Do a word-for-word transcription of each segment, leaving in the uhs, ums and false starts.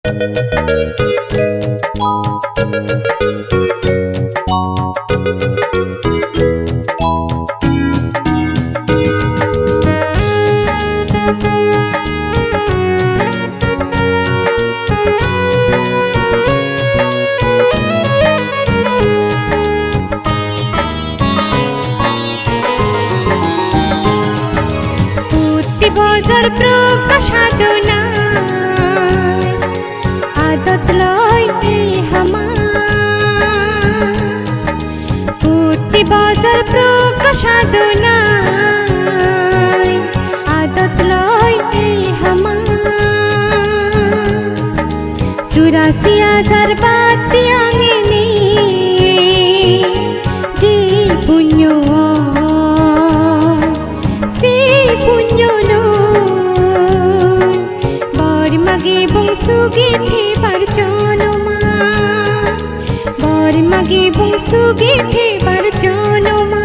Protti bojor prokka sadhona adot loi ei hama. Protti bojor prokka sadhona adot loi ei hama. Churasi hajar batti angene je punyo, se punyo loi bor magebong sugi thebar jonoma, bor magebong sugi thebar jonoma.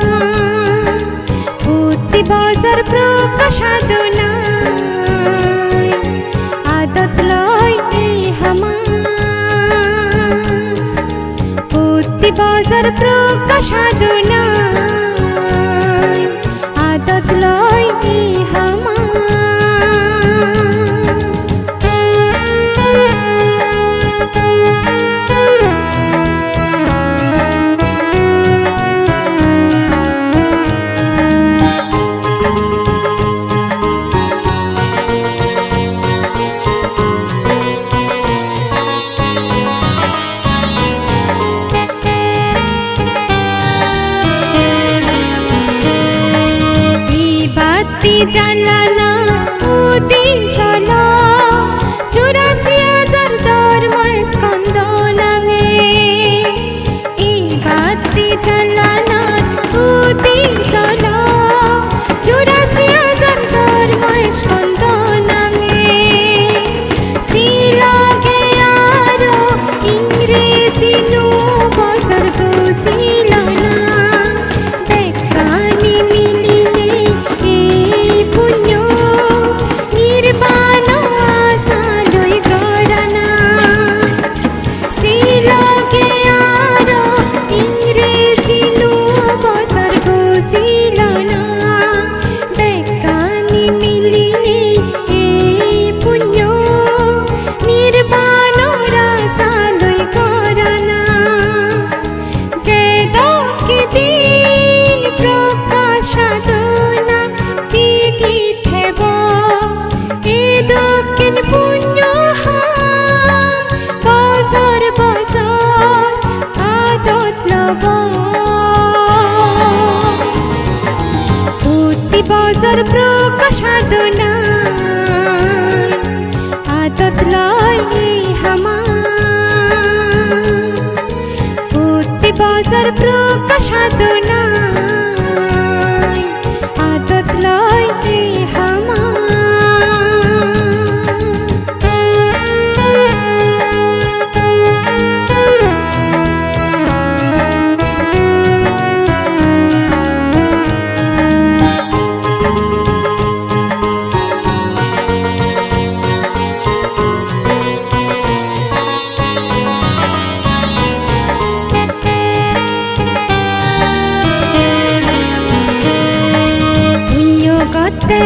Protti bojor prokka sadhona adot loi ei hama. Protti bojor prokka sadhona adot loi ei hama. Ei batti jalana udin jolo, churasi hajar dhormo skondho nange. Ei batti jalana udin jolo, churasi hajar dhormo skondho nange. Siloge aro Ingreji nuo bojor gojilona, bekkani milinei ei punyo nirbanor asa loi gorana. Siloge aro Ingreji nuo bojor gojilona, bekkani milinei ei punyo nirbanor asa loi gorana. Je dokke din prokka sadhona tigi thebo, e dokken punyo han bojor bojor adot lobo. Protti bojor prokka sadhona adot loi ei hama. Protti bojor prokka sadhona adot loi ei hama. Punyo gotte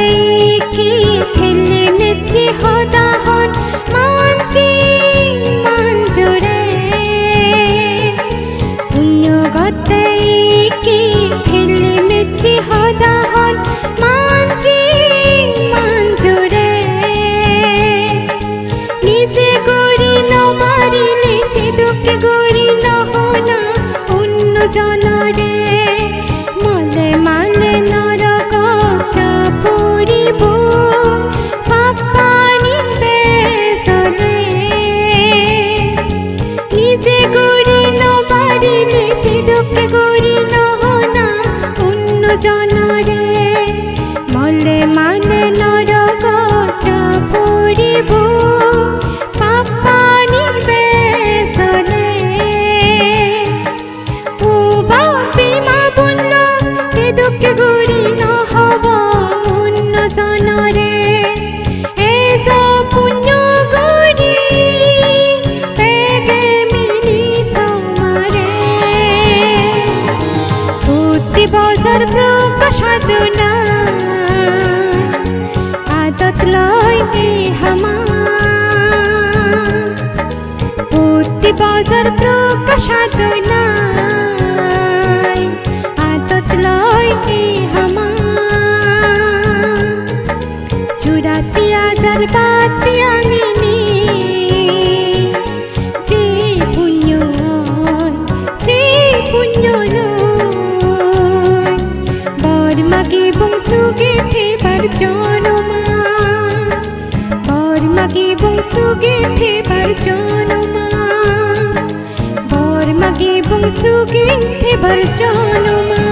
ikki thille mecche hoda hon, manjhi manjore. Punyo gotte ikki thille mecche hoda hon, manjhi manjore. Nije guri no parile se dokke guri no hona onno jonore. Mole male norokot ja poribo pap pani bejole. Nije guri no parile se dokke guri no hona onno jonore. Mole male norokot ja poribo pap pani bejole. Prokasha doi nai, adot loi ei hama. Churasi hajar batti angini, je punyo oi, se punyo loi. Bor magibong suge thebar jonoma. Bor magibong suge thebar jonoma. Bor magibong suge thebar jonoma.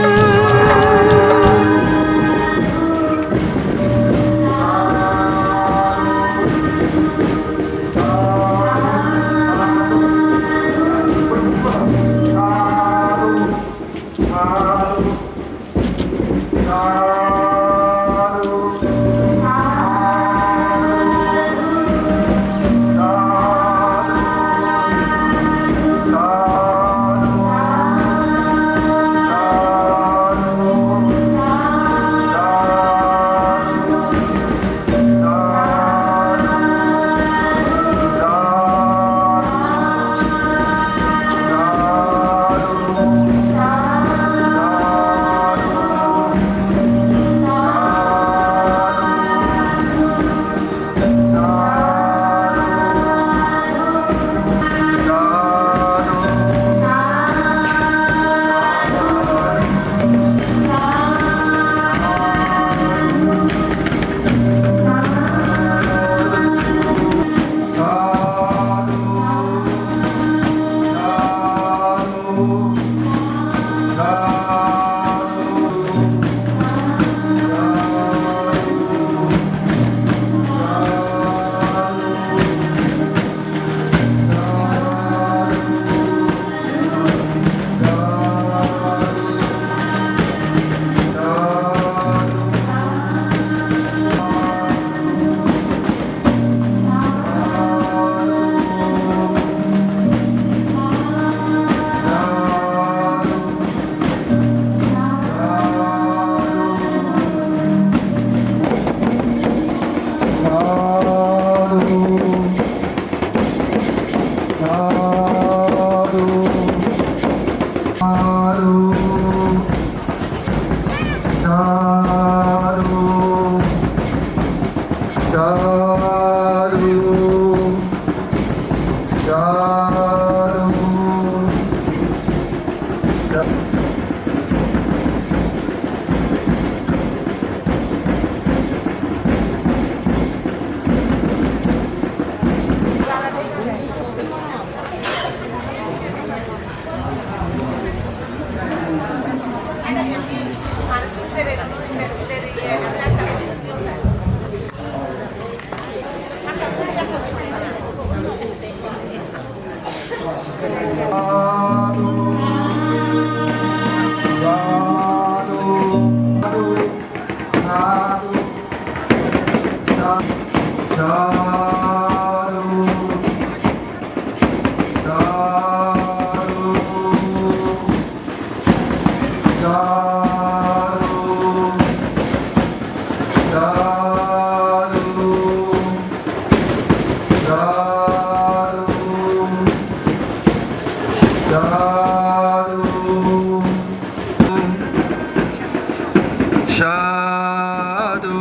Sadhu.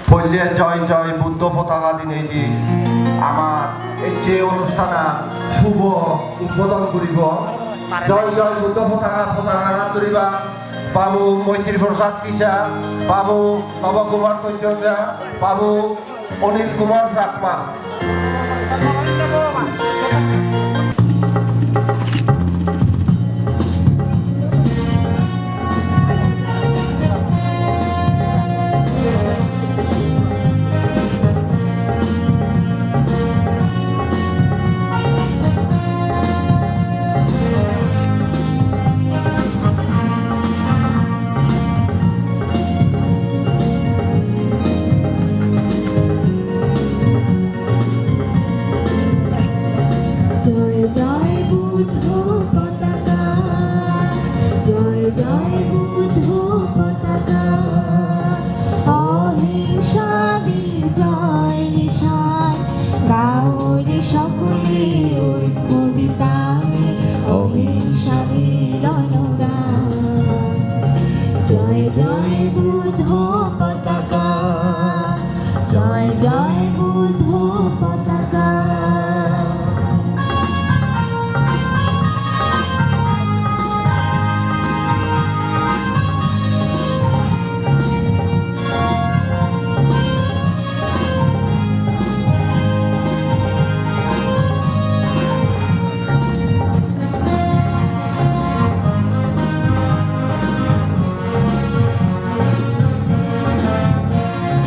Poile joy joy Buddho potaga dinei di amar ei je onusthan an subo udbodhon guribo. Joy joy Buddho potaga, potaga an duriba. Babu Moitri Prasad Kisa, Babu Nabo Kumar Tonjonga, Babu Onil Kumar Chakma. জয় বুদ্ধ পতাকা, জয় জয় বুদ্ধ পতাকা।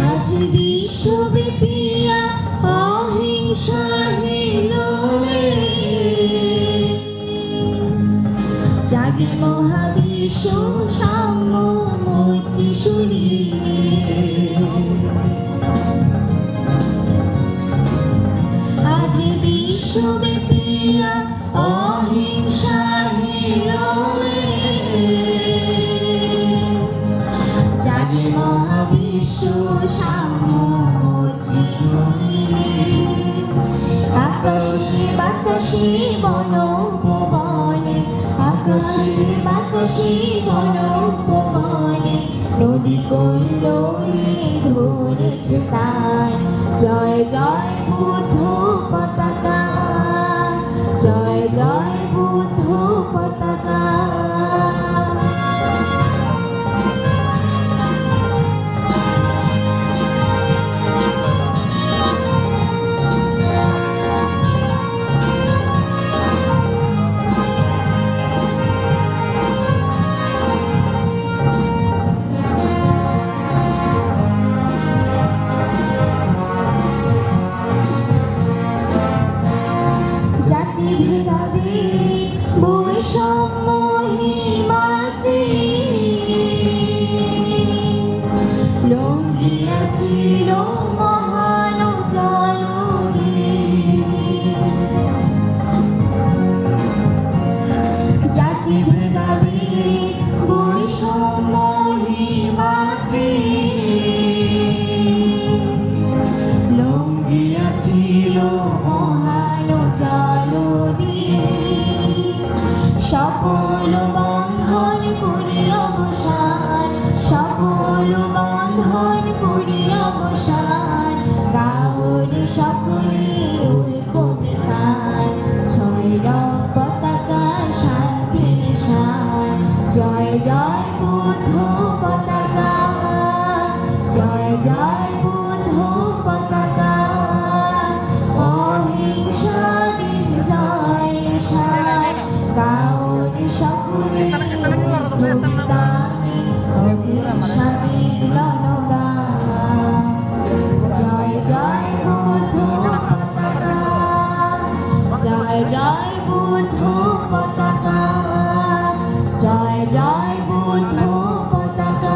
আজি বিশ্বব্যাপী অহিংসা হিললে। জাগে মহাবিশ্ব সাম্য মৈত্রী সুনীলে। আজি বিশ্বব্যাপী অহিংসা হিললে। জাগে মহাবিশ্ব সাম্য মৈত্রী সুনীলে। আকাশে বাতাসে বন উপবনে, আকাশে বাতাসে বন উপবনে, নদী কল্লোলে ধরেছে তাই। জয় জয় বুদ্ধ পতাকা, জয় জয় বুদ্ধ পতাকা। জাতি ভেদাভেদ বৈষম্য হিমাদ্রি লঙ্ঘিয়াছিল মহান জলধি। জাতি ভেদাভেদ বৈষম্য হিমাদ্রি লঙ্ঘিয়াছিল মহান জলধি। সকল বন্ধন করি অবসান, সকল বন্ধন করি অবসান, গাওরে সকলে ওই কবিতার। ছয় রং পতাকা শান্তির নিশান। জয় জয় বুদ্ধ পতাকা, জয় জয় বুদ্ধ পতাকা। অহিংসার বিজয় নিশান। গাওরে সকলে ওই কবিতার। অহিংসা মিলন গান। জয় জয় বুদ্ধ পতাকা, জয় জয় বুদ্ধ পতাকা, জয় জয় বুদ্ধ পতাকা।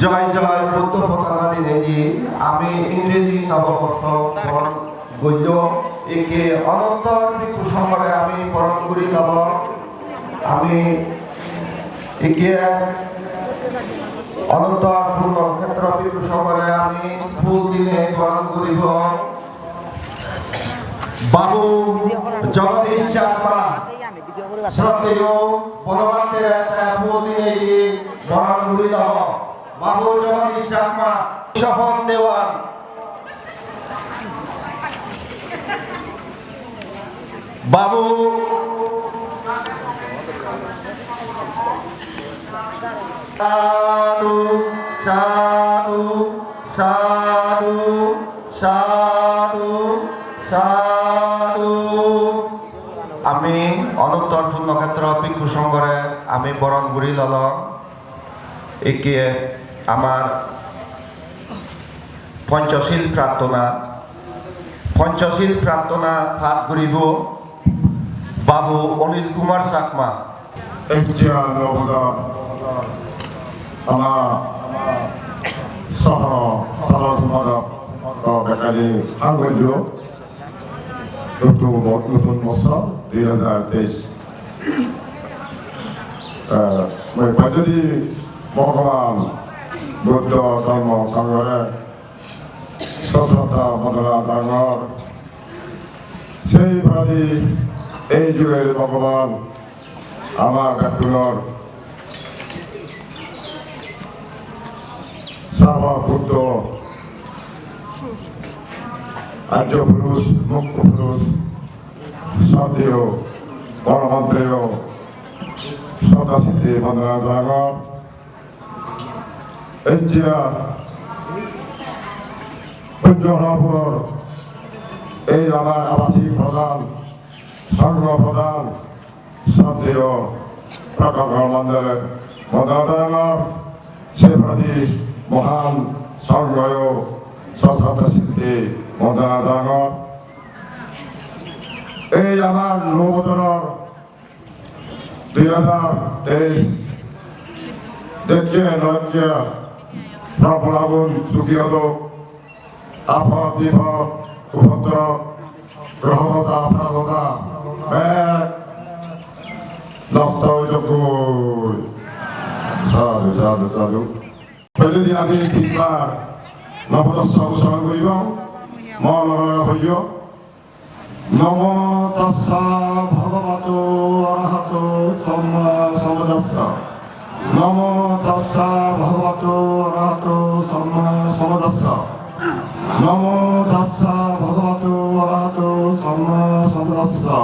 জয় জয় বুদ্ধ পতাকা দিনেদি আমি ইংরেজি নববর্ষ বরণ gorillo, ikke Onontor Bhikkhu Songhore ami boron guri lobong. Ami ikke Onontor Purno Khetro Bhikkhu Songhore ami phul dinei boron guribong. Babu Jagadish Chakma, sroddheyo Bonobhantere te phul dinei boron guri lobong. Babu Jagadish Chakma, Sopon Dewal. Babu. Sadhu, sadhu, sadhu, sadhu, sadhu. Ami Onuttor Purno Khetro Bhikkhu Songhore ami boron guri lolong. Ikke amar Ponchosil prarthona, Ponchosil prarthona pat guribo Babu Onil Kumar Chakma. Ejja nobodor ama sohor salon modok to bekali hanguljo. Nutun bo-, nutun bosor dui hajar teis. Eh, mui pajodi Bhogoban Buddho Dhormo Sanghore sosroddha bondona jangor. Sei padi ei jugor Bhogoban ama bekkunor Sarva Buddho, Arjo Purush, Mukko Purush, Sadiyo, Monomontreyo, Sota Siddhi Vandana Jagor, Ejja, Pujjo Hapur, ei amar abasik pradhan, sangho pradhan, Sadiyo, Prakash Mandale, Vandana Jagor, Sefadi, Mohan, Sanghoyo, Sasata Siddhi, Vandana Jagor. Ei amar nuo bojoror dui hajar teis, dekke nokke, prapolagun suki odok, apod bipod, upodrob, groho dosa, pran dosa, bek nosto oi jokkoi. Sadhu, sadhu, sadhu. Poiledi ami tinbar Namo tassa uccharon guribong, mon lagei hoiyo. Namo tassa bhagavato arahato sammāsambuddhassa. Namo tassa bhagavato arahato sammāsambuddhassa. Namo tassa bhagavato arahato sammāsambuddhassa.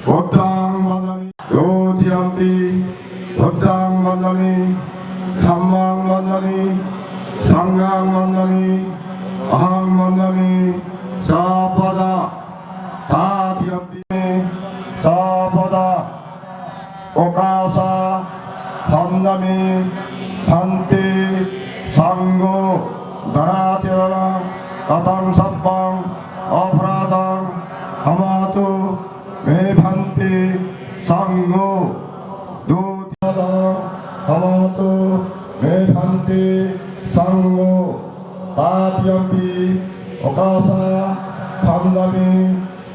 Buddhaṃ vandāmi. Dutiyampi buddhaṃ vandāmi, dhammaṃ vandāmi, saṅghaṃ vandāmi, ahaṃ vandāmi, sabbadā. Tatiyampi sabbadā okāsa vandāmi, bhante, saṅgho, dvāratirāṇaṃ kataṃ sabbaṃ aparādhaṃ khamatu me bhante, saṅgho, dutiyampi khamatu me bhante, saṅgho, tatiyampi okāsa vandāmi,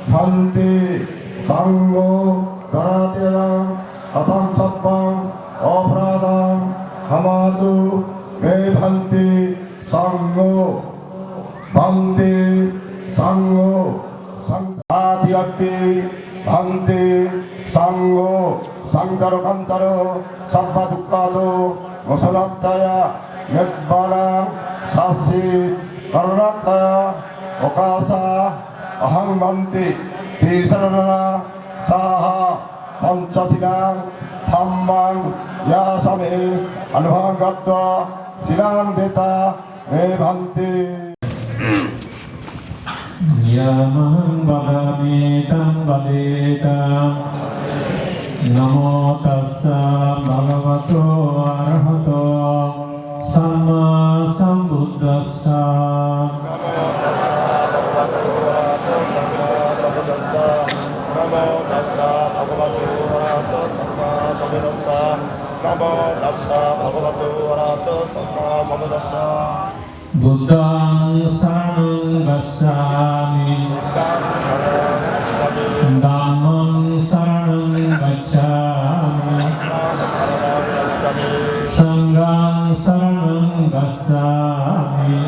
bhante, saṅgho, dvāratirāṇaṃ kataṃ sabbaṃ aparādhaṃ khamatu me bhante, saṅgho, bhante, saṅgho, saṅ-, tatiyampi bhante, saṅgho, saṅsāro kaṅsāro sabba dukkhāto mocanatthāya nibbāna sacchikaranatthāya okāsa ahaṃ bhante tisaraṇena saha pañcasīlaṃ dhammaṃ yācāmi, anuggahaṃ katvā sīlaṃ detha me bhante. Yamahaṃ vadāmi taṃ vadetha. Namo tassa bhagavato arahato sammāsambuddhassa. Namo tassa bhagavato arahato sammāsambuddhassa. Namo tassa bhagavato arahato sammāsambuddhassa. Namo tassa bhagavato arahato sammāsambuddhassa. Buddhaṃ saraṇaṃ gacchāmi. Dhammaṃ saraṇaṃ gacchāmi. Saṅghaṃ saraṇaṃ gacchāmi.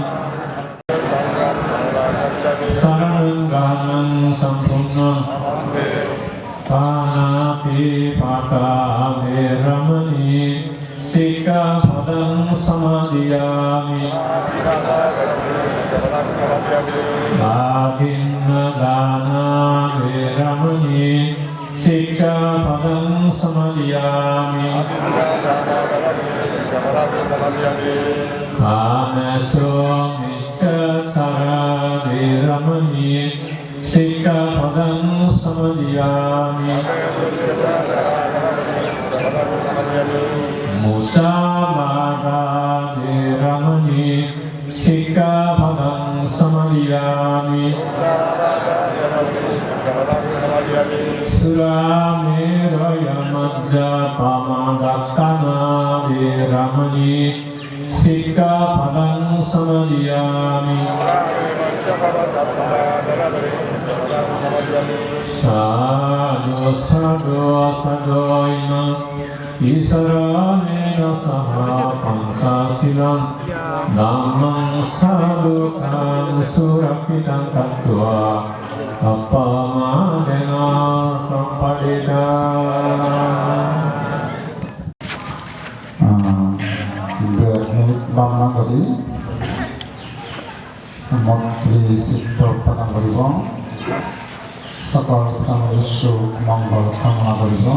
Saraṇaṃ gaṇaṃ sampuṇṇaṃ. Pāṇātipātā veramaṇī sikkhāpadaṃ samādiyāmi. Adinnādānā veramaṇī sikkhāpadaṃ samādiyāmi. Kāmesu micchācārā veramaṇī sikkhāpadaṃ samādiyāmi. Musāvādā veramaṇī sikkhāpadaṃ samādiyāmi. Surāmerayamajjapamādaṭṭhānā veramaṇī sikkhāpadaṃ samādiyāmi. Sādhu, sādhu, sādhu. Imaṃ isāraṇena saha pañcasīlaṃ dhammaṃ sādhukaṃ surakkhitaṃ katvā appamādena sampādetha. Ah, inde, eh, bang bang Moitri chitto utpadan guribo, sokol prani suk mongol kamona guribo,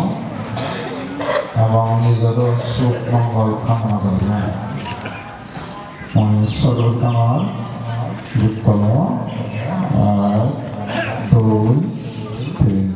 ebong nijoro suk mongol kamona guribo. Mui sodor kamar dukko lo, ek, dui, tin.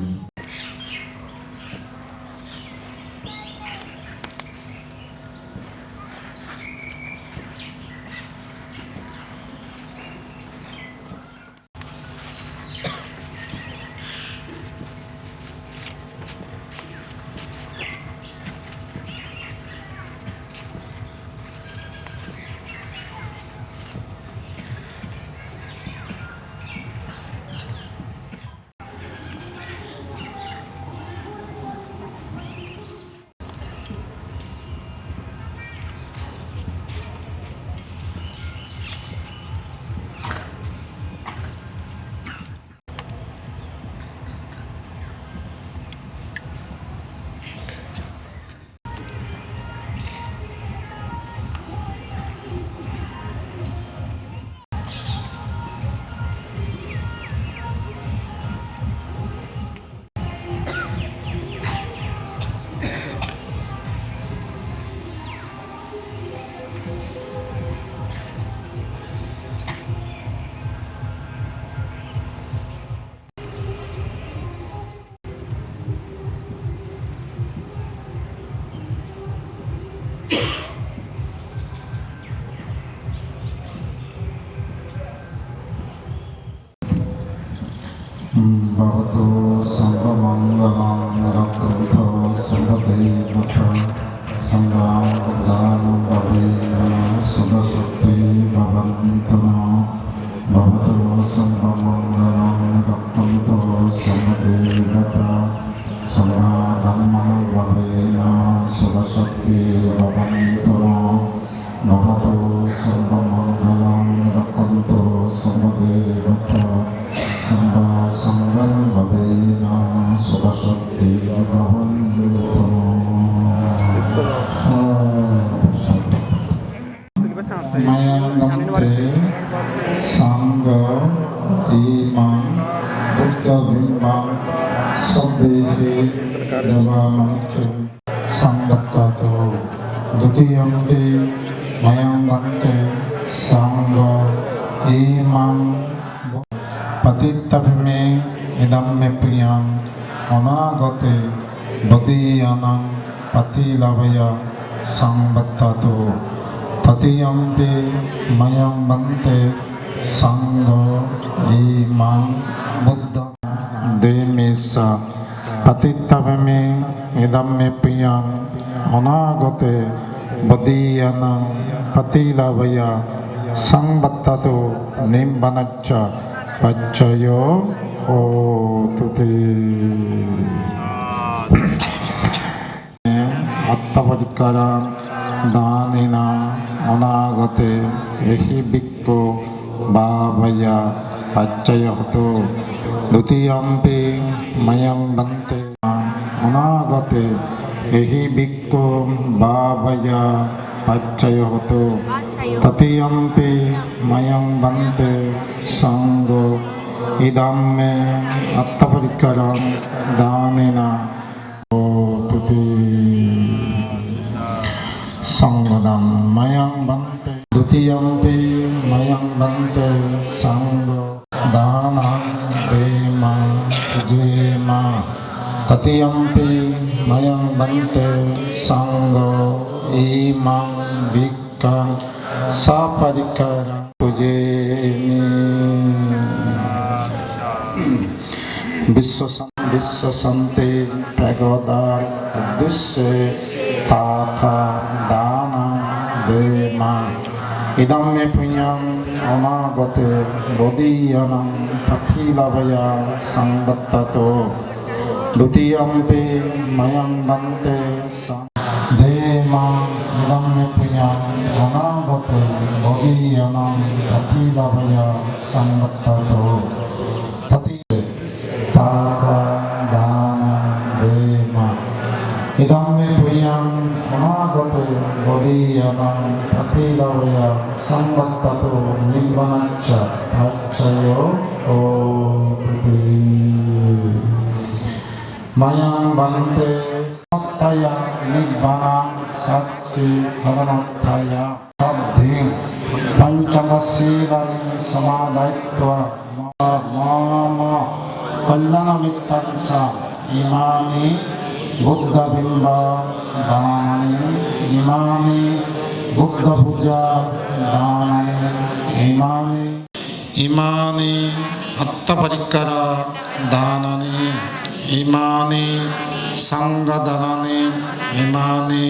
Bhavatu sabbamangalam, rakkhantu sabbadevatā, sabbabuddhānubhāvena sadā sotthī bhavantu nā. Bhavatu sabbamangalam, rakkhantu sabbadevatā, sabbadhammānubhāvena sadā sotthī bhavantu nā. Bhavatu sabbamangalam, rakkhantu sabbadevatā, sabbasaṅghānubhāvena sadā sotthī bhavantu nā. Mayaṃ bhante saṅgho imaṃ buddhabimbaṃ sabbehi devamanussa saṃvattatu. Dutiyampi mayaṃ bhante saṅgho imaṃ bu-, patiṭṭhābhimi, idampi puññaṃ anāgate bodhiyānaṃ paṭilabhāya saṃvattatu. Tatiyampi mayaṃ bhante saṅgho imaṃ buddha demissa patiṭṭhābhimi, idampi puññaṃ anāgate bodhiyānaṃ paṭilabhāya saṃvattatu, nibbānassa paccayo hotute. Attaparikkara dānena anāgate ehi bhikkhu bhāvāya paccayo hotu. Dutiyampi mayaṃ bhante anāgate ehi bhikkhu bhāvāya paccayo hotu. Tatiyampi mayaṃ bhante saṅgho idamme attaparikkara dānena hotute. Saṅgho dhammaṃ mayaṃ bhante. Dutiyampi mayaṃ bhante saṅgho dānaṃ dema pūjema. Tatiyampi mayaṃ bhante saṅgho imaṃ bhikkhaṃ saparikkharaṃ pūjemi. Vissva san-, vissva santi pagodar uddisse tākā dānaṃ dema. Idamme puññaṃ anāgate bodhiyānaṃ paṭilabhāya saṃvattatu. Dutiyampi mayaṃ bhante saṅ- dema. Idamme puññaṃ anāgate bodhiyānaṃ paṭilabhāya saṃvattatu. Tati tākā dānaṃ dema. Idamme Puññaṃ anāgate bodhiyānaṃ paṭiḷābhayaṃ saṃvattatu nibbānāya paccayo hoti. Mayaṃ bhante sotthāya nibbāna sacchikatanatthāya saddhiṃ pañca sīlāni samādāyitvā mama kalyāṇamittaṃ ca. Imāni buddhabimbadānāni, imāni buddhapūjādānāni, imāni, imāni attapārikaradānāni, imāni saṅghadānāni, imāni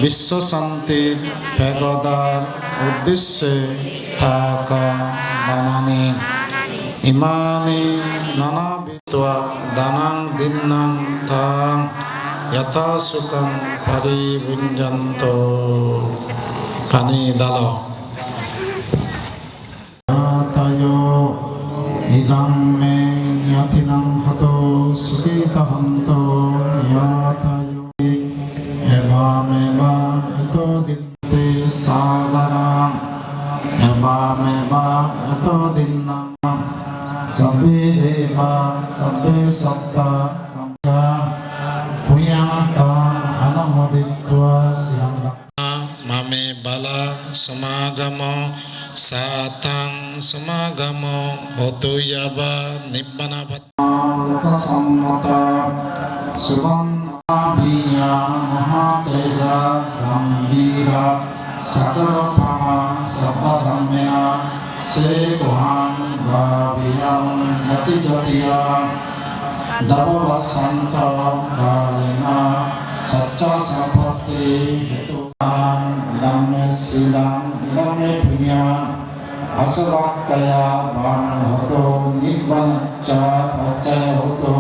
vissvasanti pagodāya uddisse tākadānāni, imāni nānābhi tvā dānaṃ dinnaṃ taṃ yathāsukhaṃ paribhuñjantu. Pani dalo. Ñātayo idaṃ me ñātīnaṃ hotu sukhitā hontu ñātayo. Evameva ito dinnaṃ sādaraṃ, evameva ito dinnaṃ sabbe devā, sabbe sattā, sabbe puññaṃ taṃ anumoditvā siyam. Mame balasamāgamo sātaṃ samāgamo hotu yāva nibbānapad. Lokasammatā suvaṇṇabhiyā mahātejā gambhīrakkhakā sabba dhammena sekohaṃ bhāveyyaṃ jātijātiyaṃ dvābhāsantākalena saccasambhūti hetu. Idaṃ me sīlaṃ idaṃ me puññaṃ āsavakkhayāvaṃ hotu nibbānāya paccayo hotu.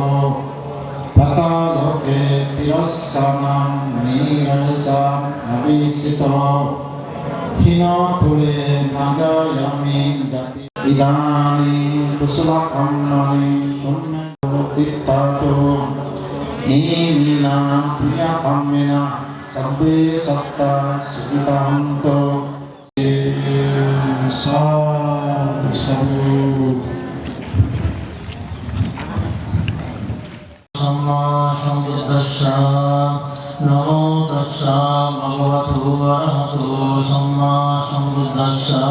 Pātaloke tirossānaṃ nirāyasam abhīsato hīnakule nāgāyāmi jāti. Idāni kusalakamāni puññakamāni pavattitā ca iminā puññakammena sabbe sattā sukhitā hontu. Sādhu, sādhu. Sammāsambuddhassa. Namo tassa bhagavato arahato sammāsambuddhassa.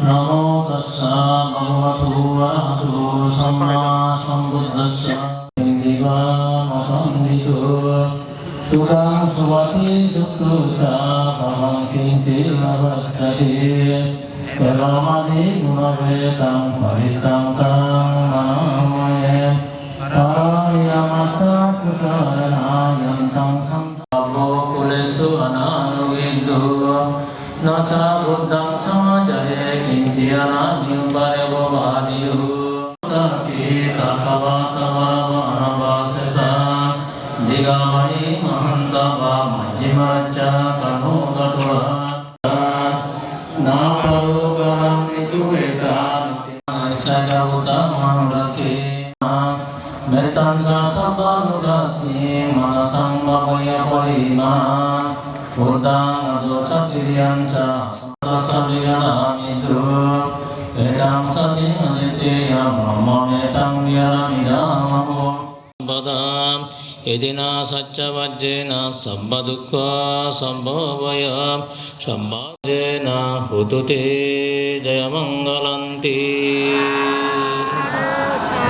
Namo tassa bhagavato arahato sammāsambuddhassa. Indriyāramadandito. Sukhaṃ supati supati ca pāpaṃ kiñci na passati. Evamādiguṇūpetaṃ parittaṃ taṃ bhaṇāma he. Pārahi amattā kusalena yantaṃ santapo kulesu anālagitu. Na ca buddhaṃ samācare kiñci ananupparebho bhāviyo. Tattha tassa vata varava anavasesa. Digabhayī mahantā va majjhimā ca kaṇho gato ha. Na paro paraṃ nitupetā nati. Issa ca buddha manurakkhī. Mettañca sabbalokasmiṃ mānasaṃ bhāvaye aparimāṇaṃ. Uddhaṃ adho ca tiriyañca tassa vigatamiddhu. Etaṃ satiṃ adhiṭṭheyya brahmametaṃ vihāramidhāmahu. Pada. Iti na saccavajjena sabbadukkhā sabbabhayā sabbajena hotu te jayamaṅgalanti.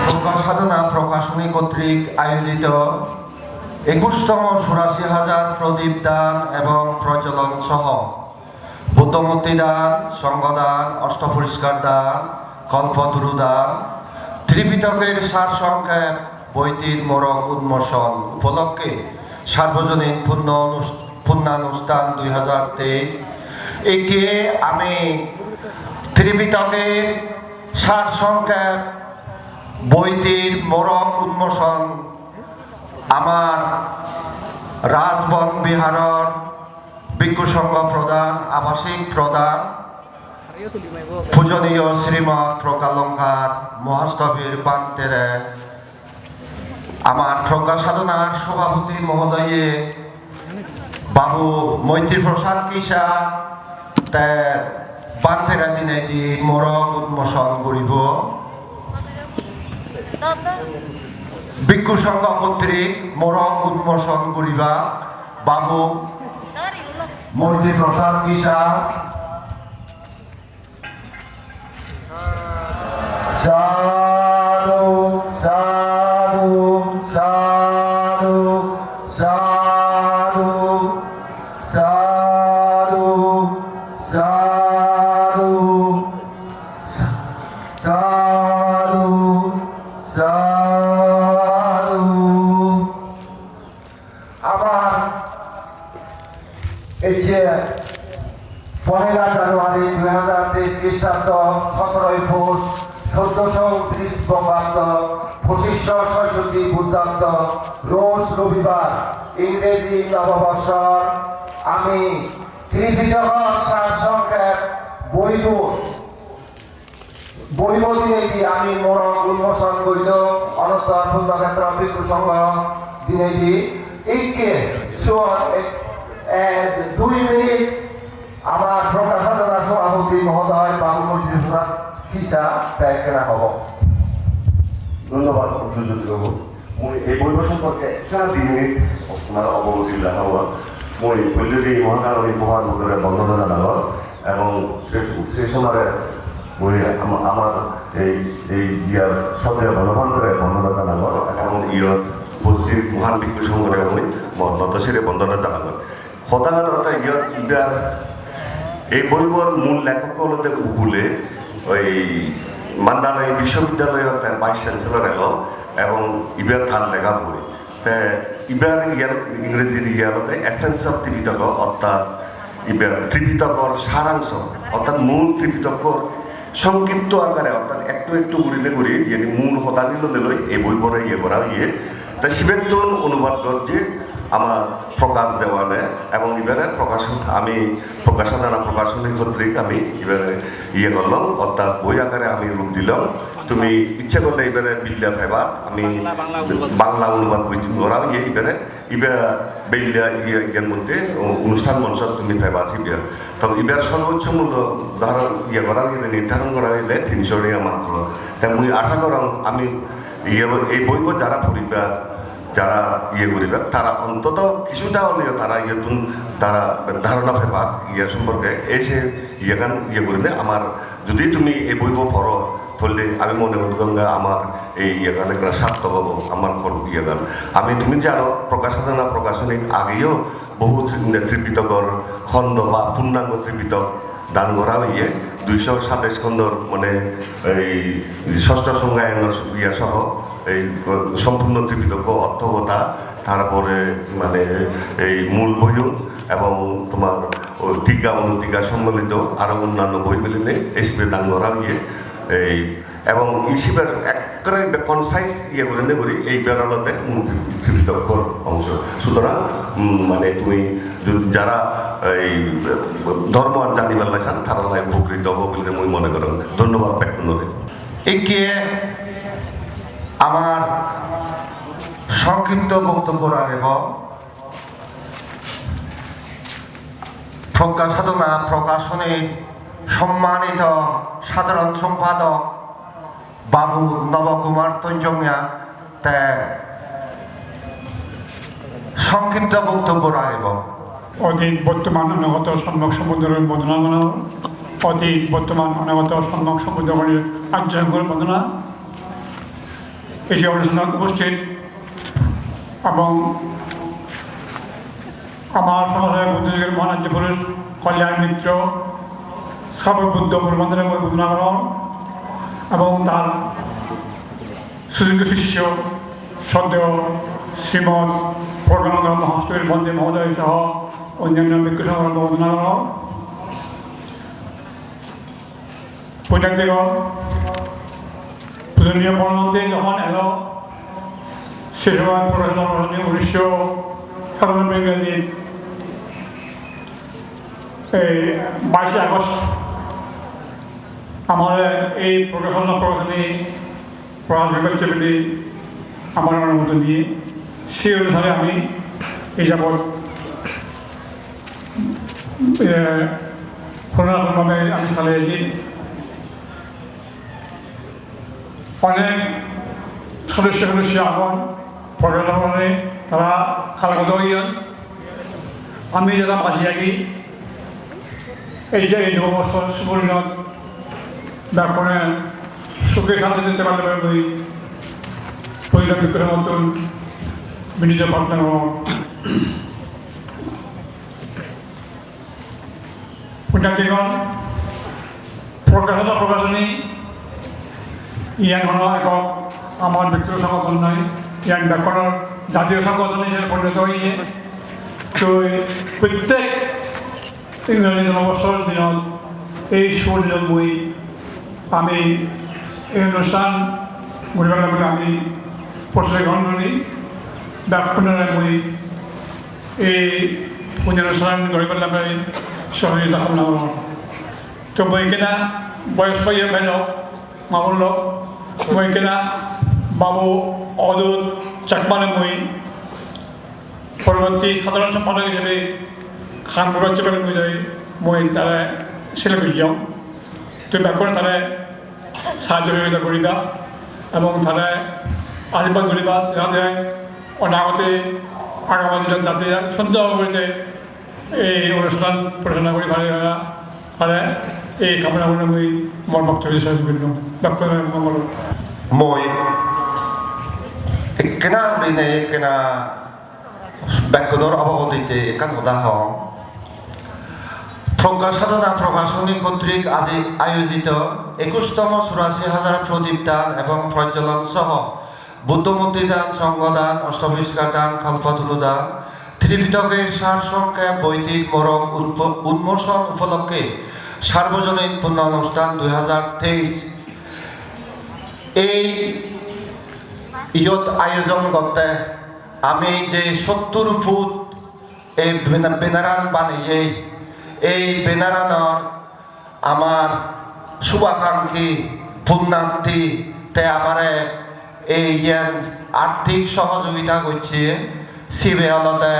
প্রজ্ঞা সাধনা প্রকাশনী কর্তৃক আয়োজিত একুশতম চুরাশি হাজার প্রদীপ দান এবং প্রজ্বলন সহ বুদ্ধমূর্তি দান, সংঘ দান, অষ্টপরিষ্কার দান, কল্পতরু দান, ত্রিপিটকের সারসংক্ষেপ বইটির মোড়ক উন্মোচন উপলক্ষে সার্বজনীন পুণ্য অনুষ-, পুণ্যানুষ্ঠান দুই হাজার তেইশ। একে আমি ত্রিপিটকের সারসংক্ষেপ বইটির মোড়ক উন্মোচন আমার রাজবন বিহারর ভিক্ষু সংঘ প্রধান, আবাসিক প্রধান, পূজনীয় শ্রীমৎ প্রজ্ঞালঙ্কার মহাস্থবির ভান্তেরে, আমার প্রজ্ঞা সাধনার সভাপতি মহোদয়ে, Babu Moitri Prasad Kisa te bhantere dinei di morok unmoson guribo. Bhikkhu Sangha kotrik morok unmoson guribak Babu Moitri Prasad Kisa. Sadhu, sadhu, sadhu, sadhu, sadhu, sadhu, sadhu, sadhu. Amar ei je পহেলা জানুয়ারি দুই হাজার তেইশ খ্রিস্টাব্দ, সতেরোই পুষ, চোদ্দশো ঊনত্রিশ বঙ্গাব্দ, পঁচিশশো ছয়ষট্টি বুদ্ধাব্দ, রোজ রবিবার, ইংরেজি নববর্ষর আমি ত্রিপিটক সার সংক্ষেপ বইব Boibo dinei di ami morok unmoson gorilong, Onuttor Punnokhetro Bhikkhu Songho dinei di ikke suot ek, eh, dui minute amar Prokashadonar Sobhapoti Mohodoy Babu Moitri Prasad Kisa te ekkena hobo. ধন্যবাদ, অগ্রজোতি বাবু। Mui ei boibo somporke ekkena di minute onar ogoroti lega hobor. Mui poiledi Mahakaroni Bhogoban Buddhore bondona janangor. Ebong se, se somare mui am-, amar ei, ei iyar Soddeyo Bonobhantere bondona janangor, ebong iyot uposthit mohan bhikkhu songhore mui mo-, noto sire bondona janangor. Hodagan olode iyot ibar ei boibor mul lekhok olode Ukule, oi Mandalay Biswobidyaloyor te Vice Chancellor elo, ebong ibar tar lega boi. Te ibar iyan Ingrejir iye olode Essence of Tripitaka, orthat ibar Tripitokor sarangso, orthat mul Tripitokor songkipto akare, orthat ektu ektu gurinei guri jeni mul hodani loi loi ei boibore iye gora oye. Te sibettun onubad gojje amar Prakash Dewane, ebong ibare Prakash, ami Prakash Sadhana Prakashoni kotrik ami ibare iye gorlong, orthat boi akare ami rup dilong. Tumi icche gorle ibere billa peba, ami Bangla, Bangla onubad. Bangla onubad gora oye ibere, ibe billa iye, iyer moddhe, o, onusthan monchot tumi peba sibe. Tobe iber sorboccho mullo dharo iye gora oye, nirdharon gora oye tinso tenga matro. Te mui asha gorong ami iye, ei boibo jara poriba, jara iye guriba, tara ontoto kisuta oleyo tara iyettun tara dharona peba iye somporke, ei se iyegan iye gurinei amar Jodi tumi ei boibo poro, tole ami mone gorong je amar ei iyegan ekkan sarthok obo, amar por iyegan. Ami, tumi jano, Prakash Sadhana Prakashonit ageyo bohut Tripitokor khondo ba purnango Tripitok dan gora oye, duiso sadais khondor, mane ei Sosto Songhayanor iye soho, ei sompurno Tripitok orthogatha, tarpore mane ei mul boiyun ebong tomar o Digha Onudikha sommolito aro onnanno boi milinei ei sibe dan gora oye. Ei ebong ei siber ekkere bekkun size iye gurinei guri ei berolode mul Tripitokor ongso. Sutorang, mm, mane tumi ju-, jara ei dhormo janibar lai san, tara lai upokrito obo bili mui mone gorong. Dhonnobad bekkunore. Ikke amar songkipto boktobbo ragebo Progga Sadhana Prakashonir sommanito sadharon sompadok Babu Nobo Kumar Tonjongya te songkipto boktobbo ragebo. অতীত, বর্তমান, অনাগত সম্যক সম্বুদ্ধগণের বন্দনা জানাও। অতীত, বর্তমান, অনাগত সম্যক সম্বুদ্ধগণের আর্য সংঘর বন্দনা। এই যে অনুষ্ঠানে উপস্থিত এবং আমার সমাজের বুদ্ধিজীবীর মহান আর্য পুরুষ কল্যাণ মিত্র, সর্ববুদ্ধ পূর্বাঞ্জলি বন্দনা গ্রহণ এবং তার সুযোগ্য শিষ্য সদ্য শ্রীমৎ প্রজ্ঞানন্দ মহাস্থবির বন্দে মহোদয় সহ অন্যান্য ভিক্ষু সংঘর বন্দনা গ্রহণ। পূজার্থীগণ, পূজনীয় পরমহংসদেব যখন এলো, সে সময় প্রকাশনা প্রকাশনী উনিশশো সাতানব্বই ইংরেজি এই বাইশে আগস্ট আমার এই প্রকাশনা প্রকাশনী প্রকাশ করছে বলে আমার অনুমোদন দিয়ে সেই অনুসারে আমি এই যাবৎ এ, পুনরায় আমি চালিয়ে যাই। অনেক সদস্য সদস্য এখন পর্যটনে তারা খালাগত হইয়েন। আমি যারা বাঁচিয়ে থাকি, এই যে এই নববর্ষ সুবর্ণ ব্যাকরণে সুখে শান্তি দিতে পারলে আমি পরিণত বিক্রমতুন বিনীত প্রার্থনা করব। Punyathigon, Prokashota Prokashoni, iyan hono ekko amar byaktigoto songothon noi, iyan bekkunor jatiyo songothon hijebe porinoto oye. To prottek Ingraji nobobosor dinot, ei subo dinot mui ami ei onusthan guribar lage ami prottek guri, bekkunore mui ei punyo onusthan guribar lage sohojogita kamona gorong. To mui ekkena boyosko iye bhei lok, ma bon lok, mui ekkena Babu Adut Chakmare mui poroborti sadharon sompadok hijebe ham guribar iche guri mui jai, mui tare sile pujong. Tumi bekkune tare sahajjo sohojogita guriba ebong tare ashirbad guriba, jate onagote agami dinot jate sundor guri ei onusthan porichalona guri pare, pare, ei kamona guri mui mor boktobbo sej gorilung. Bekkune mongol. Mui ekkena guri nei, ekkena bekkunor obogodite ekkan hoda hong. Prokashota Prokashoni kotrik aji ayojito ekushtomo Churashi Hajar Prodip Dan ebong Projjolon soho Buddho Murti Dan, Songho Dan, Osto Poriskar Dan, Kalpoturu Dan, Tripitoker sar songkhep boidik morok unpo-, unmoson upolokke Sarbojonin Punno Onusthan dui hajar teis. Ei iyot ayojon gotte ami je sottur foot ei bena-, banner-an baneye, ei banner-anor amar subakankhi punnarthi te amare ei iyen arthik sohojogita gocche, sibe olode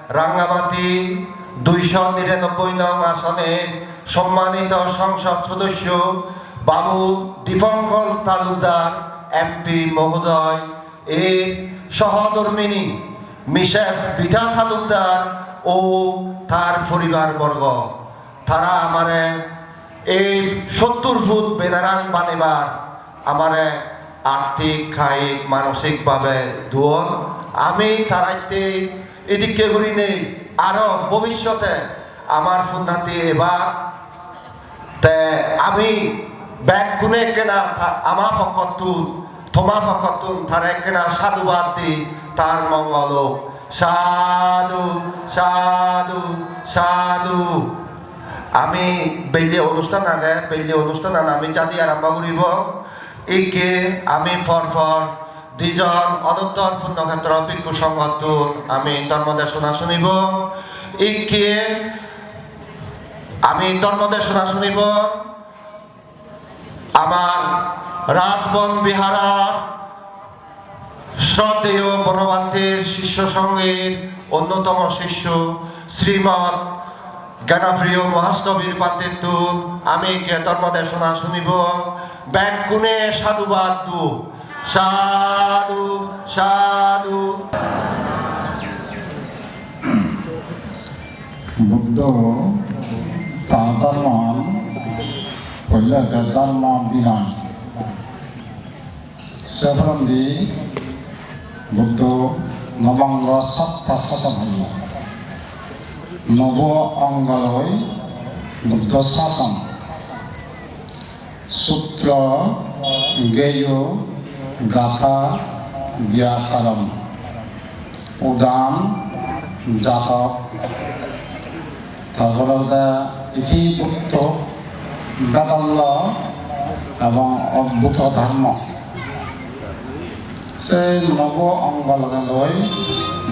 Rangamati duiso niranobboi nong asonir sommanito songsod sodosyo Babu Dipankar Talukdar M P mohodoy, er sohodormini Missus Bita Talukdar o tar poribar borgo. Tara amare ei sottur foot banner-an banebar amare arthik, kayik, manosik bhabe duon. Ami taratte edikke gurinei aro bobissote amar punnarthi eba. Te ami bekkune ekkena ta-, ama pokkottun, toma pokkottun tare ekkena sadhubad di, tar mongol ok. Sadhu, sadhu, sadhu. Ami belle onusthan age, belle onusthanan ami jadi arombo guribo. Ikke ami por por dijon Onuttor Punnokhetro Bhikkhu Songhottun ami dhormo desona sunibo. Ikke ami dhormo desona sunibo amar Rajbon Biharar shroddheyo Bonobhanter sisyo songhir onnotomo sisyo Srimad Gyanapriyo Mahasthobir Bhantettun ami ikke dhormo desona sunibo. Bekkune sadhubad duo. Sadhu, sadhu. Buddho ta dhormoan poile age dhormo binan. Se porendi Buddho nobo ongo sasta sason hoye. Nobo ongo loi Buddho sason. Sutro, Geyo, Gatha, Byakaron, Udan, Jatok, tar pore olode Iti Bhutto, Vedallo ebong Odbhuto Dharmo. Se nobo ongo loge loi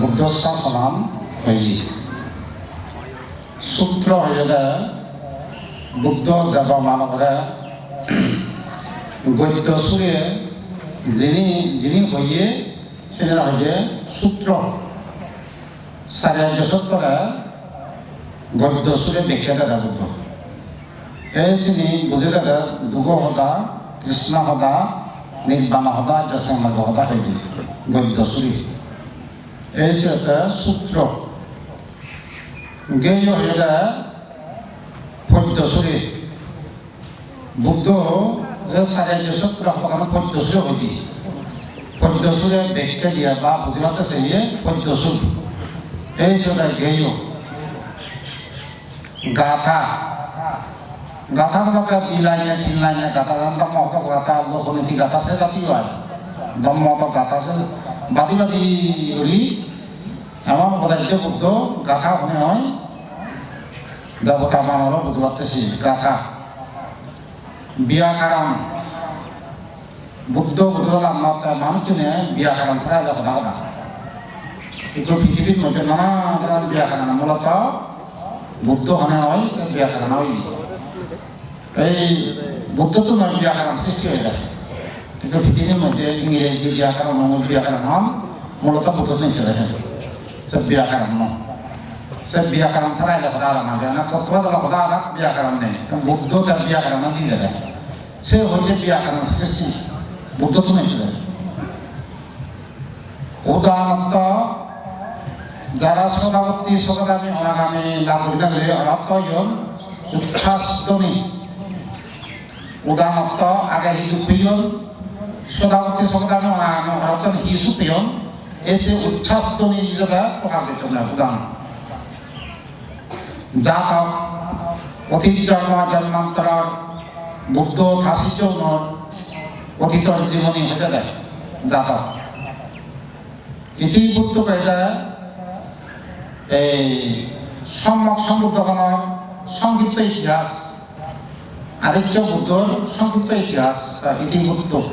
Buddho sasonan oye. Sutro hoyede Buddho deba manobore goitto sure jini, jini hoye, sini hoye sutro. Sari Arjo Sottore Goddo sure bekke dede Buddho. Ei sini buji dede dugo hoda, trishna hoda, nibbana hoda, josemmargo hoda hoide. Goddo sure. Ei siyot sutro. Geyo hoide poddo sure. Buddho je sare je sutro hodan poddo sure hoide. Poddo sure bekke diye ba bujibatte seye poddo sure. Ei siyot geyo. Gatha. Gatha mane di line, tin line gatha, Dhamma oto gatha, Lokoniti gatha, se jatiyo ai. Dhamma oto gatha se badi badi guri emon bodajjo Buddho gatha hone oi. Debota manoro bujibatte si gatha. Byakaron. Buddho, Buddho lamba te manuchune byakaron sara elo hoda hoda. Ikko pithibir moddhe nana dhoron byakaron, muloto Buddho hone oi, se byakaron oi. Ei Buddhottun oi byakaron sristi oide. Ikko pithibir moddhe Ingreji byakaron, Mongol byakaron hon, muloto Buddhottun oi de. Se byakaron no. Se byakaron sara elo hoda hoda na, na kotto hoda hoda byakaron nei. Buddho te byakaron dile de. Se hoide byakaron sristi, Buddhottun ecche. Udanotto, jara Sodapatti, Sogodagami, Onagami lab guri dagire orotto oyon, uchchas dhoni. Udanotto age hi duk peyon, Sodapatti, Sogodagami, Onagami orotto hi suk peyon, ei se uchchas dhoni ijebe prokash gocchon udan. Jatok, otit jonmo jonmantoror Buddho thasiccho unor otitor jiboni hoide de jatok. Iti Buddho hoide ei sommok sombuddhogonor songkipto itihas, Adicco Buddhor songkipto itihas, iti Buddho.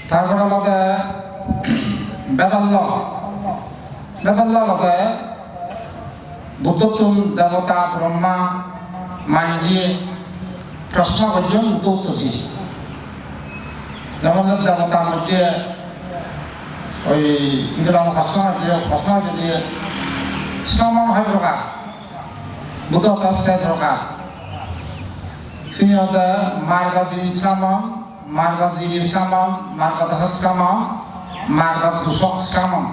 Tar pore olode Vedallo. Vedallo olode Buddhottun debota Brahma manje proshno gojjon, Buddho uttor diye. Jemon debota moddhe oi Indrano proshno gojje, proshno gojje je sramon hoi prokar, Buddho otto se prokar. Sini olode margojin sramon, margojibi sramon, margodosok sramon, margodusok sramon.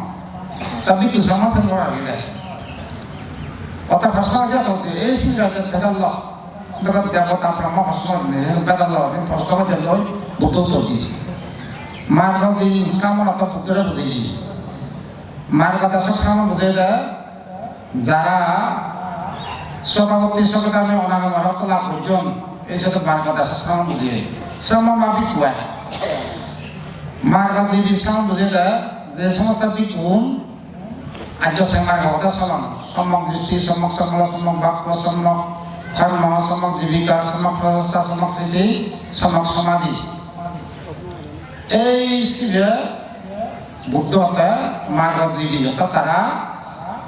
Ta bhikkhu sramon se prokar gile. Otta proshno gojje to, ei sini olode Vedallo. Sudhu debota Brahma proshno gojje, Vedallo, proshno gojje loi, Buddho uttor diye. Margojin sramon otta Buddhore bujeye. Margodosok sramon bujeye de, jara Sodapatti, Sogodagami, Onagami orhotto lab gojjon, ei siyot margodosok sramon bujeye. Sramon ba bhikkhu ai. Margojibi sramon bujeye de, je somosto bhikkhugun Arjo Srongmargo hoda solon, sommok dristi, sommok sommolo, sommok bakko, sommok kormo, sommok jibika, sommok prochesta, sommok siti, sommok somadhi. Ei sibe Buddho hotte margo jibi, orthat tara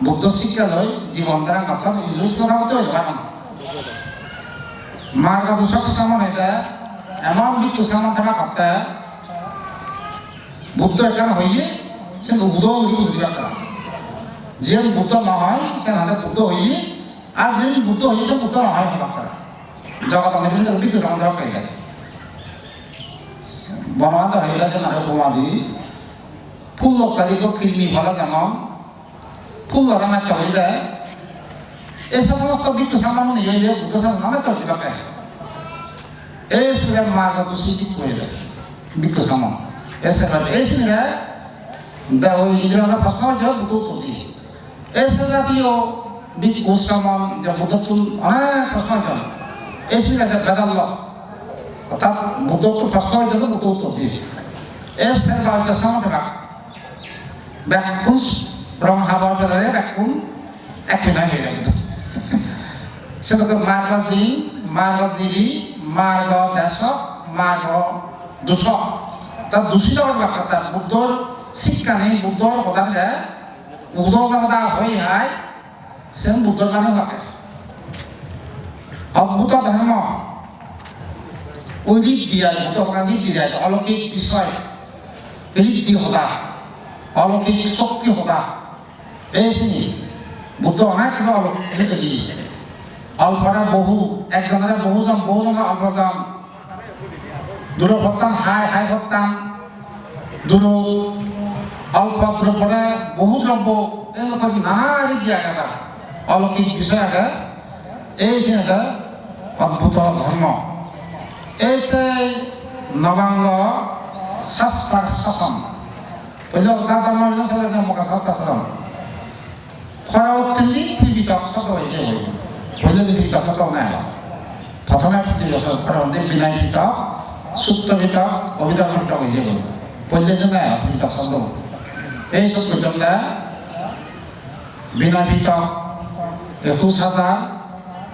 Buddho sikkha loi jibon dharon gotton, use gora hotte oi paron. Margo dusok sramon hoide emon bhikkhu sramon tara hotte Buddho ekkan hoye, sen Buddho guri buji dibakkara. Jiyen Buddho no hoy, sen hade Buddho hoye, ar jiyen Buddho hoye, sen Buddho no hoy hobakkara. Jogodot mide sen bhikkhu sramon hobakkara. Bono hade hoye sen aro upoma di. Pullo kali ko kirmi phala jemon, Pullo ranga chori de. Ei somosto bhikkhu sramon muni ei Buddho sasonore tolti bakke. Ei sire margo dusi bhikkhu hoide. Bhikkhu sramon. Ei sire, ei sire de oi Indrano proshno hoye Buddho uttor diye. Ei sire jatiyo bhikkhu sramon je Buddhottun onek proshno hoye. Ei sire de Vedallo. Orthat Buddhottun proshno hoye Buddho uttor diye. Ei sire ba sramon thaka. Bekkun rong habor bedare bekkun ek pinai hoi gelo. Sedokke margo jin, margo jibi, margo desok, margo dusok. Ta dusi jabor bakka ta Buddhor sikkani, Buddhor hodani je udo jabada hoi hai, sen Buddhor bani hoi. Odbhuto dhormo. Oi riddhi ai, Buddho hoda riddhi ai, oloukik bisoy. Riddhi hoda, oloukik shokti hoda. Ei sini. Buddho onek kichu olokkhi sekke di. Olpore bohu, ekjonore bohujon, bohujonore olpojon. Duro pottan hai, hai pottan duro, olpo drobbore bohu drobbo, ei rokom nana rijja ekka olokkik bisoy age. Ei siyen ekka odbhuto dhormo. Ei se Nabanga Sastro Sason. Poilo ta dhormo hoilo se Nabanga Sastro Sason. Porobottindi Tripitok sobdo oye goi. Poiledi Tripitok sobdo nei. Prothome Tripitok sobdo, porobottindi Binoy Pitok, Sutro Pitok, Abhidhormo Pitok oye goi. Poiledi nei Tripitok sobdo. Ei sotto jonde Binoy Pitok ekush hajar,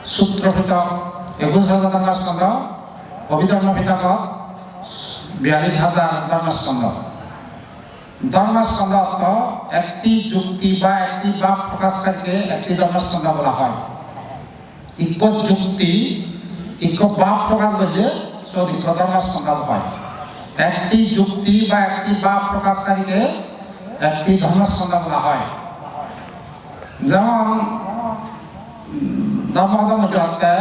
Sutro Pitok ekush hajar dhormoskondo, Abhidhormo Pitok biyallish hajar dhormoskondo. ধর্মস্কন্ধ অর্থ একটি যুক্তি বা একটি ভাব প্রকাশকারীকে একটি ধর্মস্কন্ধ বলা হয়। Ikko jukti, ikko bhab prokash golle, sot ikko dhormoskondho hoi. Ekti jukti ba ekti bhab prokashkarike ekti dhormoskondho bola hoi. Jemon, mm, dhormo hodha moddhe hotte,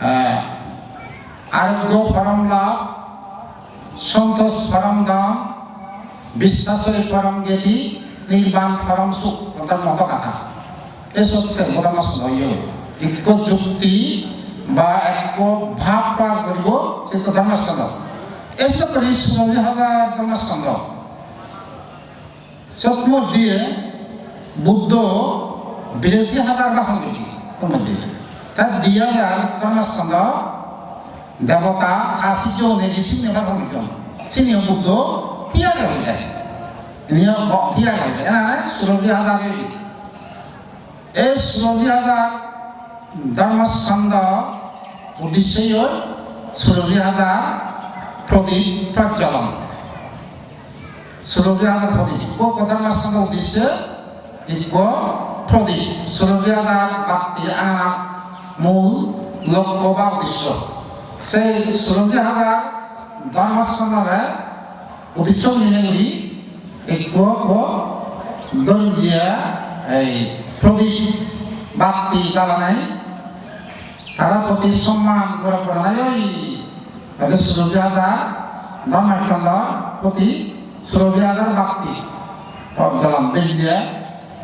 eh, aroggo porom labh, sontos porom dhon, biswasoi porom geti, nirban porom suk, dhormo hodha. Ei sot se dhormoskondho oye. Ikko jukti ba ikko bhab prokash goribo, se dhormoskondho. Ei sot gori surashi hajar dhormoskondho. Sot moddhe Buddho birashi hajar bhason gochche, sot moddhe. Tar di hajar dhormoskondho debota, kasi jone di sini bhason gochchon. Sini Buddho tiya golle. Ini bo tiya golle. Ena surashi hajar oye. Ei surashi hajar dhormoskondho uddishyo oi surashi hajar prodip projjolon. Surashi hajar prodip. Ikko dhormoskondho uddishyo ikko prodip. Surashi hajar batti ana mul lokko ba uddishyo. Sei surashi hajar dhormoskondhore uddishyo mine guri ikko ikko dhonye ei prodip batti jalanei tara proti somman gorok goranai oi. Ede surashi hajar dhormoskondhor proti surashi hajar batti projjolon bejje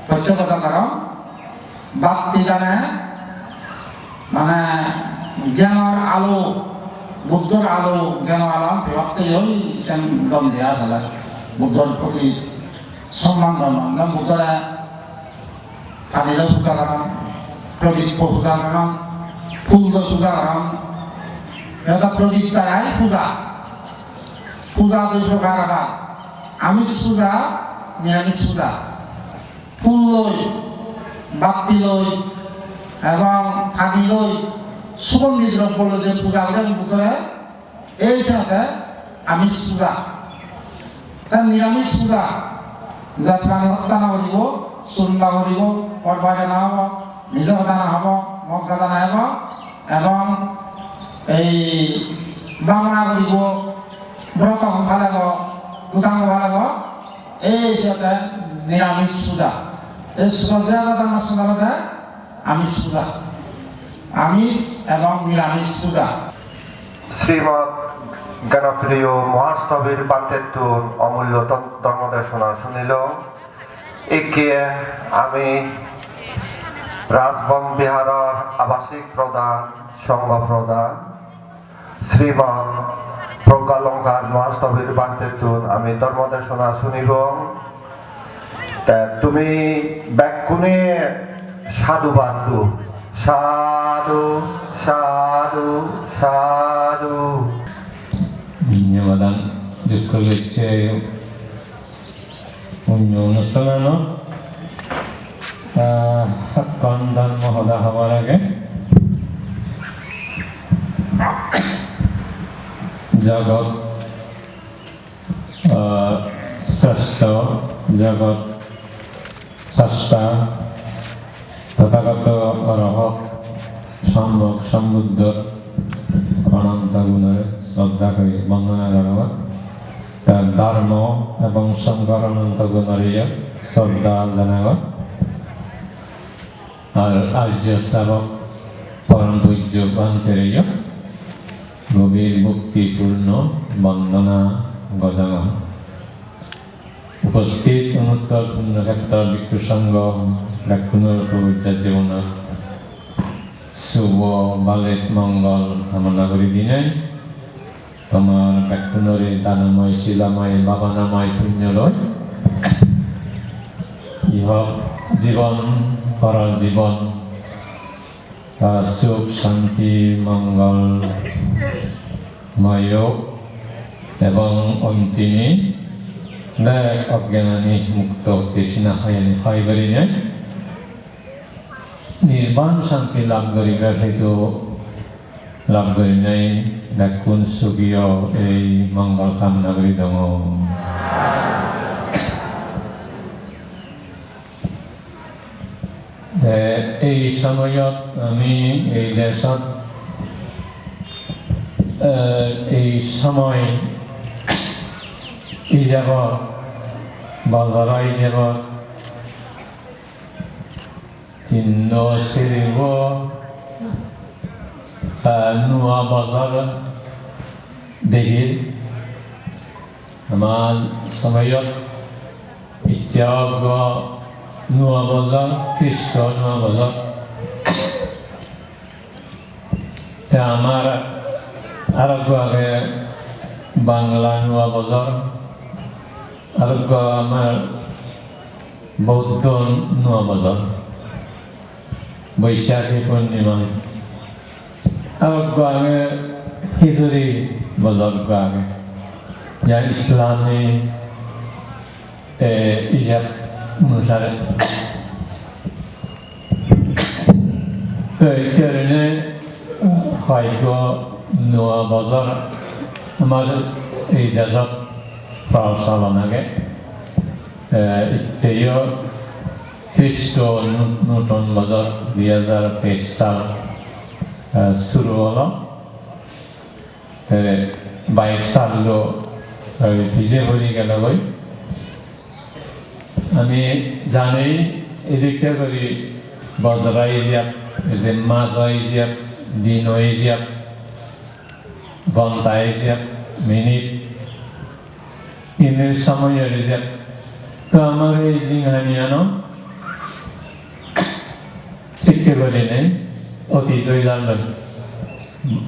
prottek bojor goron. Batti dane mane gyanor alo, Buddhor alo, gyanor alo pebatte oi sen dhon diye asole. Buddhor proti somman dhormo, jemon Buddhore pani loi puja goron, prodip loi puja goron, phul loi puja goron. Eta prodip darai puja. Puja dui prokar abar. Amish puja, niramish puja. Phul loi, batti loi, ebong pani loi, sugondhi drobbo loi je puja gore Buddhore, ei senotte amish puja. Te niramish puja, je prani hotta no guribo, sur no guribo, por bajana hobo, mije hoda no hobo, mod gaja no hobo, ebong ei bhabona guribo, broto hon palebo, dutango palebo, ei senotte niramish puja. Ei surashi hajar dhormoskondho olode amish puja. Amish ebong niramish puja. Srimad Gyanapriyo Mahasthobir Bhantettun omullo dhor-, dhormo desona sunilong. Ikke ami Rajbon Biharor abasik prodhan, songho prodhan, Srimad Proggalongkar Mahasthobir Bhantettun ami dhormo desona sunibong. Te tumi bekkune sadhubad do. Sadhu, sadhu, sadhu. Dhonnobad. Jukko lecche. Onyo onusthananot, ah, hakkon dhormo hoda hobar age. Jagat, ah, sreshto, jagat sreshta, Tathagato Arahat Samyak Sambuddhor ononto gunore sroddha guri bondona gorongor. Te dhormo ebong songhor ononto gunore sroddha janangor. Ar Arjo Sravok Porom Pujjo Bhantereyo gobir bhoktipurno bondona gojangor. Uposthit Onuttor Punnokhetro Bhikkhu Sangho bekkunor pobitro jibonot subo balet mongol kamona guri dinei, tomar bekkunore danomoy, silomoy, bhabanamoy punyo loi iho jibon, poro jibon, ah, suk, santi, mongol moyo ebong ontime bek ogyanani mukto, trishna hoyani hoy gurinei nirban santi lab guribar hetu lab gurinei bekkun sugiyo ei mongol kamona guri dongor. Te ei somoyot ami ei desot, eh, ei somoy ijebot, bojoro ijebot, tinno siribo, eh, nuo bojor degir. Ama somoyot icche oggo nuo bojor, Kristo nuo bojor. Te amar aroggo age Bangla nuo bojor, aroggo amar Bouddho nuo bojor, Boishakhi Purnima. Aroggo age Hijri bojor ekko age, ja Islami, eh, ijeb onusare. To ei karone hoyekko nuo bojor amar ei dejot procholon age. Eh, iccheyo Kristo nu-, nutun bojor dui hajar teis sal, eh, suru olo. Te bais sallo, eh, pije puri gelogoi. Ami jani edikke guri bojoro ijeb, ei je majo ijeb, dino ijeb, gonta ijeb, minute, inir somoy oi rijak. To amar ei jinghaniano sikke gurinei otit oi jalloi,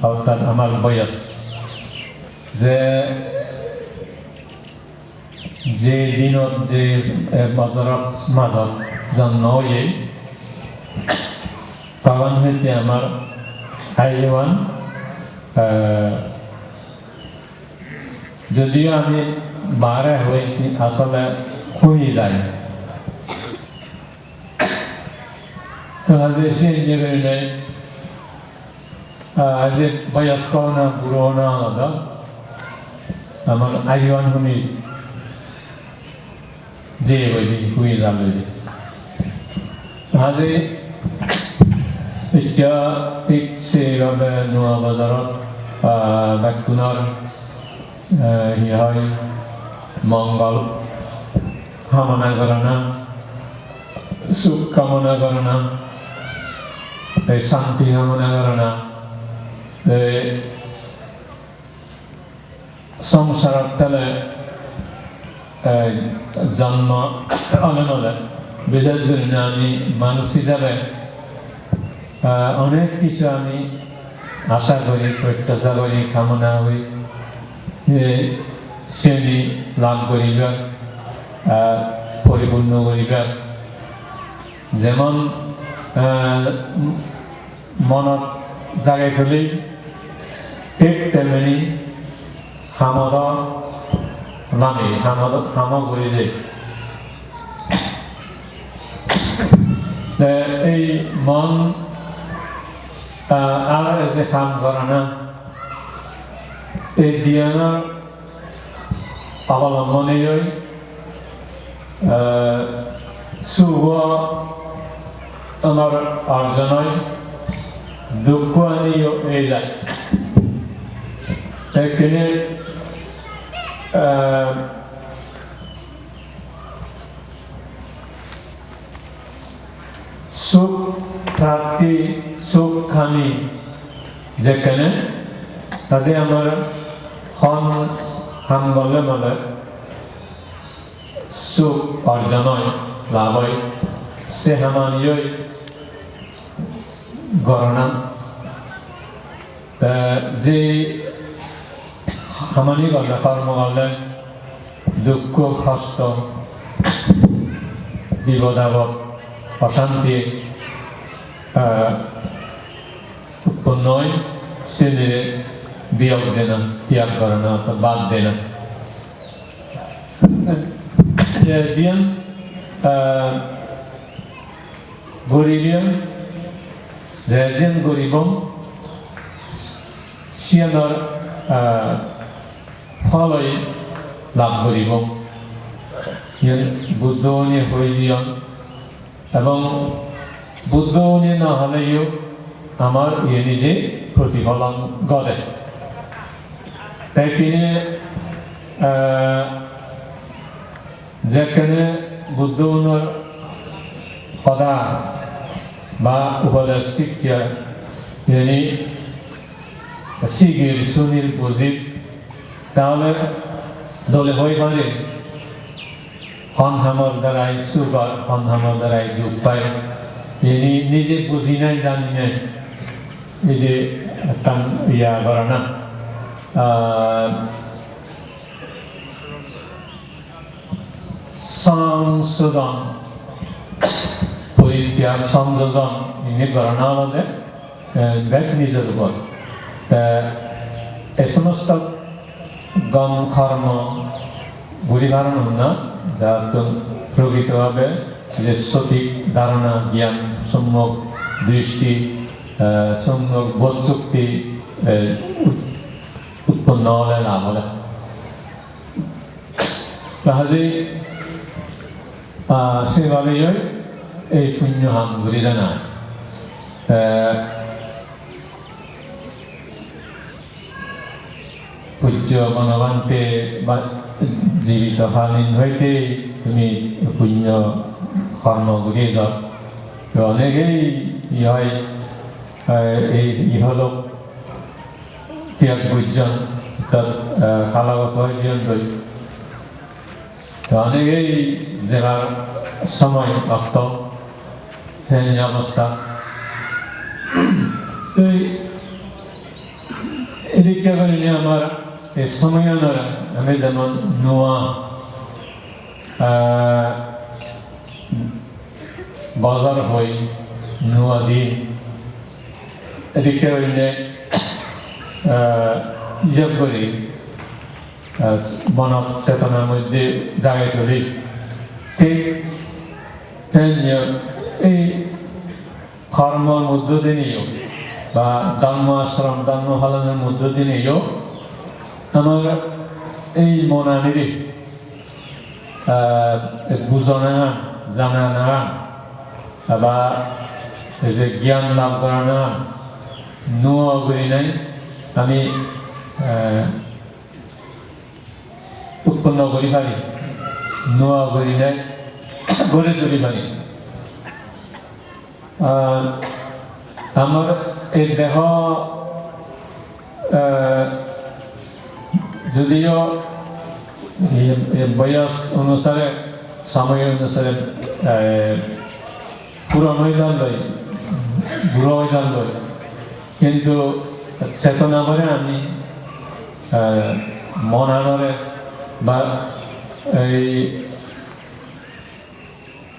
ortat amar boyos. Je, je dinot, je, eh, bojorot, majot jonmo oye, tokhon hoite amar ayuan, eh, Jodio ami bare hoi asole humi jai. To haje siyen je gurinei, ah, haje boyosko na purona alada, amar ayuan humi jeyegoi de, humi jalloi de. Haje icche thik sei bhabe nuo bojorot, ah, bekkunor, eh, hi hoi, mongol kamona gorana, suk kamona gorana, ei santi kamona gorana, ei songsarot tele, eh, jonmo ole nole, bises gurinei ami manuj hisabe, eh, onek kichu ami asha guri, protyacha guri, kamona guri, eh, siyeni lab guribar, eh, poripunno guribar. Jemon, eh, monot jagei tuli, thik temeni hamodo nami, hamodo, hamo guri je. Te ei mon, ah, ar ei je ham gorana, ei diyanor Obolomboneyo, eh, sugo amar orjon oi, dukko aniyo ei jai. Ekkene, eh, Suk prarthi, suk kami jekkene, aji amar hon ham gorle mane suk orjon oi, lab oi, se hamaniyoi gorana. Te je hamani gorle, kormo gorle, dukko, hosto, bipod apod, osanti, eh, utponno oi, sinire biyog dena, tiyag gorana, bad dena. Je jiyan, eh, guribiyan, je jiyan guribong, siyanor, eh, pholoi lab guribong. Iyan Buddho gune hoi jiyan. Ebong Buddho gune no holeyo amar iyeni je protipholon gode. Te tini, eh, jekkene Buddho gunor hoda ba upodesh sikkha iyeni sigir, sunir, bujir, tahole dole hoi pare. Hon hamor darai suk or, hon hamor darai duk pai, ini nije buji nai, jani nai, ei je ekkan iya gorana, ah, songsodon, porityag, songjojon ini gorana olode eh, bek nijor upor. Te ei somosto gom kormo guri paron na, jattun prokito bhabe je sothik dharona, gyan, sommok dristi, eh, sommok bodh shokti, eh, ut-, utponno ole, lab ole. Tahole, ah, sebhabeyoi ei punyo ham guri jana. Eh, pujjo Bonobhante ba jibito kalin hoite tumi punyo kormo guri ejo. To onegei hi oi, eh, ei iholok tiyag gojjon, ortat, eh, kalagoto oi jeyondoi. To onegei jebar somoy okto, seni obostha. Ei edikke gurinei amar ei somoyanore ami jemon nuo, eh, bojor hoi, nuo din, edikke gurinei, eh, ijeb guri, eh, monot chetonar moddhe jagai tuli. Thik tenyo ei kormor moddhe dineyo ba dhormo ashrom, dhormo palonor moddhe dineyo amar ei monanire, ah, bujonan, jananan, ba ei je gyan lab goranan nuo gurinei ami, eh, utponno guri pari, nuo gurinei gori tuli pari. Ah, amar ei deho, ah, judiyo ei, ei boyos onusare, somoy onusare, eh, puron oi jandoi, buro oi jandoi, kintu chetona gore ami, eh, monanore ba ei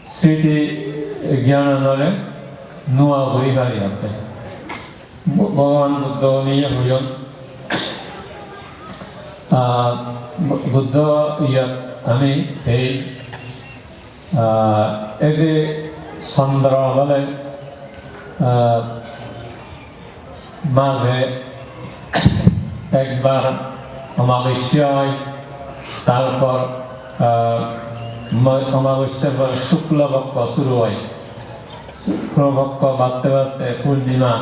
sriti gyananore nuo guri pari atte. Bho-, Bhogoban Buddho niye hoyon, ah, Bu-, Buddho iyot ami ei, ah, ei je chondro bole, ah, maje ekbar omabosya oi, tarpor, ah, ma-, omabosya por shukla pokko shuru oi. Shukla pokko batte batte purnima,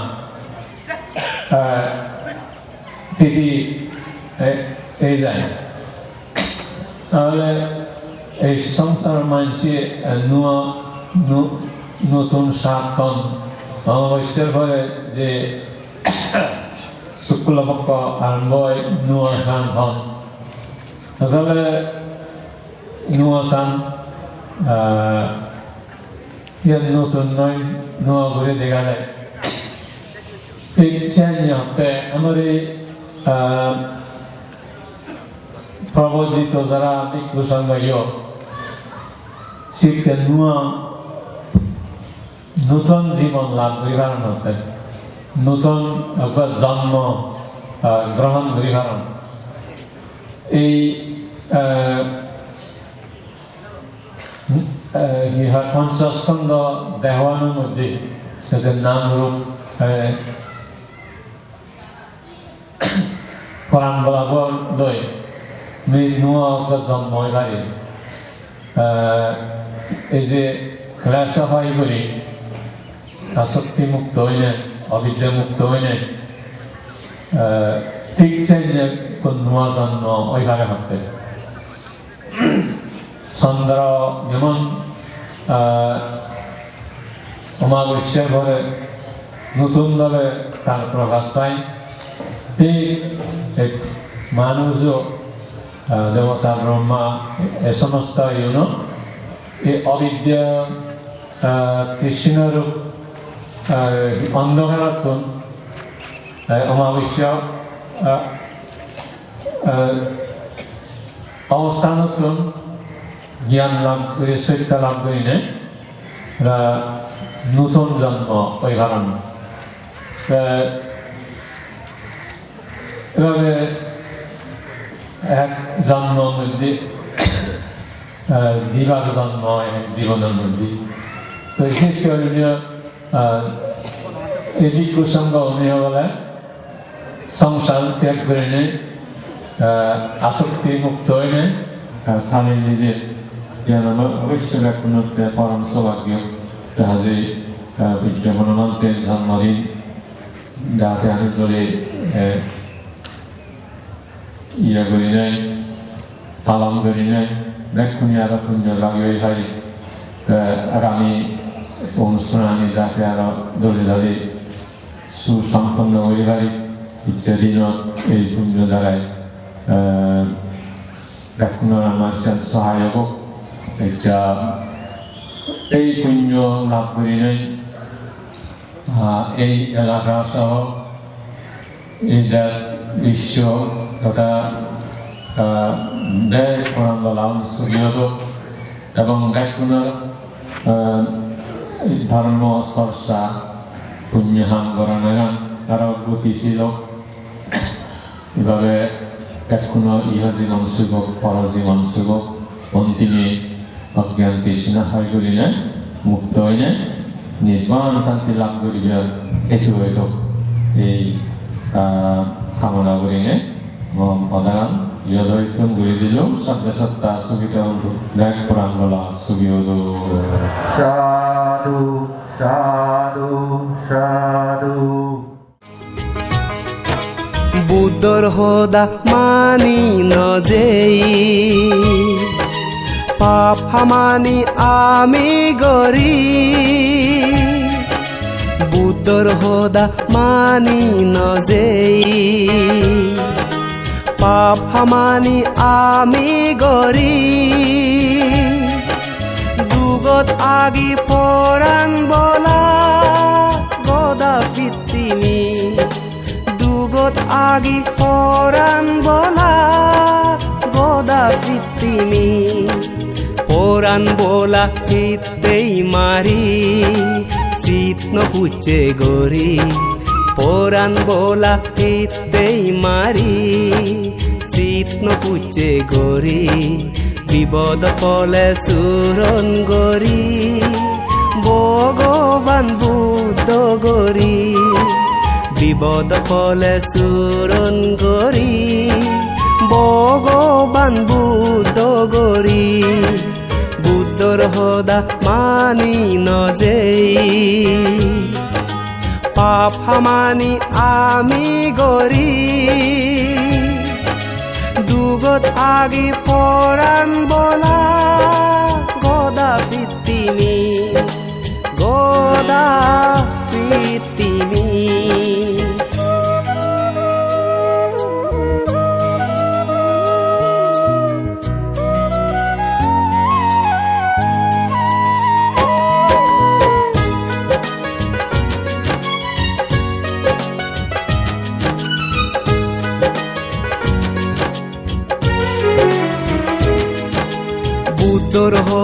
ah, tithi, eh, ei jai. Tahole ei songsaror manche, eh, nuo, nu-, Nutun saat hon, Amabossar pore je Sukla Pokko arombo oi, Nua San hon. Asole Nua San, ah, iyan nutun noi, nua guri dega jai. Thik senne hotte amari, ah, probojito jara bhikkhu sangho yo, sikke nua nutun jibon lab guri paron hotte, nutun ekko jonmo, ah, grohon guri paron. Ei, ah, ah, hi hoi, ponchoskondo dehoanor moddhe, ei je nam rup, eh, poran bola bor loi, mui nua ekko jonmo oi pari. Eh, ei je klesho hoi guri, asokti mukto oinei, avidya mukto oinei, eh, thik senne ekko nua jonmo oi pare hotte. Chondro jemon, ah, Amabossar pore nutun bhabe tar prokash pai, thik ei manujo, ah, debota Brahma, ei somosto iyuno, ei avidya, ah, trishna rup, ah, ondhokarottun, ah, Amabossar, ah, eh, obosthanottun gyan lab guri, sotto lab gurinei, eh, nutun jonmo oi paron. Eh, ebhabe ek jonmo moddhe, eh, dibar jonmo ek jibonor moddhe. To ei se karonei, eh, ei bhikkhu sangho une bole songsar tyag gurinei, eh, asokti mukto oinei, eh, sami nije. Iyan amar obossoi bekkunotte porom soubhagyo. Te haje, eh, pujjo Bonobhante jonmodin jate ami dole, eh, iye gurinei, palon gurinei, bekkune aro punyo lagei pari. Te agami onusthanani jate aro dole dale susamponno guri pari, icche dinot ei punyo darai, eh, bekkunor amar sen sohayok ok. Eccha ei punyo lab gurinei, ah, ei elaka soho ei desh, biswo totha, ah, bek poran bola un sugi odok ebong bekkunor, ah, dharmo chorcha punyo ham goranagan aro gotisil ok. Ebhabe bekkunor iho jibon suk ok, poro jibon suk ok, ontime ogyan trishna hoi gurinei mukto oinei nirban santi lab guribar hetu oitok. Ei, ah, kamona gurinei mui hodagan iyot oittun guri dilung. Sabbe satta sukhito hontu, bek poran bola sugi odok. Sadhu, sadhu, sadhu. Buddhor hoda mani no jei, pap hamani ami gori. Buddhor hoda mani no jei, pap hamani ami gori. Dugot agi poran bola goda pittimi. Dugot agi poran bola goda pittimi. Poran bola hittei mari, sit no pucche gori. Poran bola hittei mari, sit no pucche gori. Bibodot pole suron gori, Bhogoban Buddho gori. Bibodot pole suron gori, Bhogoban Buddho gori. Buddhor hoda mani no jei, pap hamani ami gori. Dugot agi poran bola goda pittimi.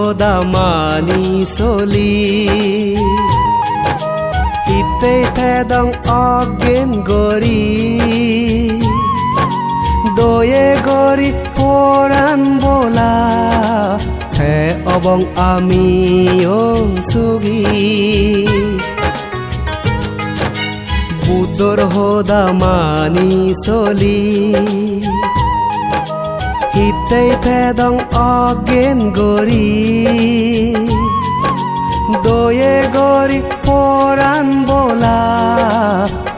Hoda mani soli, hittei thedong oggen gori. Doye gori poran bola, the obong amiyo sugi. Buddhor hoda mani soli, hittei thedong oggen gori. Doye gori poran bola,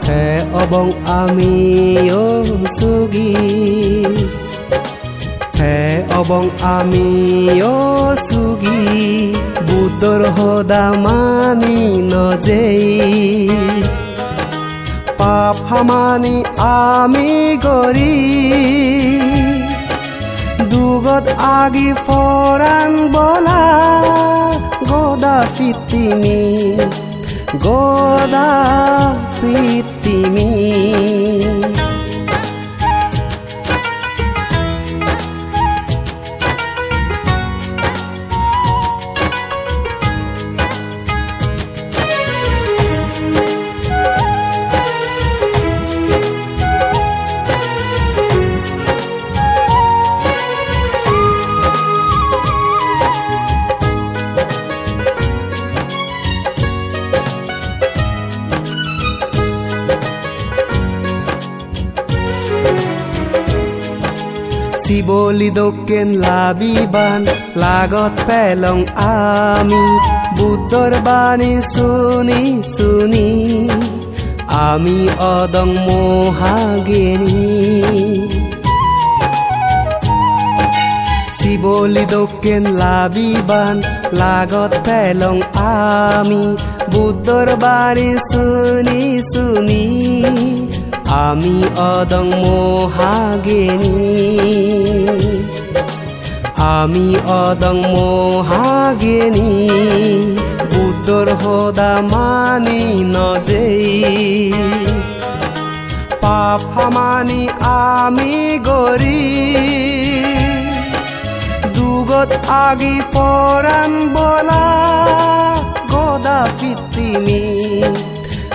the obong amiyo sugi. Te obong amiyo sugi, Buddhor hoda mani no jei. Pap hamani ami gori, dugot agi poran bola, goda pittimi, goda pittimi. Siboli dokken labiban lagot pelong ami, Buddhor bani suni suni ami odong mohageni. Siboli dokken labiban lagot pelong ami, Buddhor bani suni suni ami odong mohageni. Ami odong mohageni, Buddhor hoda mani no jei. Pap hamani ami gori, dugot agi poran bola, goda pittimi,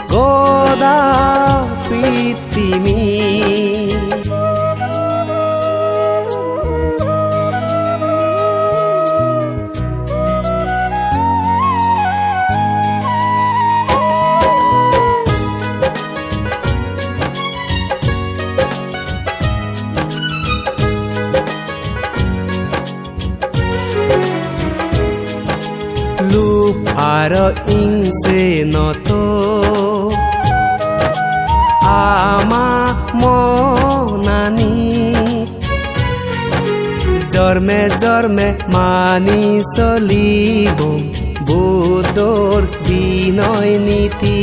goda pittimi. Lub aro ingse noto ama monani, jorme jorme mani solibong Buddhor binoy niti.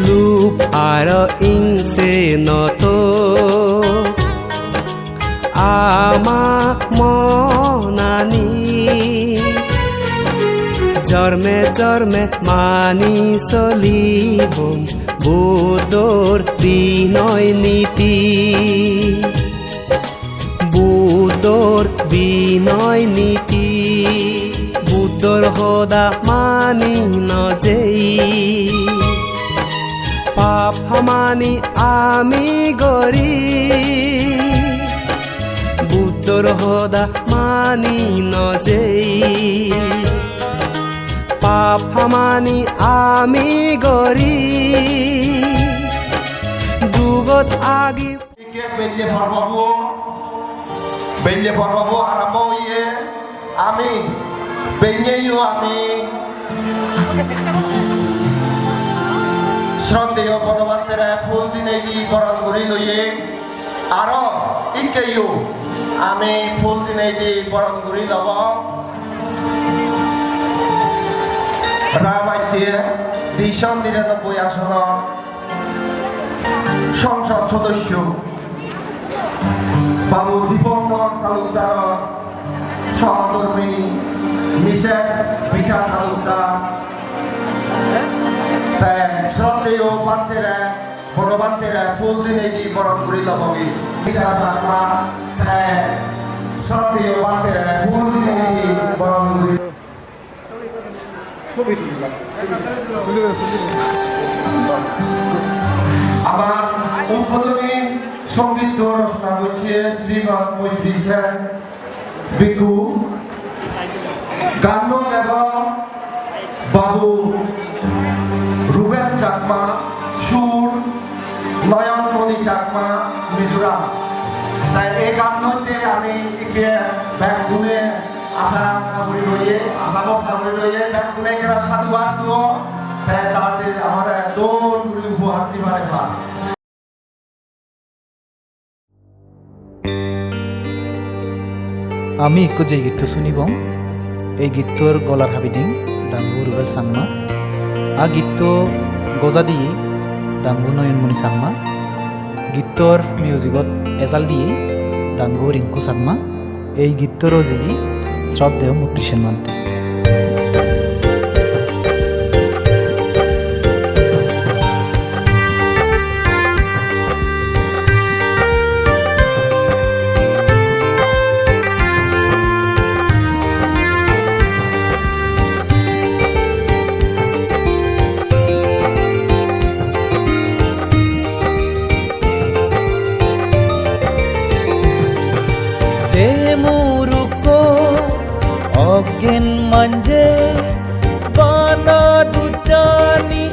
Lub aro ingse noto ama monani, jorme jorme mani solibong Buddhor binoy niti. Buddhor binoy niti, Buddhor hoda mani no jei. Pap hamani ami gori, Buddhor hoda mani no jei. Pap hamani ami gori, dugot agi. Ikke belle porbobo, belle porbobo arambo oye, ami belleyo ami srondeyo Bonobhantere phul dinei di boron guri loye, aro ikkeyo ami phul dinei di boron guri lobo. Rabatte di son niranobboi asono songsod sodosyo Babu Diponkor Talukdar, sohodormini Misses Bita Talukdar, te srondeyo Bhantere, Bonobhantere phul dinei di boron guri lobogi. Bita Chakma, te Sarateyo bhantere phul di boron guri. Amar udbodhoni songit rocona gocche Srimad Moitri Sen bhikkhu. Ganno debo Babu Rubel Chakma, sur Noyon Moni Chakma, Mizoram. Tai ei gannotte ami ikke bekkune asa guri loye, asa bhosa guri loye, bekkune ekkere sadhubad duo, te jate amare dol guri upohar di pare ta. Ami ikko je gitto sunibong, ei gittor golar habiding Dangu Rubel Changma, a gitto goja diye Dangu Noyonmoni Changma, gittor musigot ejal diye Dangu Rinku Changma. Ei gittor rojigi Sroddheyo Mutri Sen Mante. Je murukko oggen manje bana dujjani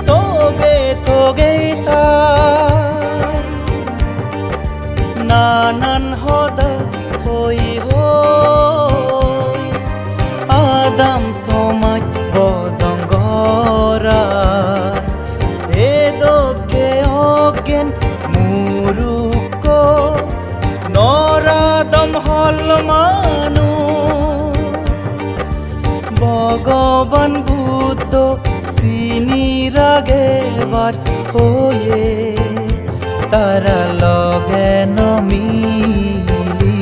toge toge thai. Nanan hoda hoi hoi adam somaj bojong gorai. Edokke oggen murukko noradom hol manuj. Bhogoban Buddho sini ragebar hoye tara loge no mili,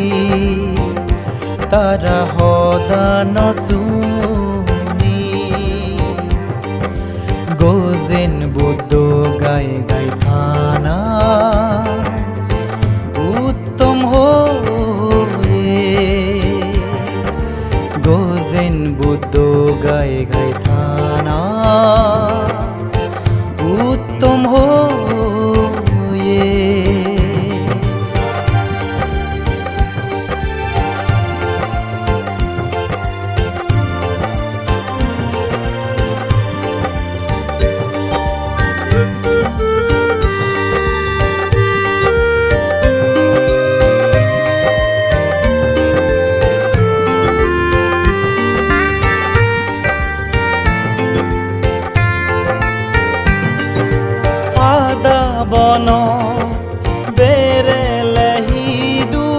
tara hoda no suni. Gozen Buddho gai gai thana uttom hoye. Gozen Buddho gai gai thana uttom hoye. Pada bono berele hidu,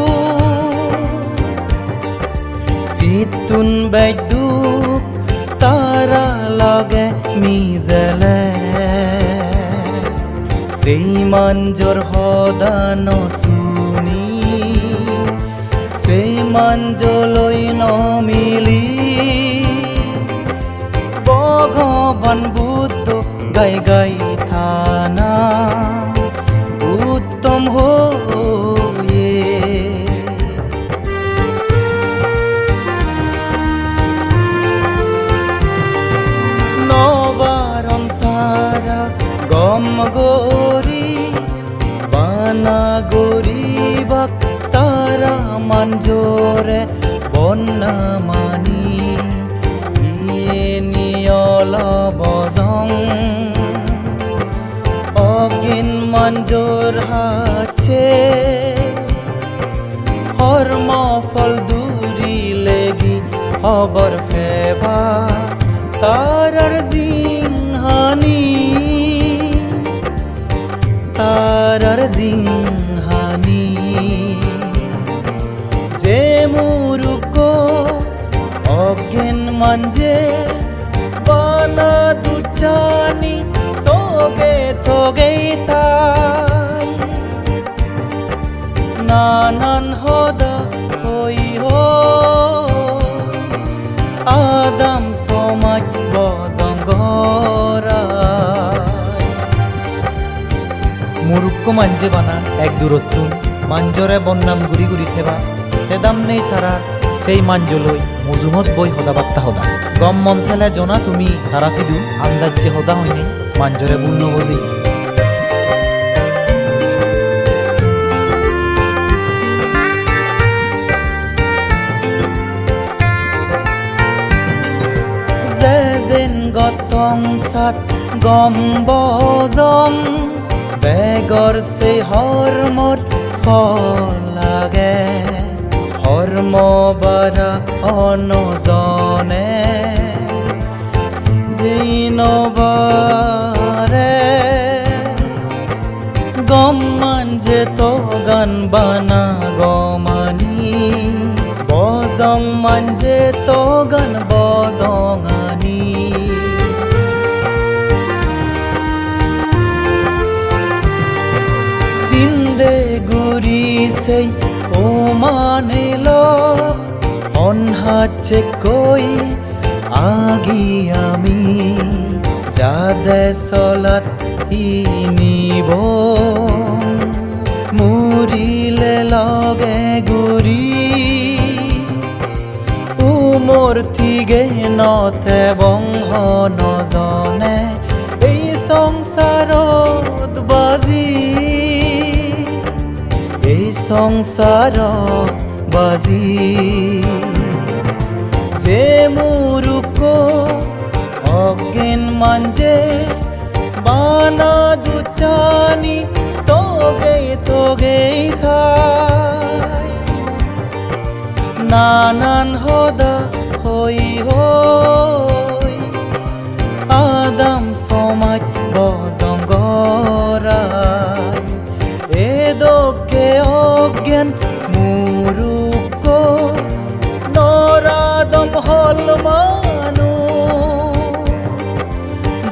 sittun bej duk tara loge mijele. Sei manjor hoda no suni, sei manjoloi no mili, Bhogoban Buddho gai gai thana uttom hoye. No paron tara gom gori, bana goribak tara manjore bonna mani. Iyeni olo bojong ogin manjor hacche. Hormo phol duri legi hobor peba tarar jinghani, tarar jinghani. Je murukko oggen manje bana dujjani toge toge thai. Nanan hoda hoi hoi adam somaj bojong gorai. Murukko manje bana ek durottun manjore bodnam guri guri theba. Sedam nei tara sei manjoloi mujungot boi hoda batta hoda. Gom mon thele jona tumi tara sidu andacche hoda hoinei manjore bul no bojei. Jejen gottong sat gom bojong, begor sei hormor phol age. Hormo bara ono jone jei no pare. Gom manje togan bana gomani, bojong manje togan bojongani. Sinde guri sei omanilo, hon hacchekkoi agi ami, jade solat hinibo, murile loge guri, umor tige no tebong hono jone ei songsarot baji, ei songsarot baji. Je murukko oggen manje bana duchani togei togei thai. Nanan hoda hoi hoi adam somaj bojong gorai. Edokke oggen murukko noradom hol manuj.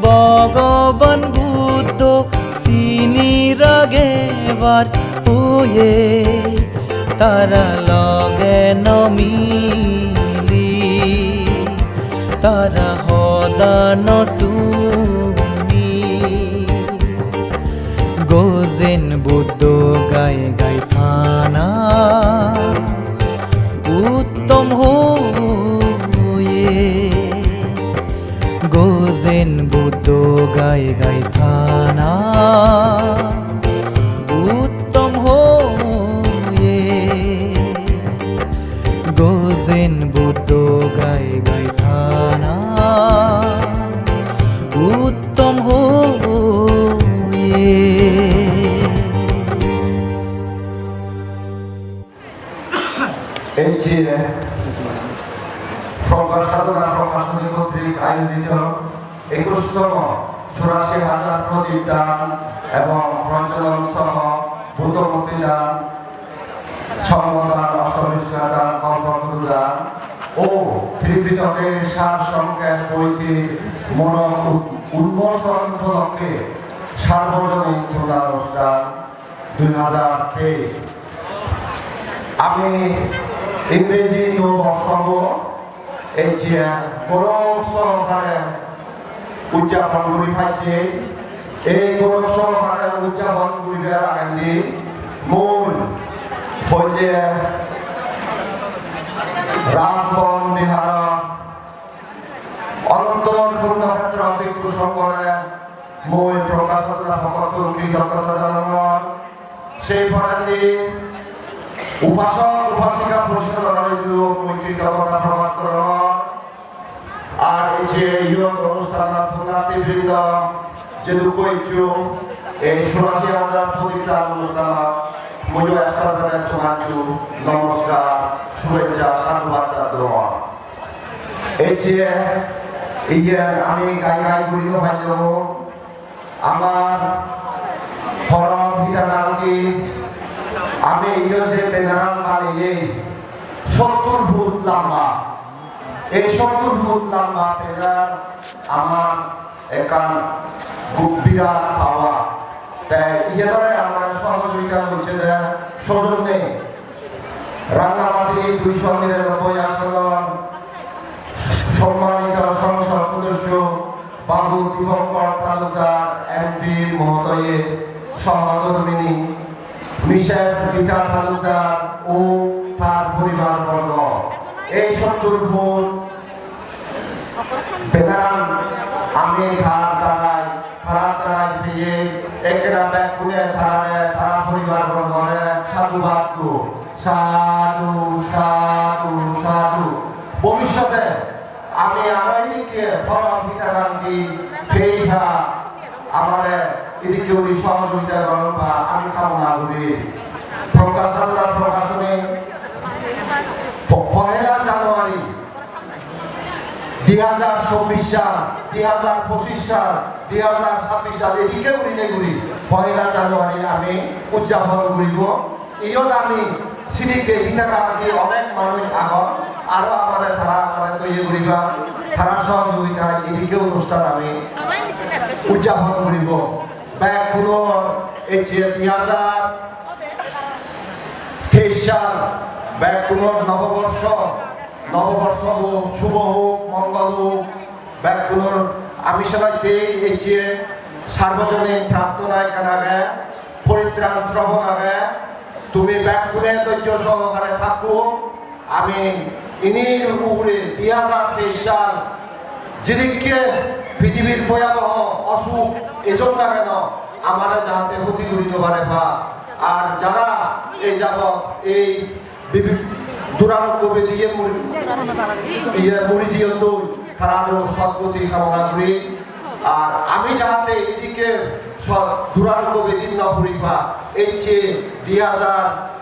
Bhogoban Buddho sini ragebar oye, tara loge no mili, tara hoda no suni. Gojen Buddho gai gai thana uttom hoye. Gojen Buddho gai gai thana uttom hoye. Gojen Buddho gai gai thana uttom hoye. Ecche Progga Sadhona Prakashani kortrik ayojito ekushtomo Churashi Hajar Prodip Dan ebong Projjolon Soho Buddho Murti Dan, Songho Dan, Osto Poriskar Dan, Kolpoturu Dan o Tripitokor Sar Songkhep boitir morok ud-, unmoson upolokkhe sarbojonin purnanusthan dui hajar teis. Ami Ingreji Nuo Borsobo ecche gourob sohokare udjapon guri pacchi. Ei gourob sohokare udjapon guribar agendi mui poille Rajbon Biharo Anantor Punnokhetro Bhikkhu Songhore mui Progga Sadhona pokkottun kritoggota janangor. Sei porendi upasok upasika porisodoreyo mui kritoggota prokash gorongor. Ar ei je iyot onusthanot punnarthi brindo jedukko eccho, ei churashi hajar prodip dan onusthanot muiyo estor pede tomattun nomoskar, subecha, sadhubad janangor. Ei je iyen ami gai gai guri no pailung, amar porom hitanangi ami iyen je banner-an baneye sottur foot lamba, ei sottur foot lamba banner amar ekkan gu-, birat power. Te iyenore amare sohojogita gocche de sojonne Rangamati duiso niranobboi asonon sommanito songsod sodosso Babu Dipankar Talukdar M P mohodoye, sohodormini Missus Rita Talukdar o Tar poribar borgo, ei sottur foot benaran ami tar darai, tarar darai peye, ekkena bekkune tarare, tara poribar borgore sadhubad do. Sadhu, sadhu, sadhu. Bobissote ami aro edikke porom hitakandi pei pa, amare edikke guri sohojogita goron pa ami kamona guri. Prokashanala prokashone po-, pohela January di hajar chobbish sal, di hajar pochish sal, di hajar chabbish sal edikke guri ne guri pohela January ami udjapon guribo. Iyot ami sidikke hita kamji onek manuj agon, aro amare tara amare toye guriba, tara sohojogita edikke onusthan ami udjapon guribo. Bekkunor ecche di hajar teish sal, bekkunor noboborsho, noboborsho bo subo hok, mongol hok, bekkunor ami selaite ecche sarbojonin prarthona ekkan age, poritran srobon age, tumi bekkune dojjo sohokare thakko, ami inir ugure di hajar teish sal jedikke pithibir boyaboho osuk ejok na keno, amare jahate hoti guri no pare pa. Ar jara ei jabot ei bibi-, duraroggo bediye muri, iye muri jiyon doi, tararo sodgoti kamona guri. Ar ami jahate idikke so-, duraroggo bedi no puri pa, ecche di hajar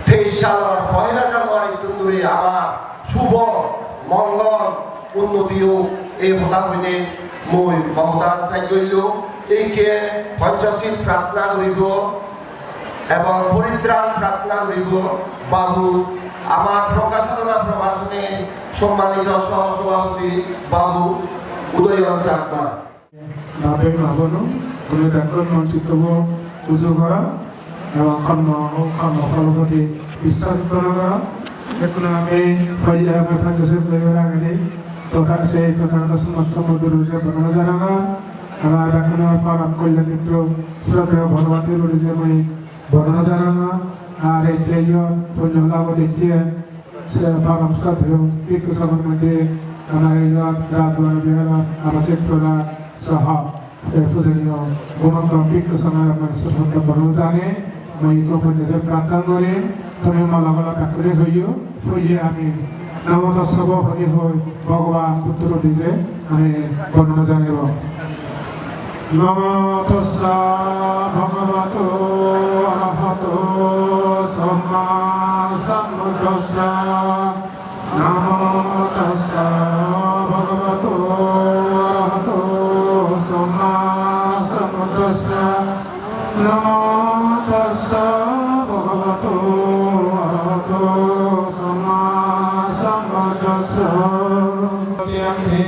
teish salor poila January tun duri amar subo mongol unnoti ok, ei hoda hoine mui mo hodan sej gollung. Ikke Panchashil prarthona guribo ebong poritran prarthona guribo. Babu, amar Prokashanala prokashone sommanito soh-sobhapoti Babu Udayon Chakma. Babe ma bono, tumi bekkun mon chittobo uju goro, ebong kormo, kormo pholor proti biswas goro. Bekkun ami pojja, ami pojja se pojja ragini, to ta se to ta somosto modhur je bondona jananga, amar bekkunor param kolyan mitro, sroddheyo Bhagabati Rurije mui bondona jananga, ar ei je yo punyo labo dekkye, se param sroddheyo bhikkhu songho moddhe amar ei Rajbari Biharot abasik pradhan soho, ei pujoniyo gunotto bhikkhu songho mui sroddha bondona janei, mui ikko punyo je prarthona guri, tumi mala mala bekkune hoiyo, hoiye ami Namo tassa bo hori hoi Bhagavan Buddho Rurije ami bondona janaibo. Namo tassa bhagavato arahato sammāsambuddhassa. Namo tassa bhagavato arahato sammāsambuddhassa. Namo tassa bhagavato arahato sammāsambuddhassa. Dutiyampi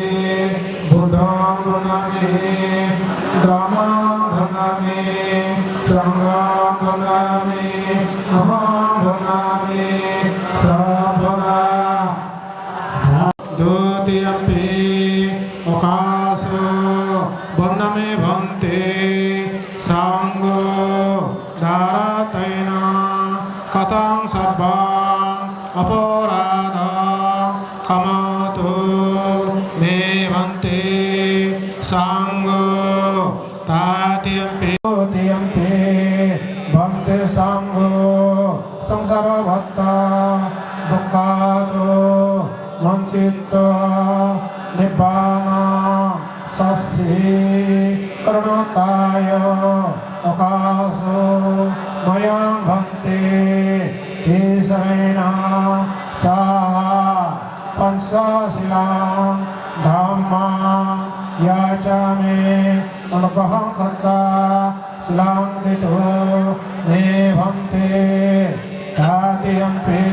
buddhaṃ vandāmi, dhammaṃ vandāmi, saṅghaṃ vandāmi, ahaṃ vandāmi sabbadā. Dutiyampi okāso vandāmi bhante saṅgho dārattayena kataṃ sabbaṃ aparādhaṃ khamatu me bhante saṅgho. Tatiyampi, tatiyampi bhante saṅgho saṃsāravatā dukkhāto muccitvā nibbānasāsīkaraṇatthāya okāso mayaṃ bhante tisaraṇena saha pañcasīlaṃ dhammaṃ yācāmi. Anuggahākattā sīlaṃ detho me bhante. Tatiyampi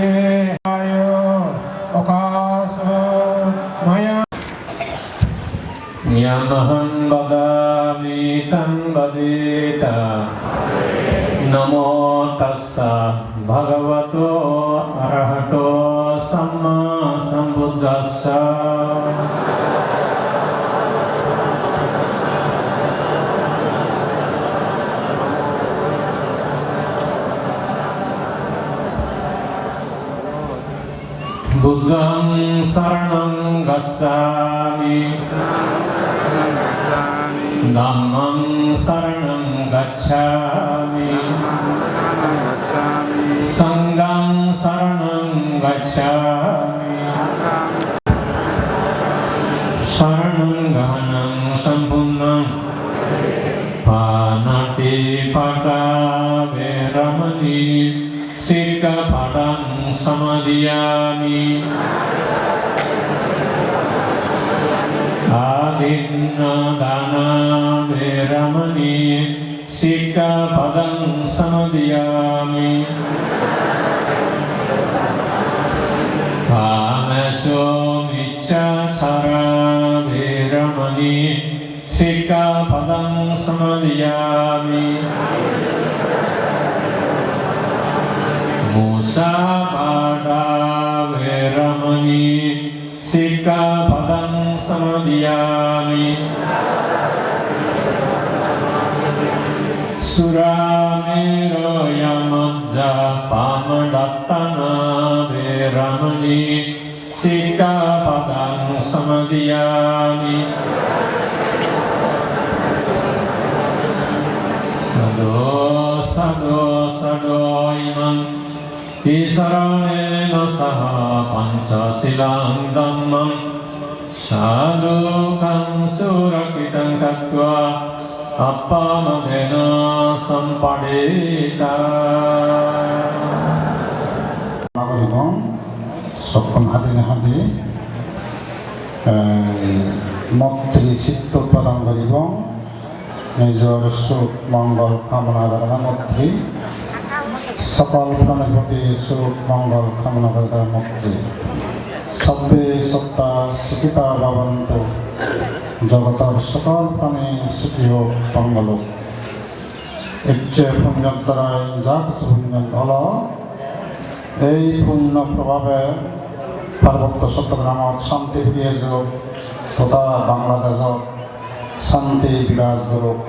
okāso mayaṃ. Yamahaṃ vadāmi taṃ vadetha. Namo tassa bhagavato arahato sammāsambuddhassa. saraṇaṃ gacchāmi. Dhammaṃ saraṇaṃ gacchāmi. Saṅghaṃ saraṇaṃ gacchāmi. Saraṇaṃ gahaṇaṃ sampuṇṇaṃ. Pāṇātipātā veramaṇī sikkhāpadaṃ samādiyāmi. Adinnādānā veramaṇī sikkhāpadaṃ samādiyāmi. Kāmesu micchācārā veramaṇī sikkhāpadaṃ samādiyāmi. Musāvādā veramaṇī sikkhāpadaṃ samādiyāmi. Surāmerayamajjapamādaṭṭhānā veramaṇī sikkhāpadaṃ samādiyāmi. Sādhu, sādhu, sādhu. Imaṃ tisaraṇena saha pañca sīlaṃ dhammaṃ sādhukaṃ surakkhitaṃ katvā appamādena sampādetha. Sokkun hadine hadi, eh, moitri chitto utpadan guribong. Nijor suk mongol kamona goronne moitri, sokol pranir proti suk mongol kamona goronne moitri. Sabbe sattā sukhitā bhavantu, jogotor sokol prani sukhi hok, mongol hok. Icche punyor darai ja kichu punyo olo, ei punyo probhabe Parbotto Chottogramot shanti firi ejok, totha Bangladeshot shanti biraj gorok.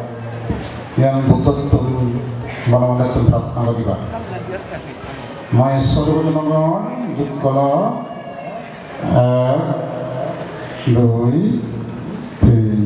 Iyan Buddhottun, Bhogobanettun prarthona guriba. Mui suru guri mongol, jukkola, ek, dui, tin.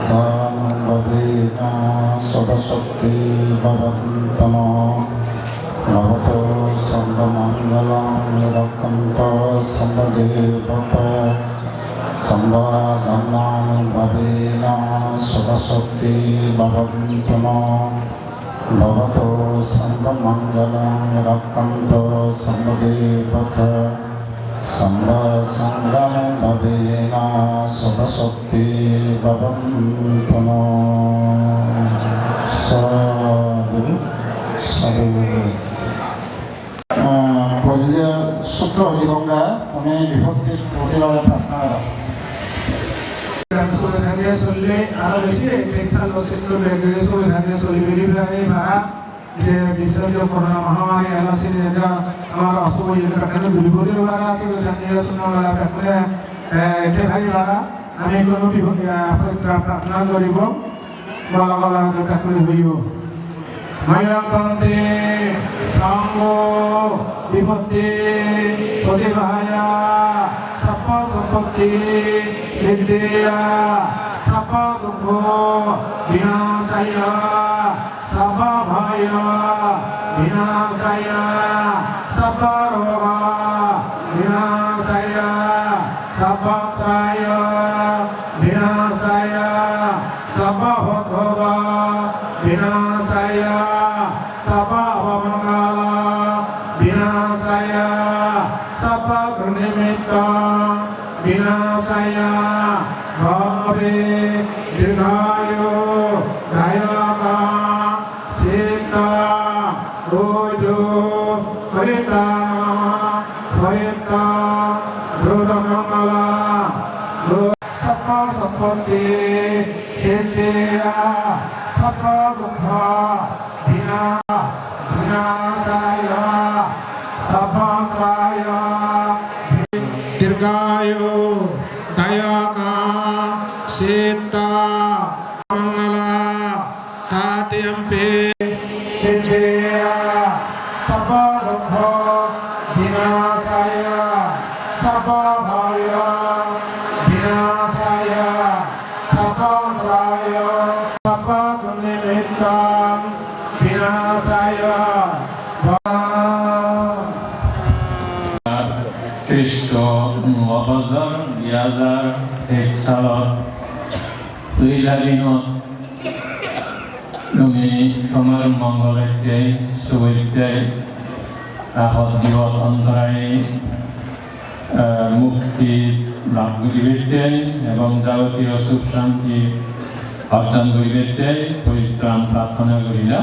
Dānubhāvena sabbasattī bhavantu no. Bhavatu sabbamaṅgalaṃ, rakkhantu sabbadevatā. Sabbadhammānubhāvena sabbasattī bhavantu no. Bhavatu sabbamaṅgalaṃ, rakkhantu sabbadevatā. Sabbasaṅghanubhāvena sabbasattī bhavantu no. Sādhu, sādhu. Ah, poille sutro hoibong, tumi bipatti protibade prarthona goro. Aro besi ektal lo sektor beg beg soli thakle soli beri beri para je bishwa je corona mahamari ela sini je amar osubidha bekkani duri gori para, kintu sani sunna wala bekkani, eh, ete hari para ami kono bipod, eh, poritrag prarthona goribo, bala bala bekkani hoibo. Mayam bhante sangho vipatti pativahaya sabba sampatti siddhiyaya sabba dukkha vinasaya sabba bhaya vinasaya sabba roga vinasaya sabba antaraya vinasaya sabba upadava vinasaya sabba avamangala vinasaya sabba dunnimitta vinasaya bhave dirghayu dayaka sitta uju parittana paritta brudamangala sabba sampatti siddhiyaya sabba dukkha vina vinasaya sabba antaraya dirghayu dayaka sitta mangala tatiyampi siddhiyaya sabba dukkha vinasaya sabba bhaya vinasaya sabba antaraya sabba dunnimitta vinasaya. Khristo nuo bojor dui hajar ek salot tui lagino tumi tomar mongol ette suoitte apod bipod ontorai eh, mukti lab guribatte ebong jabotiyo suk shanti orjon guribatte poritran prarthona gurila.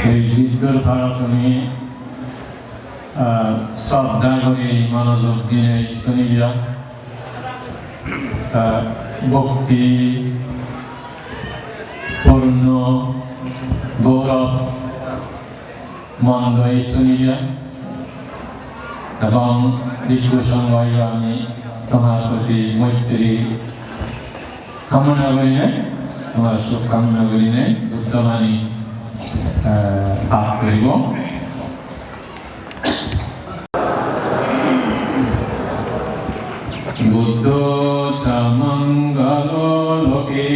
Ei jiddur para tumi, eh, sroddha guri monojog dinei suniba, eh, bhokti purno gourab mon doi suniya ebong bhikkhu songho ami tomar proti moitri kamona gurinei, tomar suk kamona gurinei Buddho bani, eh, pat guribo. Buddho ca mangalo loke,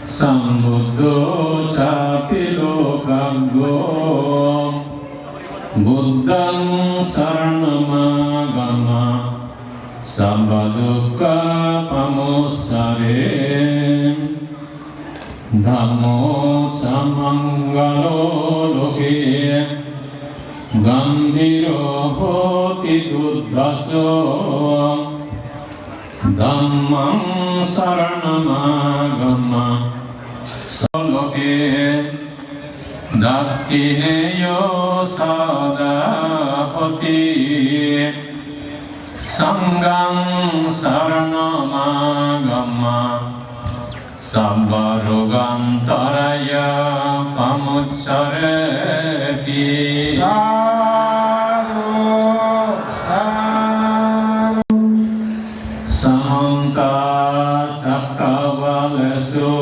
sambuddho cāpi lokaggo. Buddhaṃ saraṇamāgamha, sabbadukkhā pamuccare. Dhammo ca mangalo loke, gambhīro hoti duddhaso. Dhammaṃ saraṇamāgamha, sa loke, dakkhiṇeyyo sadā hoti. Saṅghaṃ saraṇamāgamha, sabbarogantarāya pamuccareti. Sādhu, sādhu. Samantā cakkavāḷesu,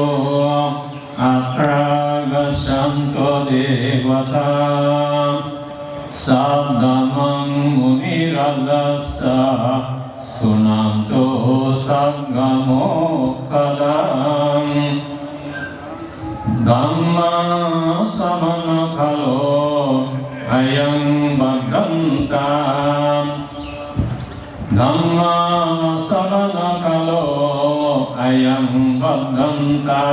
atrāgacchantu devatā, saddhammaṃ munirājassa, suṇantu saggamokkhadaṃ. Dhammassavanakālo ayaṃ bhadantā. Dhammassavanakālo ayaṃ bhadantā.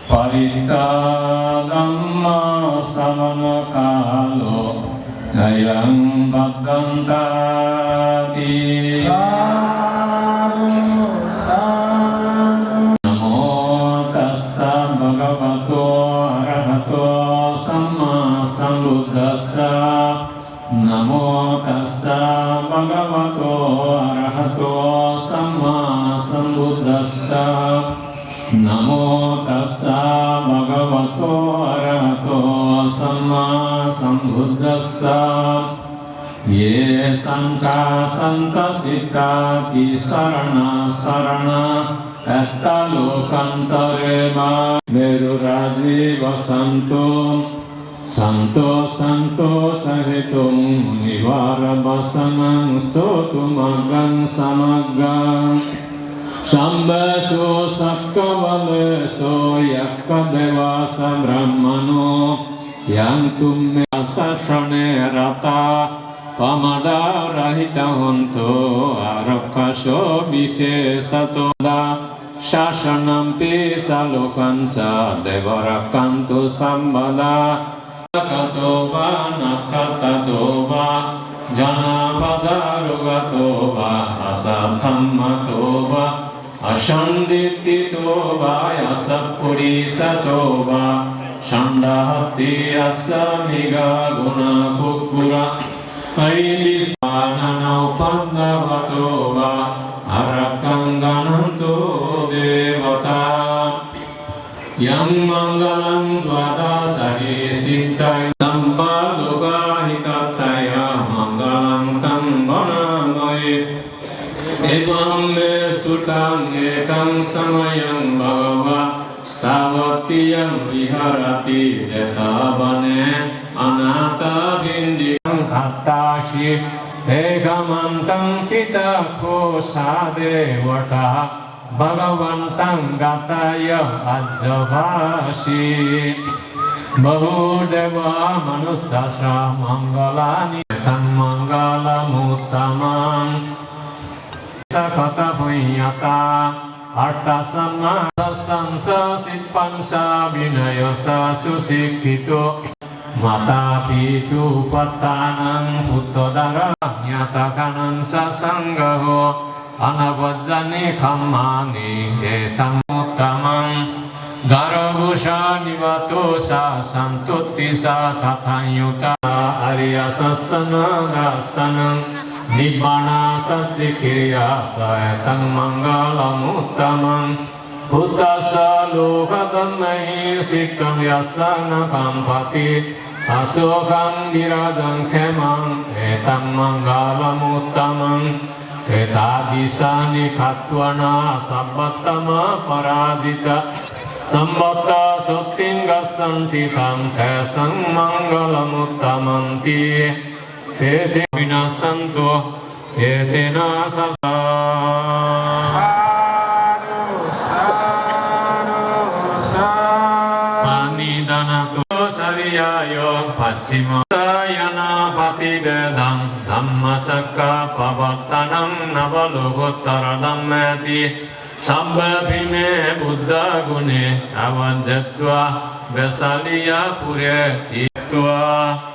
Parittā dhammassavanakālo ayaṃ bhadantā ti. Sādhu, sādhu. Namo tassa bhagavato arahato sammāsambuddhassa. Namo tassa bhagavato arahato sammā tassa. Namo tassa bhagavato arahato sammāsambuddhassa. Ye saṅghā santāsiṭṭhā tisaraṇā saraṇā etta lokantare va. Merurāji vasantu santo santosahetuṃ munivaravasanaṃ sotumaggaṃ samaggaṃ. Sabbesu cakkavalesu yakkhadevā ca brahmano yantu me sāsane ratā pamādarahitā hontu arakkhaso visesatā. Sāsanampi ca lokañca devā rakkhantu sabbadā. Kato va nakkhattato va janapadarogagato va asaddhammato va asandiṭṭhito va asappurisato va saṇḍahatthi assamigagoṇakukkura ahi disvā nānāupaddavato va arakkhaṃ gaṇhantu devatā. Yaṃ maṅgalaṃ dvādasāhi siṭṭhāyuta sabbalokahitattayā maṅgalaṃ taṃ bhaṇāmahe. Evaṃ me sutaṃ ekaṃ samayaṃ bhagavā sāvatthiyaṃ viharati jetavane anāthapiṇḍikā. Attāsi ekamantaṃ ṭhitā kho sā devatā bhagavantaṃ āgatāya ajjhabhāsi. Bahū devā manussā ca maṅgalāni etaṃ maṅgalamuttamaṃ. Sakatapuññatā aṭṭha sammā sassaṃ ca sippaṃ ca vinayaṃ ca susikkhito mātāpituupaṭṭhānaṃ puttadārassa ñātakānañca saṅgaho anapajjāni kammāni etaṃ uttamaṃ. Gāravo ca nivāto ca santuṭṭhī ca kataññutā ariyasaccāna dassanaṃ nibbānasacchikiriyā ca etaṃ maṅgalamuttamaṃ. Phuṭṭhassa lokadhammehi cittaṃ yassa na kampati asokaṃ virajaṃ khemaṃ etaṃ maṅgalamuttamaṃ. Etādisāni katvāna sabbatthamaparājitā sabbattha sotthiṃ gacchanti taṃ tesaṃ maṅgalamuttamanti. Ete vinassantu etena sassa. Sādhu, sādhu, sādhu. Paṇidhānato sariyāyo pacchimā dāyana paṭivedhaṃ dhammacakkappavattānaṃ navalokuttaradhammeti. Sabbepime buddhaguṇe āvajjetvā vesāliyā pure ṭhitā.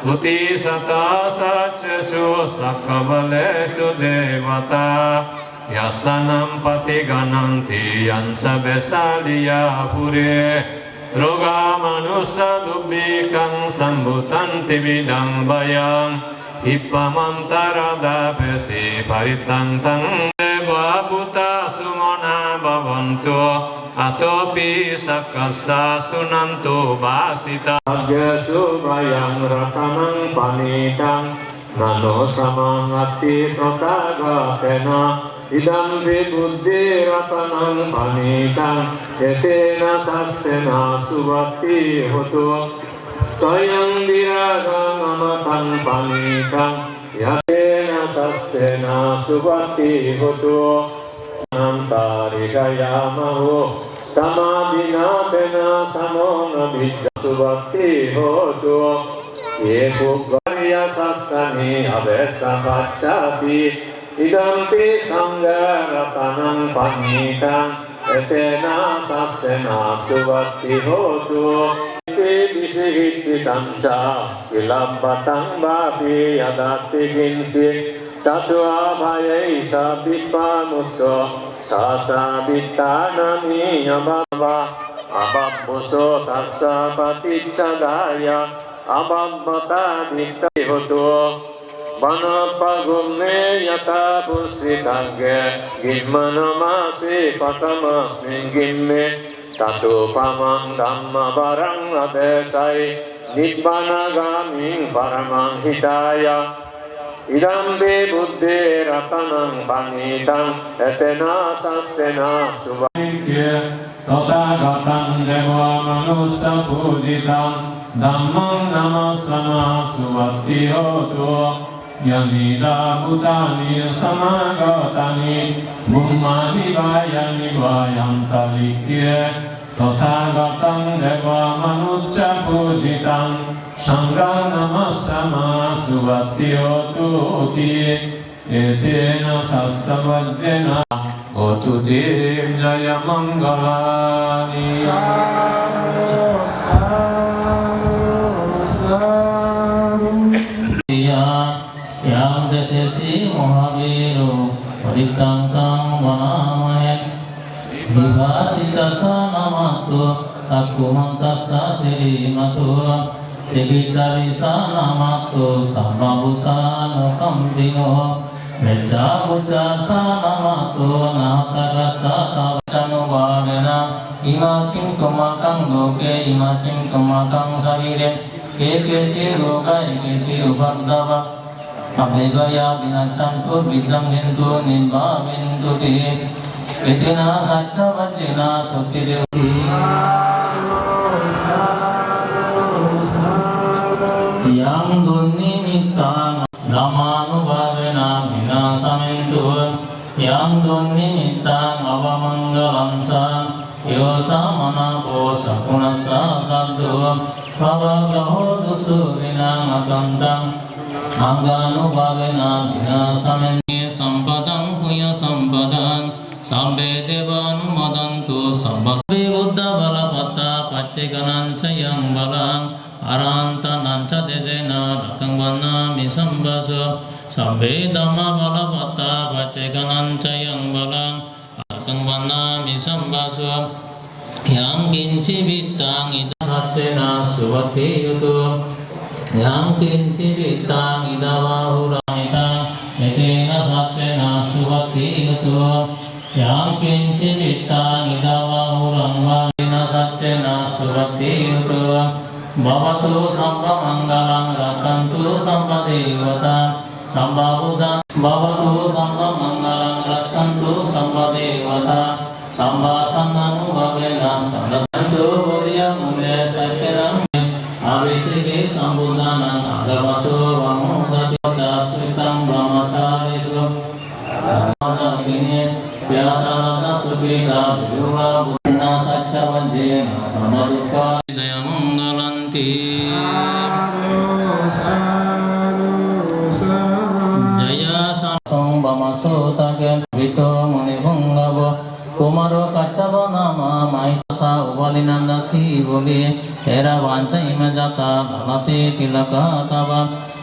Koṭisatasahassesu cakkavāḷesu devatā yassāṇaṃ paṭiggaṇhanti yañca vesāliyā pure. Rogā manussā dubbhikkhā saṃ bhūtaṃ tividhaṃ bhayaṃ khippamantaradhāpesi parittaṃ taṃ. Devā bhūtā sumanā bhavantu athopi sakkacca suṇantu bhāsitaṃ. Saggesu bhayaṃ ratanaṃ paṇītaṃ na no samaṃ atthi tathāgatena idampi buddhi ratanaṃ paṇītaṃ etena saccena suvatthi hotu. Khayaṃ virāgaṃ amataṃ paṇītaṃ etena saccena suvatthi hotu. Antarikkhayāmahu samādhinā tena samo na vijjā suvatthi hotu. Ye puggā ariyasaccāni avestaṃ pacchati idampi saṅghe ratanaṃ paṇītaṃ etena saccena suvatthi hotu. Iti vicikicchitañca sīlabbataṃ vāpi yadatthi kiñci tathūpāyesabhippamutto saccattitthānamhi abhabba. Abhabbuso tassa paṭicchādāya abhabbatā diṭṭho hotu. Panappagumbe yathā pucchitagge gimhānamāse paṭhamasmiṃ gimhe. Tatūpamaṃ dhammavaraṃ adesayī nibbānagāmiṃ paramaṃ hitāya. Idampi buddhe ratanaṃ paṇītaṃ etena saccena suva- Tathāgataṃ devamanussapūjitaṃ dhammaṃ namassāma suvatthi hotu. Yānīdha bhūtāni samāgatāni bhummāni vā yāni va antalikkhe tathāgataṃ devamanussapūjitaṃ saṅghaṃ namassāma suvatthi hotu ti. Etena saccavajjena hotu te jayamaṅgalāni. Sādhu, sādhu, sādhu. Yaṃ tejasī mahāvīro parittaṃ taṃ bhaṇāma he. Vippassitassa nāmatto cakkhumantassa sirīmato. Sikkhitassa vissassa nāmatto sabbabhūtānukampino. Mettā bhujassa nāmatto ñātakassa tava- Anubhāvena imasmiṃ tumhākaṃ loke imasmiṃ tumhākaṃ sarīre ke keci rogā ke keci upaddavā sabbe bhayā vinassantu vijjam hentu nibbāventu te. Etena saccavajjena sotthi te. Yaṃ dunnimittaṃ dhammānubhāvena vināsamentu. Yaṃ dunnimittaṃ avamaṅgalañca yo sā manāpo sakuṇassa saddo pāpaggaho dussupinaṃ akantaṃ aṅgānubhāvena vināsamentu. Sampadaṃ puññasampadaṃ sabbe devānumodantu sabba. Sabbe buddhabalappattā paccekānañca yaṃ balaṃ arahantānañca tejena rakkhaṃ bandhāmi sabbaso. Sabbe dhammābalappattā paccekānañca yaṃ balaṃ arahantānañca tejena rakkhaṃ bandhāmi sabbaso. Yaṃ kiñci vittaṃ idha saccena suvatthi hotu. Yaṃ kiñci vittaṃ idha vā huraṃ vā etena saccena suvatthi hotu. Yaṃ kiñci vittaṃ idha vā huraṃ vā etena saccena suvatthi hotu. Bhavatu sabbamaṅgalaṃ rakkhantu sabbadevatā. Sabbabuddhā bhavatu sabbamaṅgalaṃ rakkhantu sabbadevatā. Sabbasaṅghānubhāvena sadā bodhiyā mūle sakyānaṃ abhiseke sambuddhānaṃ aggappatto pamodati. Suttaṃ brahmacārisu padakkhiṇe piyataladdhasukhitā virūḷhā buddhena saccavajjena sabbadukkhā. Jayamaṅgalanti. Sādhu, sādhu, sādhu. Jaya san- Soṃ Bhamasotake bhito munipuṅgavo. Kumāro Kassapo nāma mahesī. Sā Upālī Nanda Sīvalī, therā pañca ime jātā, Lalatītilakā tava.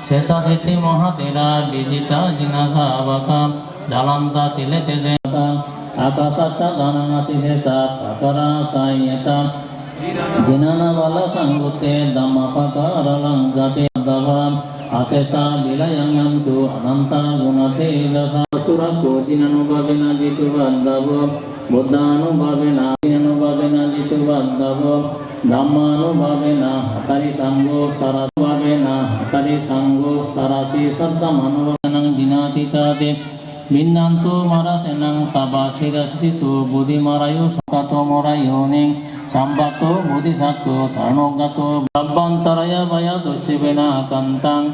Sesāsīti mahātherā, vijitā jinasāvakā, jalantā sīlatejena. Ākāsaṭṭhānānaṃ āsi sesā, pākārā ca eyyatha. Jinānābalasaṃyutte, dhammapākāralaṅkate. Upaddavā asesā virajaṃ yantu, anantaguṇatejasā. Sūrakkho jinānubhāvena jitupaddavo, buddhānubhāvena, jinānubhāvena jitupaddavo, dhammānubhāvena hātari saṅgho sārasī, bhāvena hātari saṅgho sārasī, saddhammānubhāvena jinātītāti. Bindhantu mārasenaṃ tappasīlassa ṭhito, bodhimalayuṃ sakkatvā mūleyoniṃ, sampatto bodhisatto saraṇagato. Sabbantarāyā bhayā dukkhadomanassupinaṃ,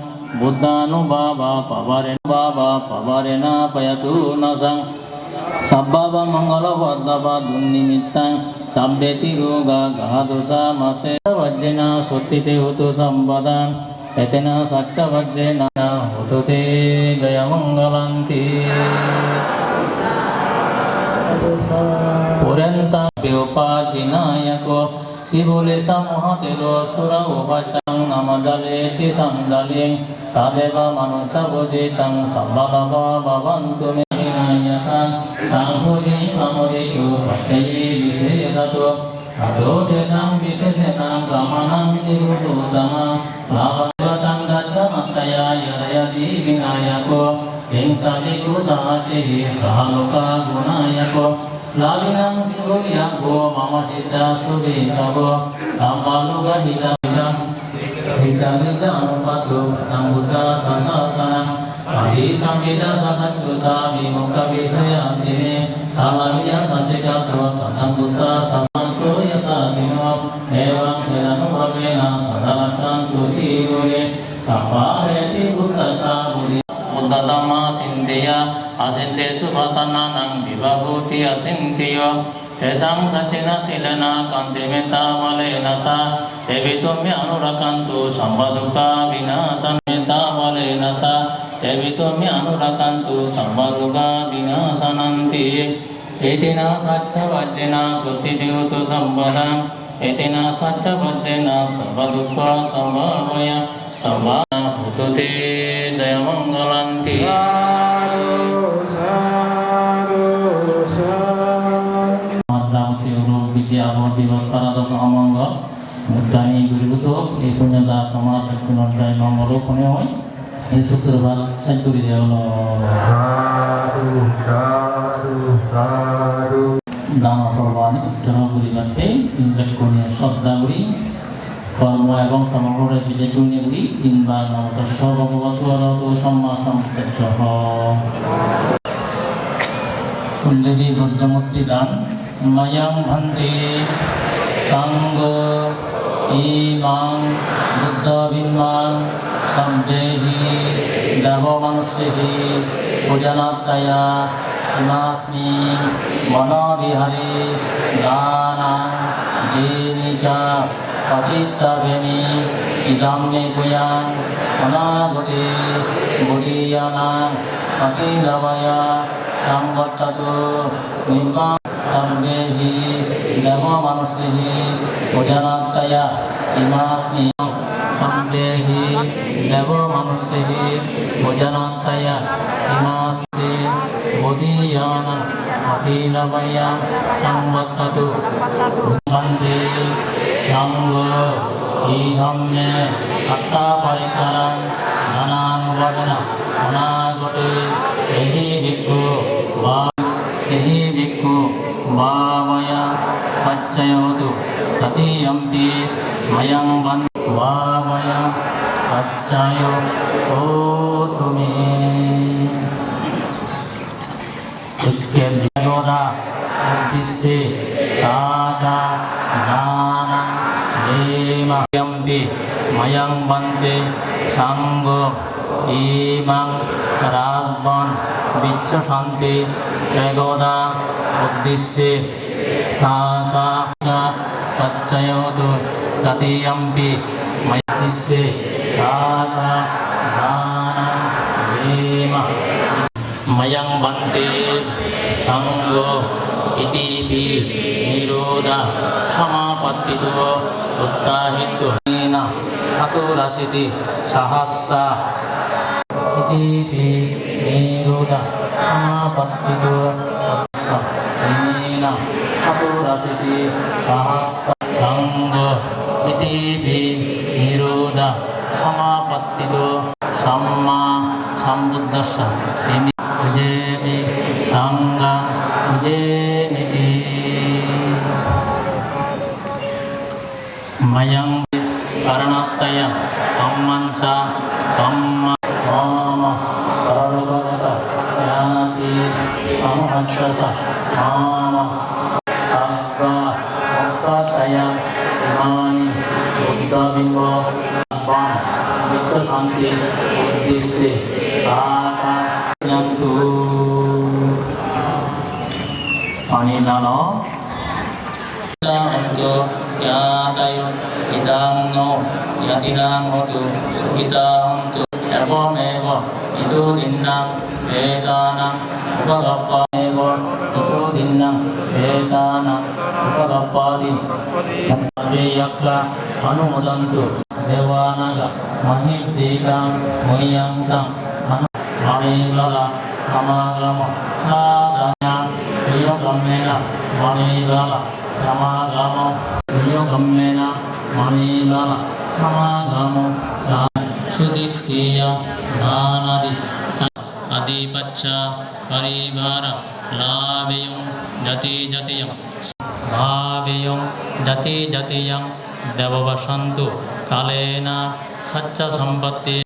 buddhānubhāvapāvarena, bhāvapāvarena payatu nāsaṃ. Sabbāvamaṅgalamupaddavā dunnimittaṃ, sabbe tirogā gahā dosā mā se. Vajjena sotthi te hotu sabbadā. Etena saccavajjena hotu te jayamaṅgalanti. Pūrentānaṃ upajjhāyāko sīvalī ca mahāthero, sūrā ūpanissayaṃ nāma jaleti saṃjalī, tatheva manussapūjitaṃ sabbalābho bhavantu me. Nāyakā saṅghuti pamoditu paccayī visesato. Atha tesaṃ visesena pamāṇaṃ nibbutamaṃ, lābhaṃ vataṃ dassanattayā yadayādi vinā. Saha loka gunayako labhinaṃ singho viyaggo mama citta subhitago sabba loka hitavidam hita vidya anupato kataṃ buddhassa sāsanaṃ paṭisaṅkhitā sattaccusa vimokkhavisayā tīne salabhiyā sacchikato kataṃ buddhassa manto yasassino evaṃ tena anubhāvena sadā rakkhantu sirīmuni. Taṃ pāpeti buddhassa bodhi buddha dhamma acinteyya acintesu pasannānaṃ vibhagoti acinteyo tesaṃ saccena sīlena khanti mettābalena ca devitum me anurakkhantu sabbadukkhavināsanaṃ mettābalena ca devitum me anurakkhantu sabbarogavināsanāti. Etena saccavajjena sotthi te hotu sabbadā. Etena saccavajjena sabbadukkha sabbabhaya sabba hotu te jayamaṅgalanti. Sādhu, sādhu, sādhu. Madhyamati uru vidya abodhi vassara dosa amanga. Muttani guributo, ei punyada tomar bekkunor jai mongol hone hoi. Ei sutrobad sej guri deya olo. Sādhu, sādhu, sādhu. Dana porbani uttoro guribatte bekkune sroddha guri kormo ebong tomogore bije tuni guri tinbar namo tassa bhagavato arahato samma sambuddhassa. Pulledi gojjamurti dan. Mayaṃ bhante saṅgho imaṃ buddhabhimmaṃ sabbehi devamanussāhi pūjanatthāya imasmiṃ vanavihāre dānaṃ demi ca paṭiṭṭhāpemi. Idaṃ me puññaṃ anāgate bodhiyānaṃ abhiṇāvaya saṃvattatu. Nimmānaṃ sabbehi devamanussāhi pūjanatthāya imasmiṃ sabbehi devamanussāhi pūjanatthāya imasmiṃ bodhiyānaṃ abhiṇāvaya saṃvattatu. Bhante saṅgho idaṃ me attaparikkaraṃ dānānubhāvena anāgate ehi bhikkhu bhā ehi bhikkhu bhāvāya paccayo hotu. Tatiyampi mayaṃ bhante bhāvāya paccayo hotu me. Utkem goda uddisse tāta dānaṃ dema. Yampi mayaṃ bhante saṅgho imaṃ rājbaṇ vicchashanti pagoda uddisse tāta paccayo hotu. Tatiyampi mayaṃ uddisse tāta dānaṃ dema. Mayaṃ bhante saṅgho itipi nirodhasamāpattito uttahittu nena saturasiti sahassa. Itipi nirodhasamāpattito nena saturasiti sahassa. Saṅgho itipi nirodhasamāpattito sammāsambuddhassa. Imi pujemi saṅghaṃ pujemiti. Mayaṃ karaṇatthāya kammañca kamma mama paralokagata ñāti samūhassa ca mama sagga mokkhatthayaṃ imāni buddhabhimmaṃ vicchashanti uddisse tāta yantu. Pani dano. Hontu ñātayo idaṃ no ñātīnaṃ hotu sukhitā hontu. Evameva ito dinnaṃ petānaṃ upakappati. Eva ito dinnaṃ petānaṃ upakappati. Sabbe yakkhā anumodantu devā nāgā mahiddhikā. Mayhaṃ taṃ anu manipulā samāgamo sādāya puññakammena manipulā samāgamo puññakammena manipulā samāgamo sā suditthiyā dānādī sa adhipacca parivara labheyung jati jatiyang bhaveyung jati jatiyang devavassantu kalena sacca sampatti.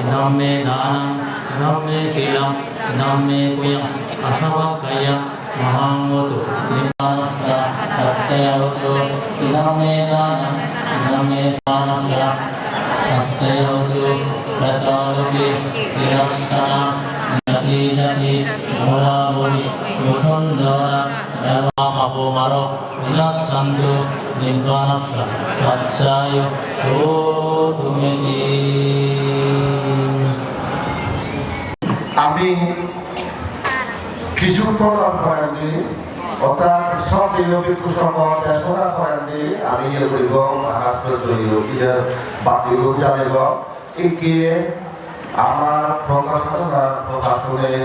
Idam me danam, idam me silam, idam me punyam, asabakaya mahang hotu. Nibbanassa paccaya hotu, idam me danam, idam me danassa paccaya hotu. Preta loke tirassana jati jati bhora bhuri dukkhondora deva papo maro vinassantu nibbanassa paccaya hotu meti. আমি কিছুক্ষণর পরেন্দি, অর্থাৎ শ্রদ্ধেয় ভিক্ষু সংঘ দেশনা করেন্দি, আমি ইয়ে করিব, মহারাষ্ট্র তৈরি, ইয়ে বাতিল জ্বালিব। একে আমার প্রকাশ সাধনা প্রকাশনের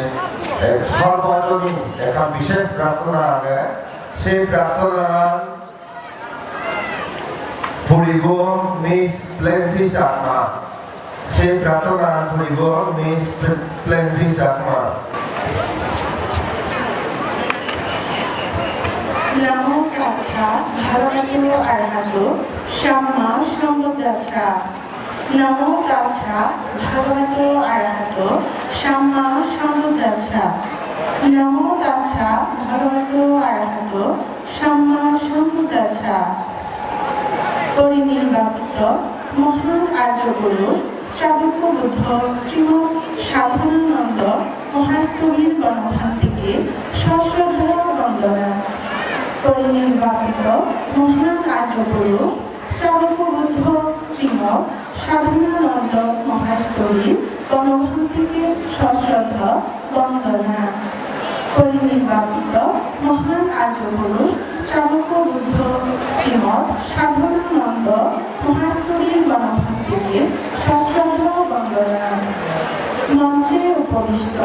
এক সর্বজনীন একটা বিশেষ প্রার্থনা আগে, সেই প্রার্থনা পড়িব মিস প্লেন্টি শর্মা। সেই প্রার্থনা পড়িব miss play-, plenty Sharma. Namo tassa bhagavato arahato sammāsambuddhassa. Namo tassa bhagavato arahato sammāsambuddhassa. Namo tassa bhagavato arahato sammāsambuddhassa. পরিনির্বাপিত মহান আর্য পুরুষ শ্রাবক বুদ্ধ শ্রীমৎ সাধনানন্দ মহাস্থবির গণভান্তিকে সশ্রদ্ধ বন্দনা। পরিনির্বাপিত মহান আর্য পুরুষ শ্রাবক বুদ্ধ শ্রীমৎ সাধনানন্দ মহাস্থবির গণভান্তিকে সশ্রদ্ধ বন্দনা। পরিনির্বাপিত মহান আর্য পুরুষ শ্রাবক বুদ্ধ শ্রীমৎ সাধনানন্দ মহাস্থবির গণভান্তিকে সশ্রদ্ধ বন্দনা। মঞ্চে উপবিষ্ট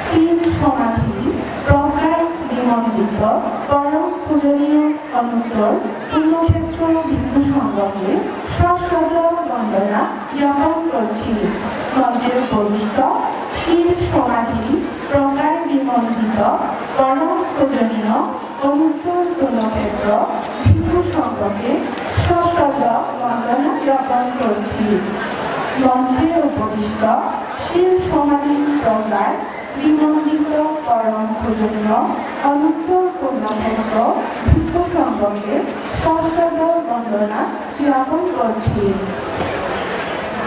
শীল সমাধি প্রজ্ঞায় বিমণ্ডিত পরম পূজনীয় অনুত্তর পুণ্যক্ষেত্র ভিক্ষু সংঘকে সশ্রদ্ধ বন্দনা জ্ঞাপন করছি। মঞ্চে উপবিষ্ট শীল সমাধি প্রজ্ঞায় বিমণ্ডিত পরম পূজনীয় অনুত্তর পুণ্যক্ষেত্র ভিক্ষু সংঘকে সশ্রদ্ধ বন্দনা জ্ঞাপন করছি। মঞ্চে উপবিষ্ট শীল সমাধি প্রজ্ঞায় বিমণ্ডিত পরম পূজনীয় অনুত্তর পুণ্যক্ষেত্র ভিক্ষু সংঘকে সশ্রদ্ধ বন্দনা জ্ঞাপন করছি।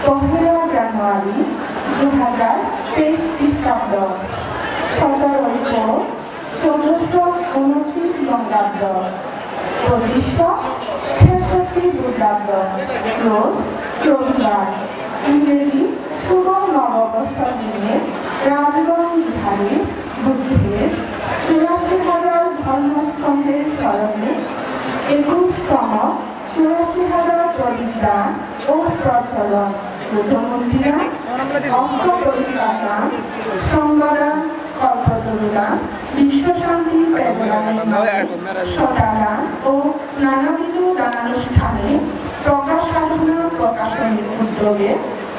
পহেলা জানুয়ারি দু হাজার তেইশ খ্রিস্টাব্দ, সতেরোই পৌষ চোদ্দশো ঊনত্রিশ বঙ্গাব্দ, পঁচিশশো ছেষট্টি বঙ্গাব্দ, রোজ রবিবার, ইংরেজি শুভ নববর্ষ দিনে রাজগণ বিহারে বুদ্ধের চুরাশি হাজার ধর্মস্কন্ধের স্মরণে একুশতম চুরাশি হাজার প্রদীপ দান ও প্রজ্বলন, বুদ্ধমূর্তি দান, অষ্ট পরিষ্কার দান, সংঘদান, কল্পতরু দান, বিশ্বশান্তি প্রেরণা নির্মাণে শতাদান ও নানাবিধ দানানুষ্ঠানে প্রজ্ঞা সাধনা প্রকাশনীর উদ্যোগে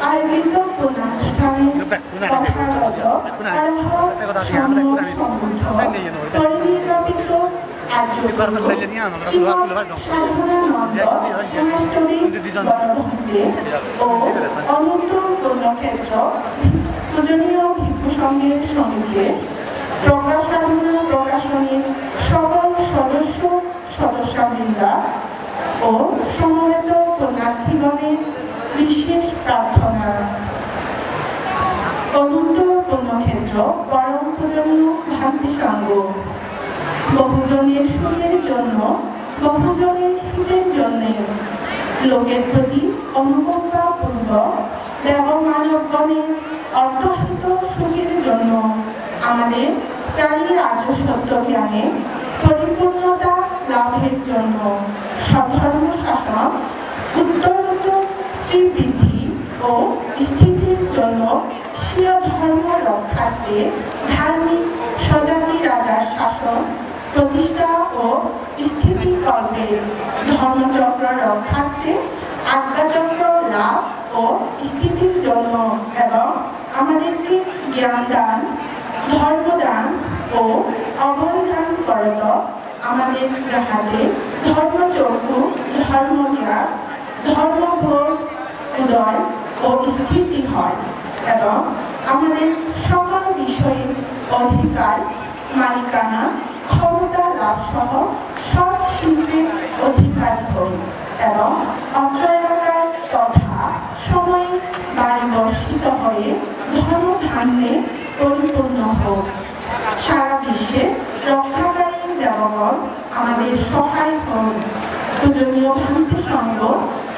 আয়োজিত পুণ্যানুষ্ঠানে তথাগত অরহৎ সম্যক সম্বুদ্ধ পরিনির্বাপিত আর্য গুরু শ্রীমৎ সাধনানন্দ মহাস্থবির গণভান্তিকে ও অনুত্তর পুণ্যক্ষেত্র পূজনীয় ভিক্ষু সংঘের সঙ্গে প্রজ্ঞা সাধনা প্রকাশনীর সকল সদস্য সদস্যবৃন্দা ও সমবেত পুণ্যার্থীগণের বিশেষ প্রার্থনা। অনুত্তর পুণ্যক্ষেত্র পরম পূজনীয় ভান্তি সংঘ বহুজনের সুখের জন্য, বহুজনের হিতের জন্য, লোকের প্রতি অনুকম্পা পূর্বক দেবমানবগণের অর্থাহিত সুখের জন্য, আমাদের চারি আর্য সত্য জ্ঞানে পরিপূর্ণতা লাভের জন্য, স্বধর্ম শাসন, উত্তরোত্তর শ্রীবৃদ্ধি ও স্থিতির জন্য স্বীয় ধর্ম রক্ষার্থে ধার্মিক স্বজাতি রাজার শাসন প্রতিষ্ঠা ও স্থিতিকল্পে, ধর্মচক্র রক্ষার্থে আজ্ঞাচক্র লাভ ও স্থিতির জন্য এবং আমাদেরকে জ্ঞান দান, ধর্ম দান ও অভয় দান করত, আমাদের যাহাতে ধর্মচক্ষু, ধর্মজ্ঞান, ধর্মবোধ উদয় ও স্থিতি হয় এবং আমাদের সকল বিষয়ে অধিকার, মালিকানা, ক্ষমতা লাভ সহ সৎ শিল্পের অধিকারী হই এবং অত্র এলাকায় তথা সময়ে বাড়ি বর্ষিত হয়ে ধন ধান্যে পরিপূর্ণ হোক। সারা বিশ্বে রক্ষাকারী দেবগণ আমাদের সহায় হন। পূজনীয় ভান্তি সংঘ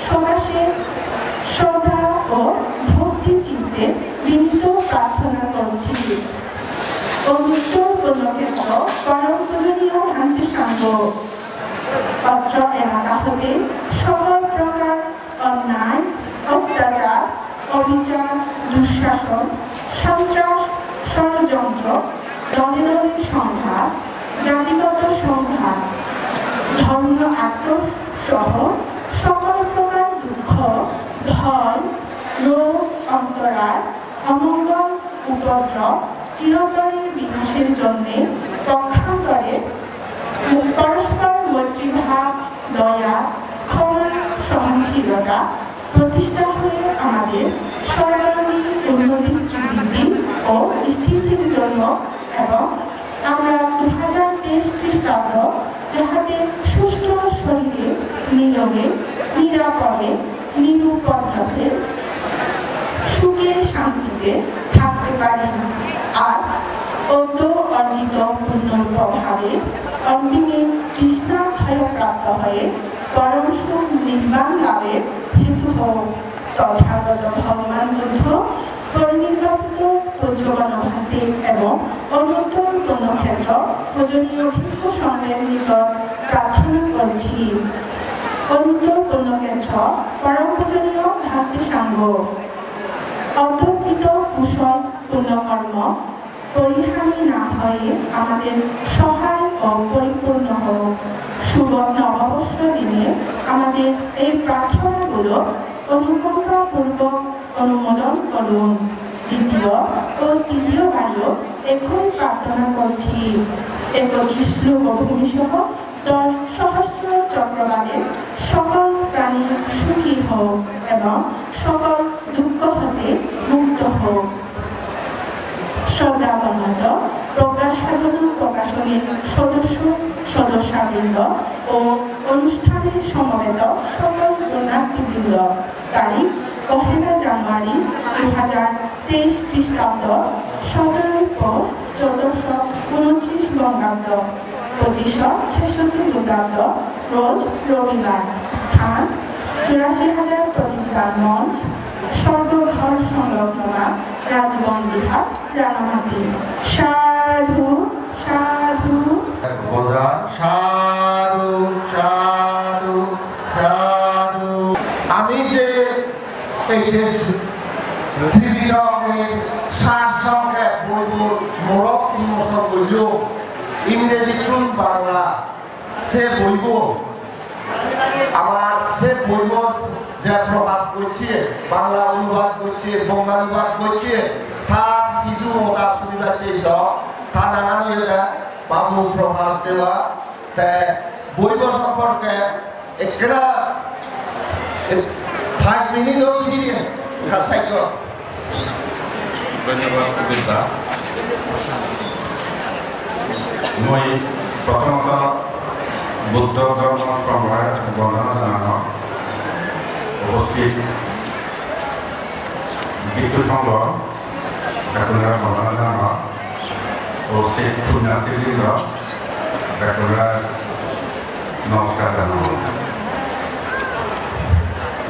সমাজে শ্রদ্ধা ও ভক্তি চিত্তে বিনীত প্রার্থনা করছি। অনুত্তর পুণ্যক্ষেত্র পরম পূজনীয় ভান্তি সংঘ অত্র এলাকা হতে সকল প্রকার অন্যায়, অত্যাচার, অবিচার, দুঃশাসন, সন্ত্রাস, ষড়যন্ত্র, দলে দলে সংঘাত, জাতিগত সংঘাত, ধর্মীয় আক্রোশ সহ সকল প্রকার দুঃখ, ভয়, রোগ, অন্তরায়, অমঙ্গল, উপদ্রব, চিরতরে বিনাশের জন্যে পক্ষান্তরে পরস্পর মৈত্রীভাব, দয়া, ক্ষমা, সহনশীলতা প্রতিষ্ঠা হয়ে আমাদের সর্বাঙ্গীন উন্নতি, শ্রীবৃদ্ধি ও স্থিতির জন্য এবং আমরা দু হাজার তেইশ খ্রিস্টাব্দ যাহাতে সুস্থ শরীরে, নিরোগে, নিরাপদে, নিরুপদ্রবে সুখে শান্তিতে থাকতে পারি। আর অদ্য অর্জিত পুণ্যর প্রভাবে অন্তিমে তৃষ্ণা ক্ষয়প্রাপ্ত হয়ে পরম সুখ নির্বাণ লাভের হেতু হোক। তথাগত ভগবান বুদ্ধ পরিনির্বাপিত পঞ্চগণ ভান্তি এবং অনুত্তর পুণ্যক্ষেত্র পূজনীয় তীর্থ সংঘের নিকট প্রার্থনা করছি। অনুত্তর পুণ্যক্ষেত্র পরম পূজনীয় ভান্তি সংঘ, অধ্যক্ষিত কুশল পুণ্যকর্ম পরিহানি না হয়ে আমাদের সহায় ও পরিপূর্ণ হোক। শুভ নববর্ষ দিনে আমাদের এই প্রার্থনাগুলো অনুকম্পাপূর্বক অনুমোদন করুন। দ্বিতীয় ও তৃতীয় বারেও একই প্রার্থনা করছি। একত্রিশ লোকভূমি সহ দশ সহস্র চক্রবালে সকল প্রাণী সুখী হোক এবং সকল দুঃখ হতে মুক্ত হোক। শ্রদ্ধাবনত প্রজ্ঞা সাধনা প্রকাশনীর সদস্য সদস্যাবৃন্দ ও অনুষ্ঠানে সমবেত সকল পুণ্যার্থীবৃন্দ। তারিখ পহেলা জানুয়ারি দু হাজার তেইশ খ্রিস্টাব্দ, সতেরোই পৌষ চোদ্দশো ঊনত্রিশ বঙ্গাব্দ, পঁচিশশো ছেষট্টি বঙ্গাব্দ, রোজ রবিবার। স্থান চুরাশি হাজার প্রদীপদান মঞ্চ, স্বর্গঘর সংলগ্ন মাঠ, রাজবন বিহার, রাঙামাটি। সাধু, সাধু। বোঝা, সাধু, সাধু, সাধু। আমি যে এই যে ত্রিপিটকের সার সংক্ষেপ বইবো মোড়ক উন্মোচন করল, ইংরেজিত্তুন বাংলা, সে বইবো আমার সে বইবো যে প্রকাশ করছে, বাংলা অনুবাদ করছে, বঙ্গানুবাদ করছে, তার কিছু ওটা শুনিবার চেয়েছ, তা নানান হয়ে যায় বাবু প্রকাশ দেওয়া। তে বইবো সম্পর্কে একটা, এ, five minute ও video, এটা সাইড কর। ধন্যবাদ, সুদীপ দা। মই প্রথমত বুদ্ধ ধর্ম সংঘরে বন্দনা জানানো উপস্থিত ভিক্ষু সংঘ, আপনারা বন্দনা জানানো উপস্থিত পুণ্যার্থীবৃন্দ, আপনারা নমস্কার জানানো।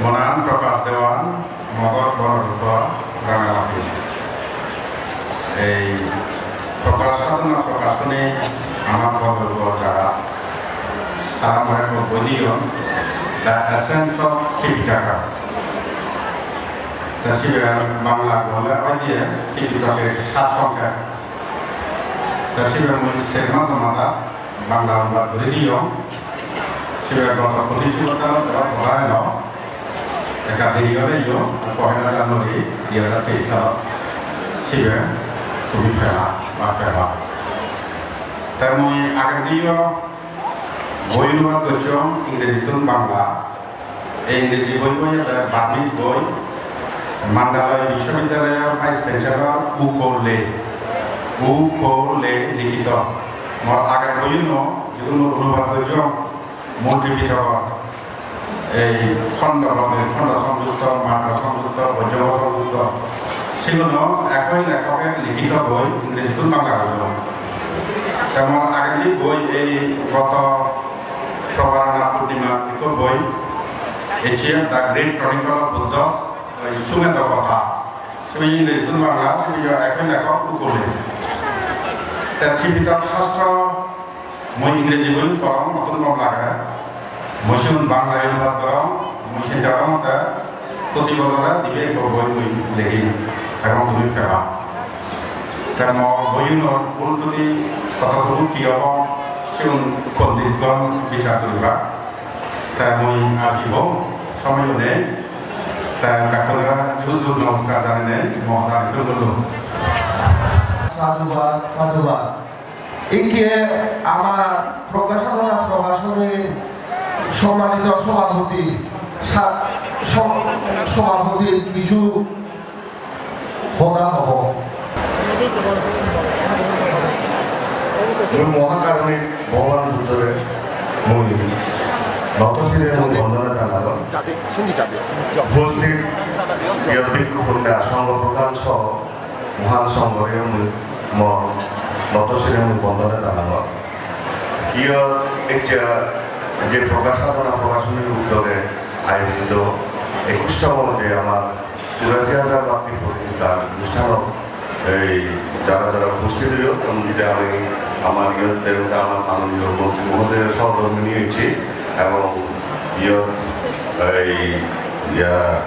মনান প্রকাশ দেওয়ান মগর বনরুয়া রাঙামাটি। এই প্রকাশ সাধনা প্রকাশনী আমার বনরুয়া যারা, তারা মনে করব বই দিয়ন The Essence of Tipitaka। তা শিবে বাংলা বলে ওই যে ত্রিপিটকের সার সংক্ষেপ। তা শিবে মুই সেরমা জমাতা বাংলা অনুবাদ করে দিও। শিবে গত পঁচিশ বছর এবার পড়া এলো। একা দেরি হলে ইয়ো, পহেলা জানুয়ারি দুই হাজার তেইশ সাল। Sibe tumi peba ba peba. Te mui agendiyo boi onubad gocchong Ingrejittun Bangla. Ei Ingreji boi boi ole Burmese boi. Mandalay Biswabidyalayar Vice Chancellor U Ko Lee, U Ko Lee likito. Mor ager boiyuno jigun mui onubad gocchong, Murti Pitokor, ei Khondo Bhogir, Khondo Songjuto, Margo Songjuto, Bojjong Songjuto, siguno ekoi lekhoke likito boi, Ingrejittun Bangla gojjon. Te mor agendi boi ei goto Probarana Purnima ikko boi, ecche The Great Chronicle of Buddha, oi Sumedo Kotha, sibe Ingrejittun Bangla, sibe yo ekoi lekhok U Ko Lee. Te Tripitok Sastro Mui Ingreji boi porong, notun gom lage. Mui sigun Bangla onubad gorong, mui sinta gorong te proti bojore dibe ekko boi mui legim, ebong tumi peba. Te mo boiyunor bul truti kototulu hi obo, sigun ponditgon bichar guriba. Te mui ar hi hom, somoyo nei. Te bekkunore ju ju namaskar janeinei mo hodani thum gullung. Sadhubad, sadhubad. Ikke amar Proggasadhana Prokashonir sommanito sobhapoti, sa-, so-, sobhapotir kichu hoda hobo. Mui Mohakarunik Bhogoban Buddhore mui noto sire mui bondona janalong. Uposthit iyot bhikkhu punya songho prodhan soho Mohan Songghore mui mo noto sire mui bondona janalong. Iyot ecche je Proggasadhana Prokashonir uddoge ayojito ekushtomo je amar churashi hajar bhakti protidin dan onusthanot ei jara jara uposthit oiyo, tar moddhe ami amar iyot debota amar manoniyo montri mohodoyor sohodhormini ecche ebong iyot ei iya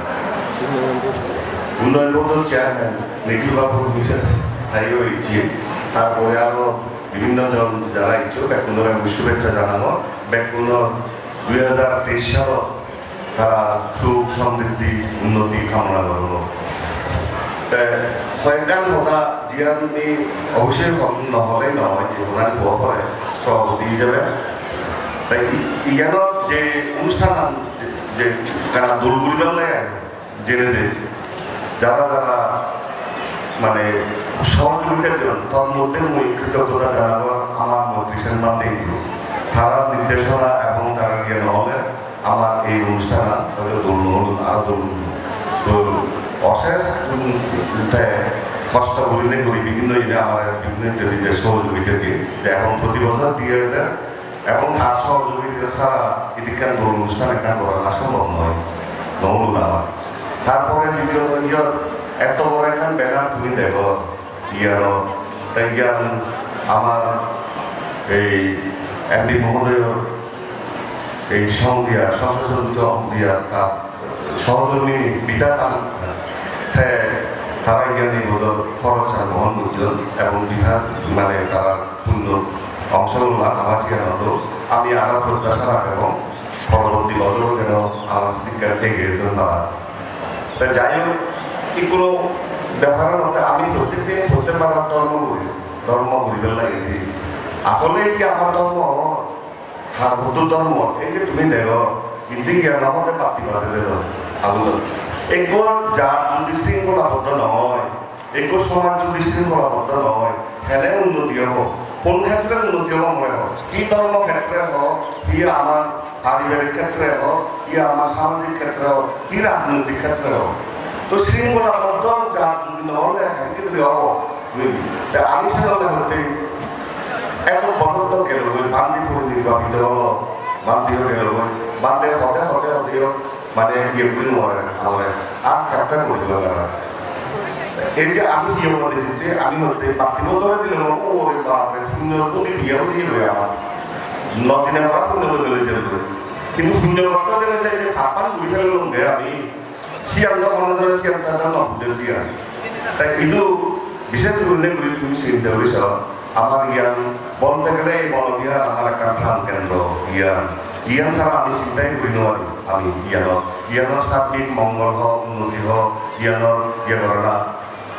Unnoyon Board-or chairman Nikhil Babu Missus taiyo ecche, tar pore aro bibhinno jon jara eccho, bekkunore mui shubhechcha janangor, bekkunor dui hajar teis salot tara suk somriddhi unnoti kamona gorongor. Te hoyekkan hoda jiyan mi obossoi hom no hole no oi, je hodani bo pore sobhapoti hijebe. Te i-, iyanor je onusthanan je, je ekkana dol guribar lage, jene je jara jara mane sohojogita diyon, tor moddhe mui kritoggota janagor amar montri sen bhante idu. Tarar nirdeshona ebong tarar iye no hole amar ei onusthanan hoyto dol no olo, aro dol no olo. To osesh, um, te hosto gurinei guri bibhinno jone amare bibhinno ittedi je sohojogita diye, je ebong proti bojor diye je Ebong tar sohojogita sara idikkan dol onusthan ekkan gorana sombhob noi, no ulun amar. Tar pore ditiyoto iyot eto boro ekkan banner tumi degor, iyanot, te iyan amar ei M P mohodoyor ei song diya, Songso Sodhito diya ta sohodormini Bita Tan, te tara iyan ei bojor khoroch an bohon gojjon ebong bihar mane tarar punno ongsoglon ama siyan odo. Ami aro protyasha ragebong poroborti bojoro jeno ama sidikke ege ejon tara. Te jai hok, ikkunu bepar olode ami prottek din prottek bar dhormo guri, dhormo guribar lagisi. Asole ki amar dhormo Har Buddho dhormo, ei je tumi dego, indi gyan no hode batti bajei dedon, agulo. Ekko jat judi sringkholaboddo no oi, ekko somaj judi sringkholaboddo no oi, hene unnoti obo? Kon khetre unnoti obo mone hor? Hi dhormo khetre ho, hi amar paribarik khetre ho, hi amar samajik khetre ho, hi rajnoitik khetre ho. To sringkholaboddo jat judi no ole, hene khetre obo? Te ami senotte hotte eto bojor to gelogoi, bhante pore nirbapito olo, bhanteyo gelogoi, bhante hote hote hoteyo mane iye guri no pare, amare ar sakkar guri dibar dara. Ei je ami hiyo mode sitte ami hotte bhante botore dilo, o ore bap re, punyo goti diya buji goi amar. No dine mara punyo goti loi jelo. Kintu punyo gotto gele je, je bhappan guri felelong de ami, siyan do hono jone siyan tara no bujer siyan. Tai idu bishesh gurinei guri tumi sinte guri so, amar iyan bolte gele ei Bono Bihar amar ekkan pran kendro iyan. Iyan sara ami sintai guri no pari ami iyanor. Iyanor sabbik mongol ho, unnoti ho, iyanor iye gorana.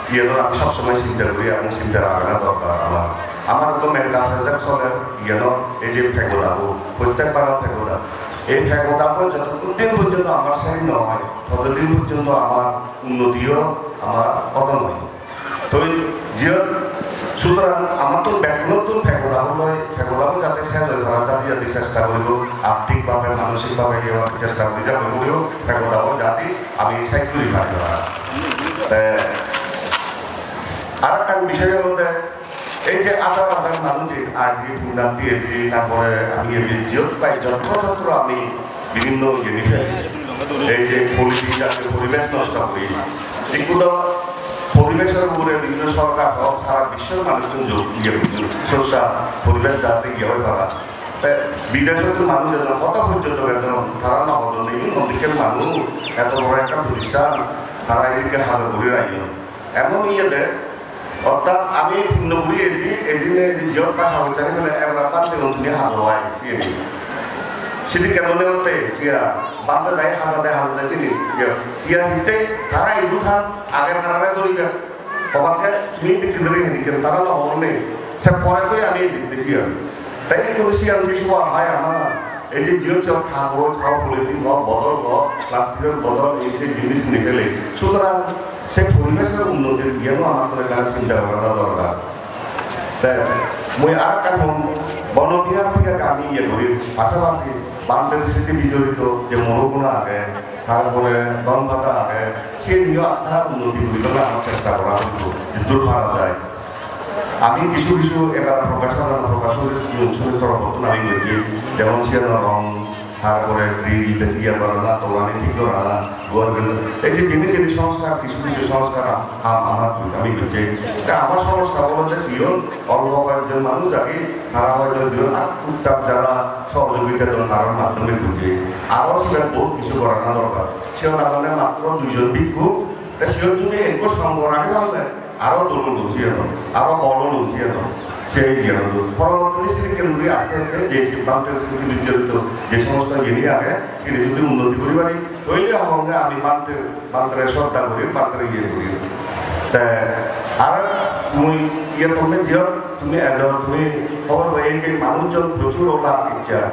Iyenor ami sob somoi sinta guri, ebong sinta ragana dorkar amar. Amar ekko mega project soler, iyenor ei je pegodabo, prottekbar pegodabo. Ei pegodabo jotokkon din porjonto amar sej noi, totodin porjonto amar unnotiyo amar odo noi. Toi jiyot sutorang amattun bekkunottun pegodabo loi, pegodabo jate sej oi para jate jate chesta guribo, arthik bhabe, manosik bhabe iye chesta guri jate guribo, pegodabo jate ami sej guri pari para. Te arekkan bishoy olode ei je hajar hajar manuj aji, punnathi aji, tarpore ami aji, jiyot pai jotro totro ami bibhinno iye ni peli. Ei je pollution jatiyo poribesh nosto guri. Ikku do poribeshor ugure bibhinno sorkar hok sara bishwor manuchun jog iye guri, sorsa poribesh jate iye oi para. Te bideshot manuj ejon, hoto porjotok ejon, tara no hodon nei, igun hondikken manuj, eto boro ekkan protisthan, tara edikke hajar guri rayon. Emon iye de, orthat ami punno guri eji, ejine eji jiyot pai hagochani pele ebara bhante untuni hajo ai, siyeni. Sidikke nole otte, siya, bhante dai hajade, hajade sini, iye, hiya hitte, tara idu than, age tarare doribe. Hobakke tumi dikke dori hedikke tara no hobor nei. Se pore toi ami ejette siyan. Tai ekku siyan je suba hai ama. Ei je jiyot jiyot hagoj, ho polythene, ho bodol, ho plastic-or bodol, ei se jinis nipele. Sutorang se poribeshor unnotir iyan amattun ekkana sinta gorana dorkar. Te mui arekkan hom, Bono Bihar thik age ami iye guri, pasapasi bhanter sriti bijorito je moroguna age, tarpore Donpada age, siyeniyo ekkana unnoti guribar ami chesta gora hoibo, jiddur para jai. Ami kichu kichu ebar prokashon, prokashon, prokashonir torofottun ami gojji, jemon siyanor rong, tarpore grill, iye gorana, tolani thik gorana, duar grill. Ei je jinis, jinis songskar, kichu kichu songskar am-, am-, amar ami gojji. Te amar songskar olode siyon, olpo koyekjon manuj agi, tara hoyto diyon ar tuktak jara sohojogita don, tarar maddhome gojji. Aro sibe bohut kichu gorana dorkar. Siyon agonne matro duijon bhikkhu, te siyon jodi ekko songho ragei parle, aro dol olun siyan, aro bol olun siyan, se iyan olun. Poroborti sriti kendri aste aste je Bhanter sriti bijorito je somosto jeni age, sini jodi unnoti guri pari, toile honge ami bhanter, bhantere shraddha guri, bhantere iye guri. Te ar mui iye tomme jiyot tumi ejon, tumi hobor pei je manuj jon prochur ola iccha.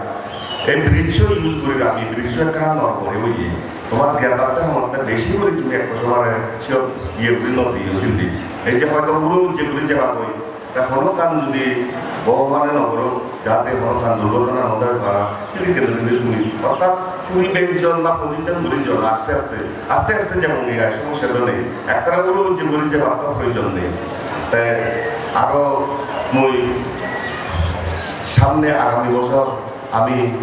Ei bridge use guri ami, bridge ekkana nor guri oye. Tomar gyan thakte homotte besi guri tumi ekko somare siyot iye guri no jeyo sindi. Ei je hoyto uro ujje guri jebagoi, te hono ekkan judi Bhogobane no gorok, jate hono ekkan durghotona no oi para, sidikke guri tumi, orthat kuri bej jon ba pochis jon guri jon aste aste, aste aste jebonge ai, somossa do nei. Ekkere uro ujje guri jebar to proyojon nei. Te aro mui samne agami bosor ami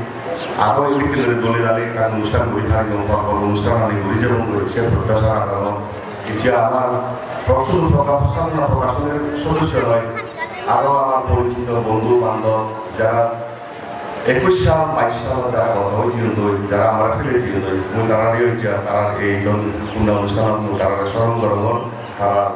aro edokke guri dole dale ekkan onusthan guri paribong, bor bor onusthan ami guri jebong goi, se protyasha ragong. Icche amar pro-, sudu prokashon, prokashonir sodosso noi, aro amar porichito bondhu bandhob jara ekush sal, baish sal jara goto oi jeyon goi, jara amare fele jeyon goi, mui tarare icche tarar ei don punno onusthanot mui tarare soron gorongor, tarar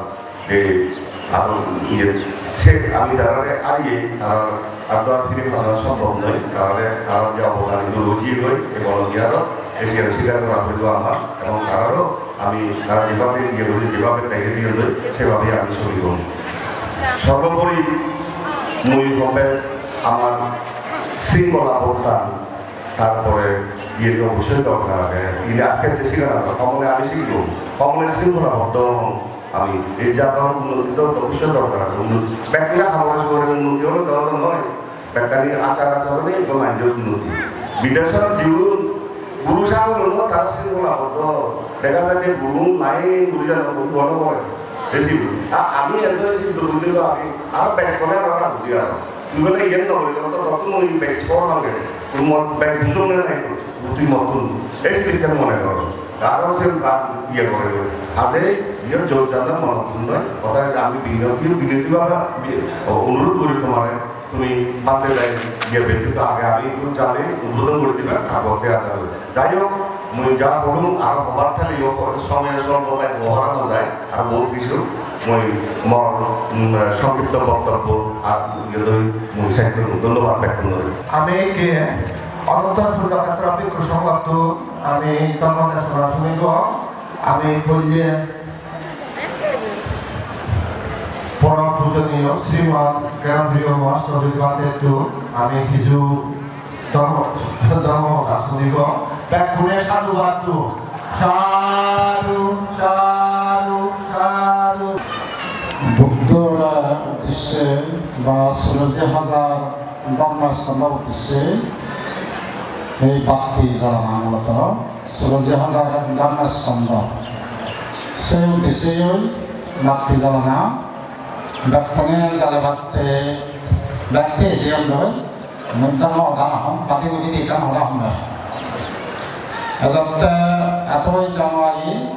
je aro iye, se ami tarare ariye, tarar ar do ar fire pana sombhob noi, tarare, tarar je obodan idu rojiyegoi, ei Bono Biharot, ei siyan sikar gora poribo amar, ebong tararo ami tara jebhabe iye gori, jebhabe dege jeyondoi, sebhabe ami solibo. Sorbopori mui hobe amar sringkhola bottan, tarpore iye obossoi dorkar age, iye aste aste sigana dorkar, homole ami sigibo, homole sringkhola botto. Ami ei jador unnoti do obossoi dorkar age, unnoti. Bekkune habore subore unnoti ole do do noi. Bekkani achar achoron ei ekko manjor unnoti. Bidesot jiun guru sagol uno tara sringkhola boddo. Dega jai je guru nai, guru jano guru bono gore. Esi. A-, ami ejo esi durbuddhi do ami. Aro bej kole aro na budi aro. Tui bole iyen no gori, to, to, tui bej por mange. Tui mot bej bujong na nai to. Tui mottun. Esi dikken mone goro. Aro sen rag iye gore goi. Haje iye jor jana monottun noi. Hoda ami binoti, binoti baba, bi-, o, onurot gori tomare, tumi bhante dai iye beti to age ami to jale udbodhon gori diba, tarpor te ada. Jai hok, mui ja holung aro hobar thale yo ho-, somoy solbo tai hohara no jai, aro bohut kichu mui mor, mm, songkhipto boktobbo ar iye doi mui sej gorum. Dhonnobad bekkunore. Ami ke Ananto Surya Khetra Bhikkhu Songhottun ami dhormo desona suni do, ami poille, Srimad Gyanasiri Mahasathir Bhantettun ami hiju dhormo, dhormo hoda sunibo. Bekkune sadhubad do. Sadhu, sadhu, sadhu. Buddhore uddisse ba suraji hajar Dharmasthana uddisse ei batti jalana muloto suraji hajar Dharmasthana. Se uddisse oi batti jalana. Bekkune jalebatte, bette jeyon doi, mui ekkan hoda no hom, badi budi ekkan hoda hom doi. Ejotte etoi January,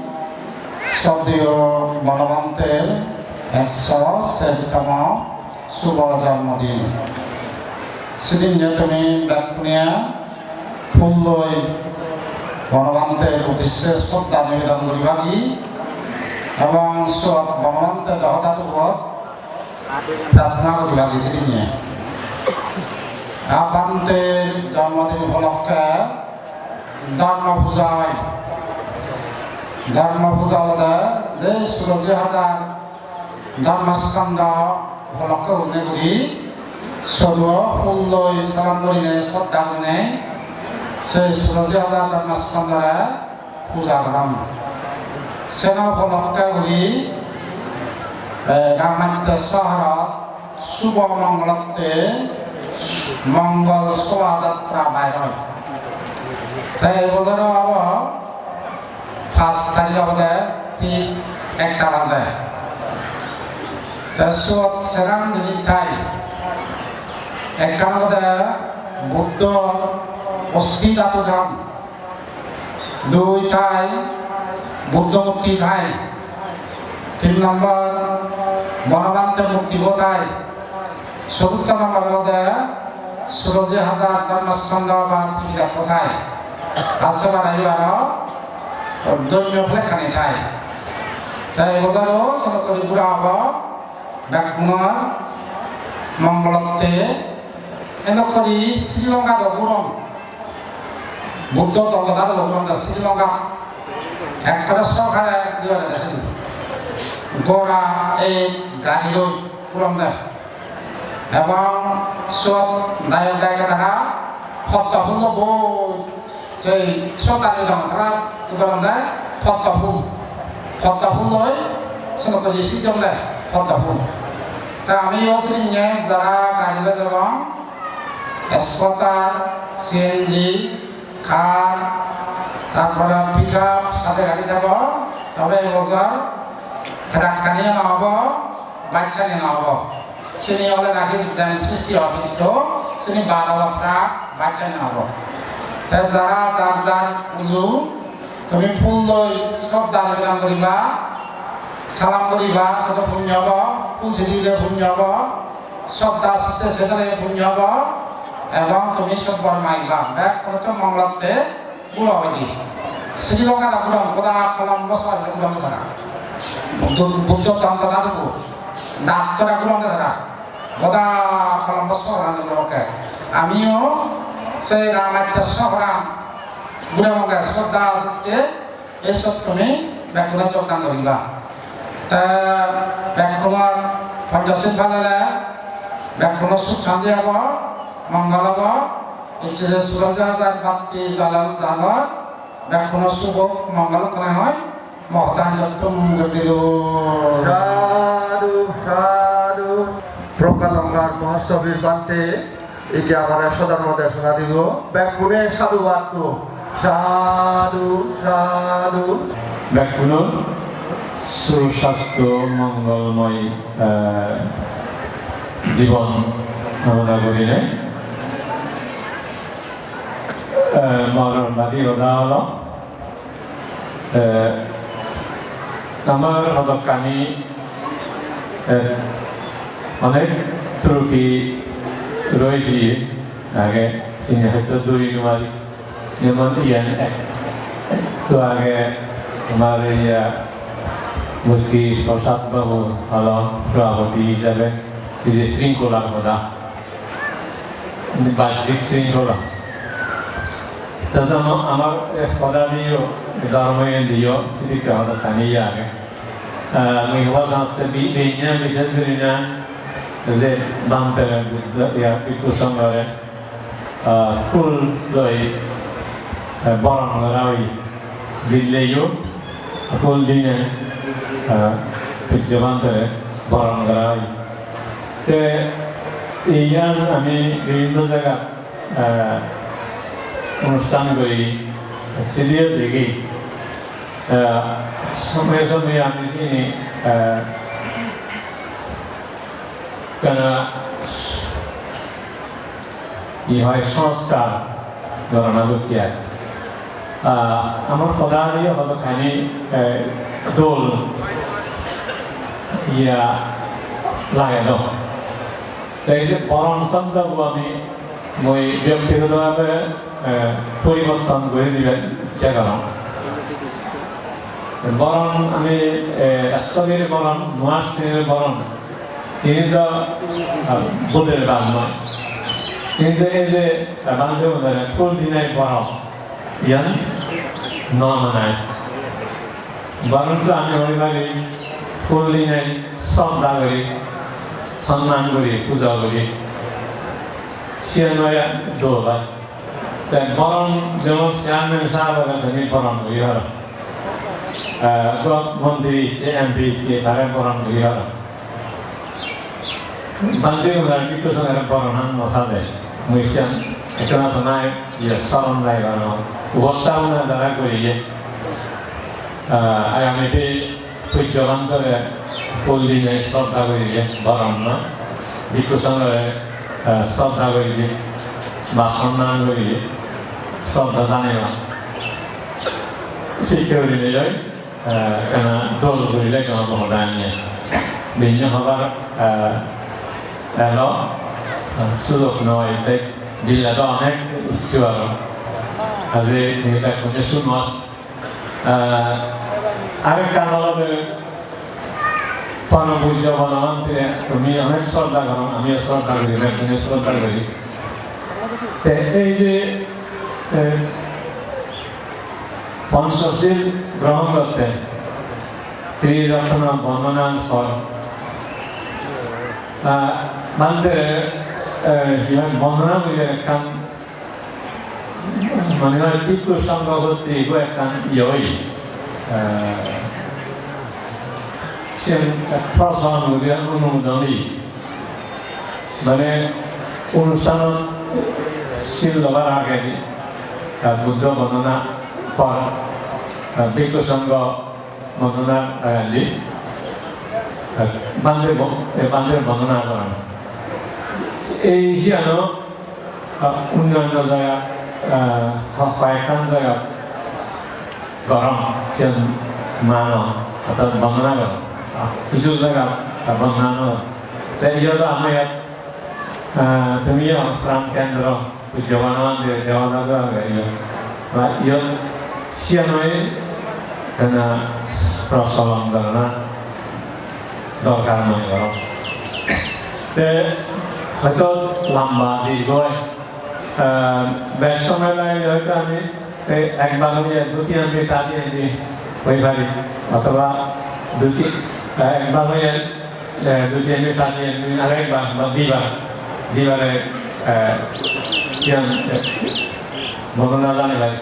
sroddheyo Bonobhanter ekso sertomo subo jonmodin. Sidinne tumi bekkune phul loi Bonobhanter uddisse sroddha nibedan guribagi ebong sot Bonobhante dehodatubot prarthona guribagi sidinne. A Bhante jonmodin upolokke dhormo puja oi. Dhormo puja olode je suraji hajar Dharmasthana upolokke gurinei guri soduo phul loi salam gurinei sroddha gurinei se suraji hajar Dharmasthana re puja goron. Seno upolokke guri, eh, Ramattya sohorot subo mongolotte mongol sobha jatra bair oi. Te ei bojoro obo pas tarik obode thik ekta baje. Te sot seran jinis thai. Ekkan obode Buddho osti dhatu jon. Dui thai Buddho murti thai. Tin nombor Bonobhante murti bo thai. Sotutto nombor olode suraji hajar Dharmasthana ba Tripitako thai. Ar se bade aro dhormo flag ani thai. Te ei bojoro senokkori gura obo bekkunor mongolotte. Enokkori Sri Lanka do gurong. Buddho dhormo dhatu gurong da Sri Lanka. Ekkore sorkare diye de sidu. Gora ei gari loi gurong de. Ebong sot dayok dayika tara poddo phul loi boi, sei sot dayok dayika tara hi goron de, poddo phul, poddo phul loi senokkori sijjon de, poddo phul. Te amiyo sidikke jara gari loi jebong, Escorter, C N G, car, tarpore pickup, sade gari thebo, tobe ei bojor truck ani no obo, bus ani no obo. Sini ole naki jem sristi obo, hintu sini bad obo, truck, bus ani no obo. Te jara jar jar uju, tumi phul loi sroddha nibedan guriba, salam guriba, sede punyo obo, phul sidi dile punyo obo, sroddha sede sedale punyo obo, ebong tumi sot bor magiba, bekkunotte mongolotte guro oide. Sri Lanka da guro, goda Colombo sohor guro tara. Buddho, Buddho dhormo dhatu, dhatu da guro tara. Goda Colombo sohor ani guro ke. Amiyo se Ramattya sohor guro ke sroddha sitte ei sot tumi bekkune jogdan guriba. Te bekkunor Panchashil palele bekkunor suk santi obo, mongol obo, ecche je suraji hajar batti jalon jalon, bekkunor suk ok, mongol ok, hone hoi, mo hodan jottum guri dilo. Sadhu, sadhu. Proggalongkar Mahasthobir Bhante, ikke amare sodhormo desona dibo, bekkune sadhubad do. Sadhu, sadhu. Bekkunor suswastho mongolmoy, eh, jibon kamona gurinei, eh, mor badi hoda olo. Eh, amar hodokkani, eh, onek truti roi jiye age, sini hoyto duri nw pari. Jemon iyen ek-, ekku age amar iya Murti Prasad Babu holo sabhapati hisabe, ei je sringkholar hoda. Bajjik sringkhola. Te jemon amar ei hoda diyo, dhormo iyen diyo, sidikke hoda tani iye age. Ah, mui hoda janotte bi-, binne bises gurinei, Je Bhantere Buddho, iya, Bhikkhu Sanghore, ah, phul loi, eh, boron gora oye. Dilleyo phul dinei, ah, Pujjo Bhantere boron gora oye. Te iyan ami bibhinno jagat, ah, onusthan guri, sidiyo degi. Ah, somoye somoye ami sini, ah, ekkana hi hoi, sanskar gorana dokke ai. Ah, amar hoda iye hodokkani, eh, dol iya lage do. Te ei je boron shobdobo ami mui byaktigoto bhabe, eh, poriborton guri dibar icche gorong. Boron ami, eh, Ashtamiyer boron, Mahaashtamiyer boron, ini to, ah, Buddhor bak noi. Kintu ei je, ah, Bhante Buddhore phul dinei boron, iyan no manai. Boron ami hoi pari phul dinei shraddha guri, sonman guri, pujo guri. Siyan oi dol oi. Te boron jemon chairman sahebore tumi boron guri paro. Ah, to montri icche, M P icche, tare boron guri paro. Bhante Buddhore, Bhikkhu Sanghore boron han no sade. Mui siyan ekkena to nai, iye, soron lai bano. Uposthabona dara guriye. Ah, agamite Pujjo Bhantore phul dinei shraddha guriye, boron noi. Bhikkhu Sanghore, ah, shraddha guriye, ba sonman guriye, shraddha janeba. Sikke gurinei jai. Eh, ekkena dol gurile gom obo hoda aniye. Bibhinno hobar, eh, elo, eh, sujog noi, te dille do onek icchu aro. Aje tumi bekkune sunot. Eh, arekkan olode Param Pujjo Bonobhante, tumi onek shraddha goro, amiyo shraddha guri, bekkune shraddha guri. Te ei je, eh, Panchashil grohon gotte, Triratna bondonan hor. Ah, Bhante, eh, hi hoi, bondona guri ekkan, mane hoi, Bhikkhu Sangho gotte ibo ekkan iye oi. Eh, siyen proson guri onumodon oi. Mane, onusthanot sil lobar agedi, ah, Buddho bondona por, ah, Bhikkhu Sangho bondona agedi, ah, Bhante bo-, eh, Bhante bondona goron. Ei siyano, ah, onno onno jaga, ah, ho-, hoyekkan jaga goron, siyan mano, orthat bondona goron. Ah, hissu jaga, ah, bondona no goron. Te iyot ama iyot, ah, tumi yo pran kendro, pujjo bana mande, debota do age iyot. Ba iyot siyan oi, ekkena procholon gorana dorkar mone gorong. Te hoyto lamba dirgho oi, ah, bej somoy lage hoyto ami ei ekbar hoye, dutiyan bi, tatiyan bi hoi pari, othoba duti-, eh, ekbar hoye, eh, dutiyan bi, tatiyan bi, arekbar ba dibar, dibare, eh, iyan, eh, bondona janei pari,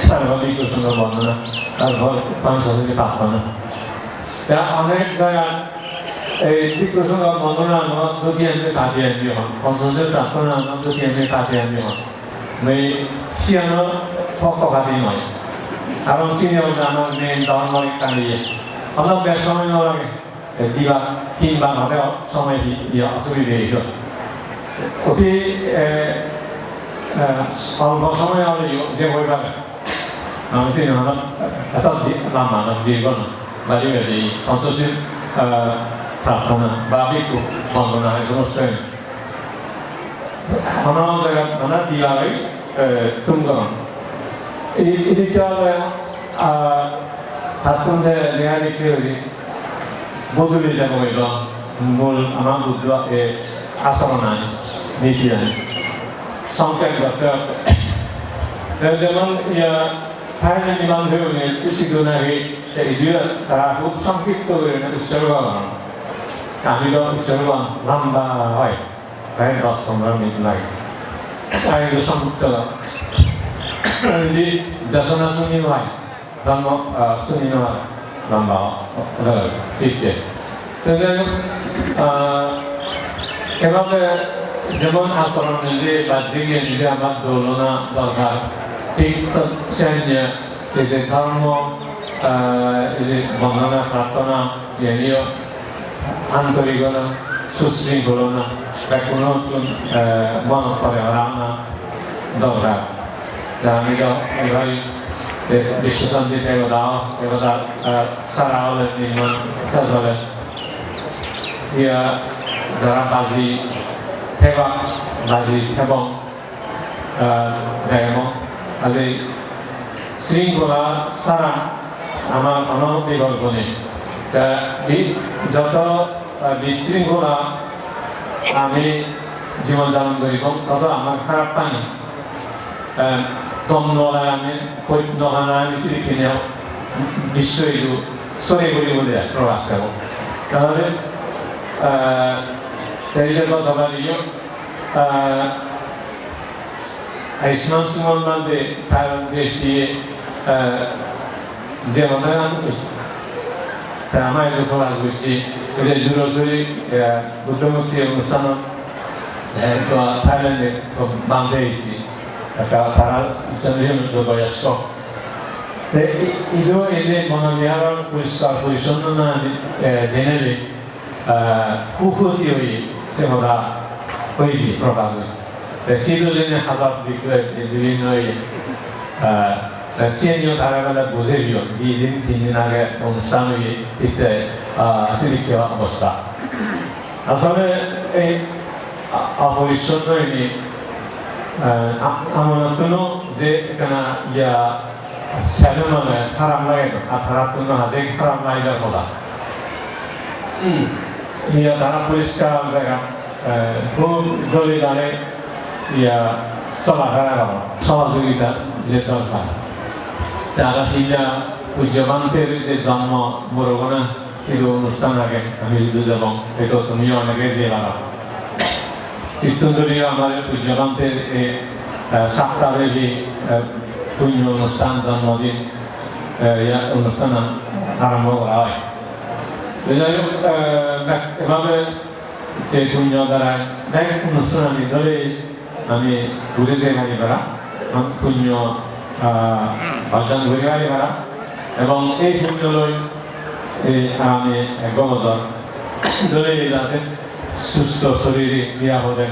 tarpor Bhikkhu Sangho bondona, tarpor Panchasili prarthona. Te onek jagat ei Bhikkhu Sangho bondona no dutiyan bi, tatiyan bi hon, Panchasili prarthona no dutiyan bi, tatiyan bi hon. Mui siyano pokkopati noi. Karon sini olode amar main dhormo ekkan iye. Olop bej somoy no lage. Te dibar, tinbar hode somoy hi-, iye osubide iso. Oti, eh, eh, olpo somoy ole yo je hoi pare. Ami sini olode eto di-, lamba no, dirgho no. Badi badi, Panchasili, eh, prarthona, ba bhikkhu bondona, ei somosto. Hono jagat mane dibar oi, eh, thum goron. Ei, ei dikke ole, ah, tattun te lega dikke oi, bodoli jabo oi do, mul ama Buddho, eh, asoron ai, niti ai. Songkep gotte. Te jemon, iya, Thailand iman hoyone, kisi dun age, te idu tara hub songkipto guri utsorgo goron. Ami do ucchorban lamba oi, prai dos pondro minute lage. Ami do somottun jodi desona suni oi, dhormo, ah, suni oi, lamba oi, sitte. To jai hok, ah, ebhabe jemon achoron nile ba jingye nile amar dol ona dorkar, thik to senne ei je dhormo, ah, ei je bondona prarthona, iyeniyo antorik ona, susringkhol ona, bekkunottun, ah, monot pore ora ona dorkar. Te ami do ei bhai, eh, Biswa Santi Degoda, Degoda, ah, sara ole nirman sej ole. Iya, jara baji thebak, baji thebong, ah, degong. Kali sringkhola sara amar hono bikolpo nei. Ta bi-, joto, ah, bisringkhola ami jibon japon guribong, toto amar harap pani, ah, gom no lage, ami hoi no hana, ami sidikkene biswo idu sore guri guri prokas thebo. Tahole, ah, te ei je gotobariyo, ah, Ayushman Suman Bhante tar deshi, eh, je hodagan, te ama idu prokas gocche, ei je Jurosuri, eh, Buddho Murti onusthanot, eh, to Thailand-e to Bhante eje, ekka tara joni joni to boyosko. Te i-, idu ei je mono viharor poriskar porichonnota, eh, denedi, ah, hub huji oye, se hoda hoye je, prokas oye. Te sidu jene hajar bikroy, bibhinno oye. Ah, te siyeniyo tara bele bujei diyo, di din, tin din age onusthan oye, titte, ah, sidikke obostha. Asole ei a-, oporichonnota ini, ah, a-, amonottun je ekkana iya sele mane harap lage do, ar tarattun haje harap lage do hoda. Hmm. Iya tara poriskar jaga, eh, hub dole dale iya solafera goron, sohojogita je dorkar. Tara hiya pujjo bhanter je jonmo morogona sidu onusthan age, ami sidu jebong, hoito tumiyo onege jei paro. Sittun dhoriyo amar pujjo bhanter ei, eh, saptabepi, eh, punyo onusthan, jonmodin, eh, iya onusthan arombo gora oi. To jai hok, eh, bek-, ebhabe je punyo darai bek onusthan ani dhori ami guri jei pari para, am punyo, ah, orjon guri pari para, ebong ei punyo loi ei ami ek bojor dhori jate susto sorire nirapode,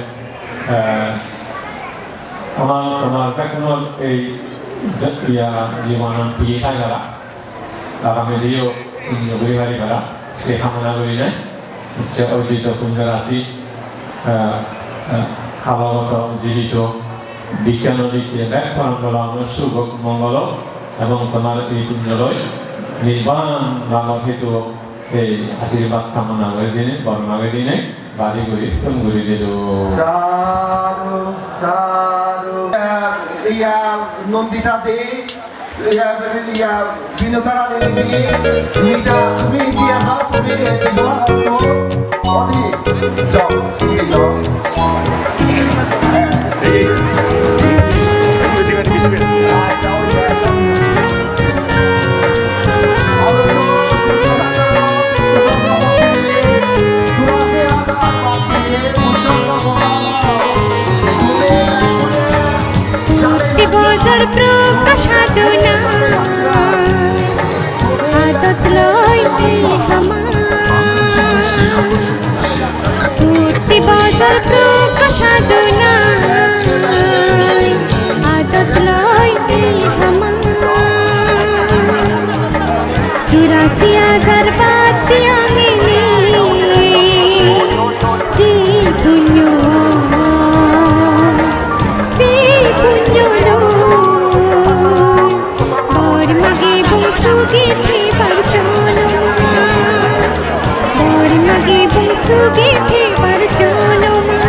ah, amar tomar bekkunor ei je-, iya, jibonan piye thai para. Agami dineyo punyo guri pari para, se hamona gurinei, ucche orjito punyo rasi, eh, eh, kalogoto jibito, bigyan dikke bek poranbola suk hok mongol hok, ebong tomar ei punyo loi nirban labor hetu hok, ei ashirbad kamona guri dinei, bor magi dinei, bari guri thum guri dido. Sadhu, sadhu. Eh, iya, Nandita de. Iya, iya, Binodara Devi, Mita, tumi dia sah, tumi dia sah, tumi dia sah. Proti bojor Prakash Adonai, adot loi ei hamar. Proti bojor Prakash Adonai, adot loi ei hamar. Churasi hajar batti angini, je punyo, se punyo loi. Bor magebong sugi thebar joloma, bor magebong sugi thebar joloma.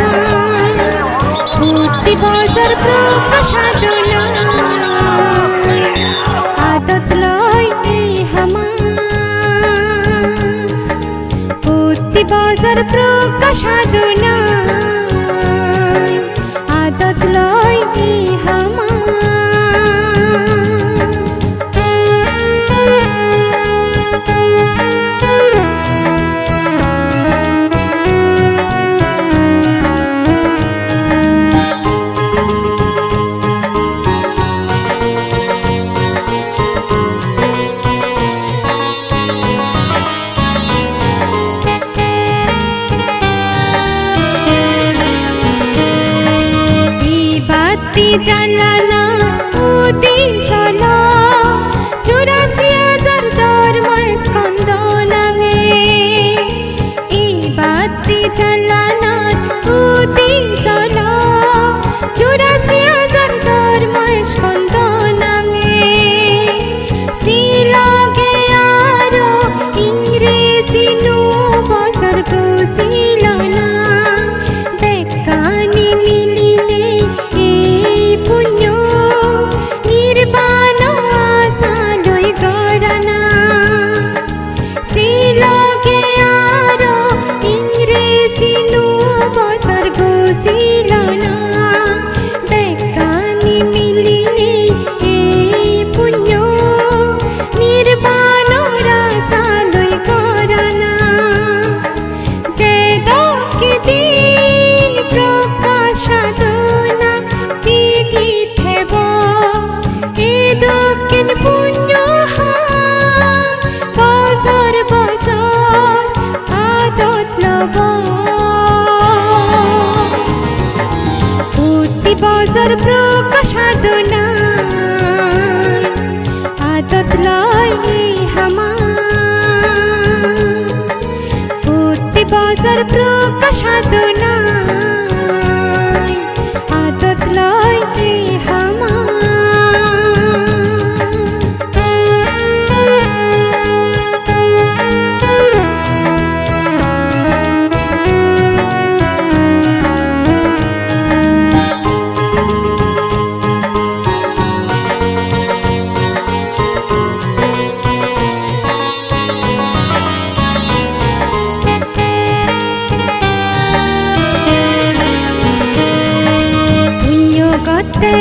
Jalana udin solo, churasi hajar dhormo iskandon ange. Ei batti jalanan udin solo, churasi hajar dhormo iskandon ange. Siloge aro Ingreji nuo bojor gojilona. Bekkani milinei ei punyo nirbanor asa loi gorana. Siloge aro Ingreji nuo bojor gojilona. Bekkani milinei ei punyo nirbanor asa loi gorana. Je dokke din prokkash sadhona tigi thebo, e dokken punyo ham bojor bojor adot lobo. Proti bojor prokkash sadhona adot loi ei hama. Proti bojor prokkash sadhonai adot loi ei hama. Punyo gotte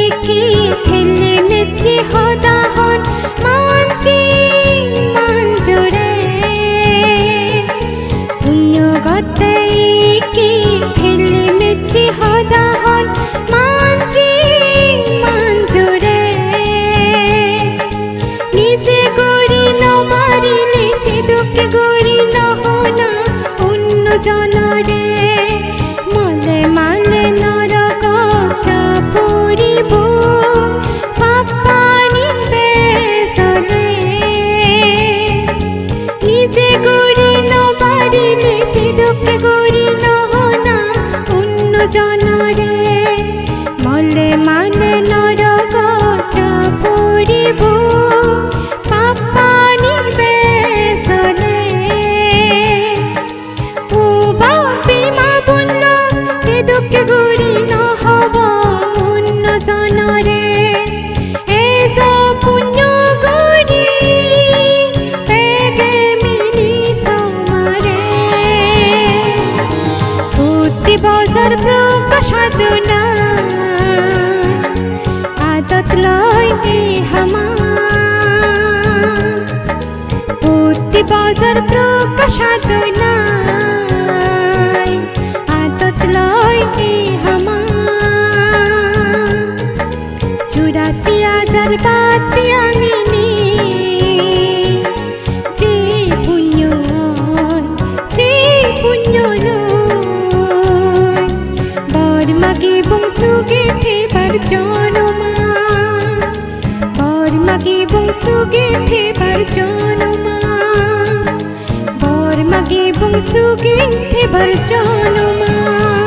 ikki thilli micchi hoda hon manji manjore. Punyo gotte ikki thilli micchi hoda hon manji manjore. Nije guri no parile sedokke guri no hona onno jonore. Mole male norokot ja poribo pap pani besole. Nije guri no parile sedokke guri no hona onno jonore. Mole male norokot ja poribo pap pani besole. O bap-bei ma-bon lok, sedokke guri no hobong onno jonore. Ejo punyo guri pegem ini somare. Proti bojor prokkash sadhona adot loi ei hama. Proti bojor prokkash sadhonai adot loi ei hama. Churasi hajar batti anginei je punyo oi, se punyo loi bor magebong suge thebar jonom an. Bor magebong suge thebar jonom an. Bor magebong suge thebar jonom an.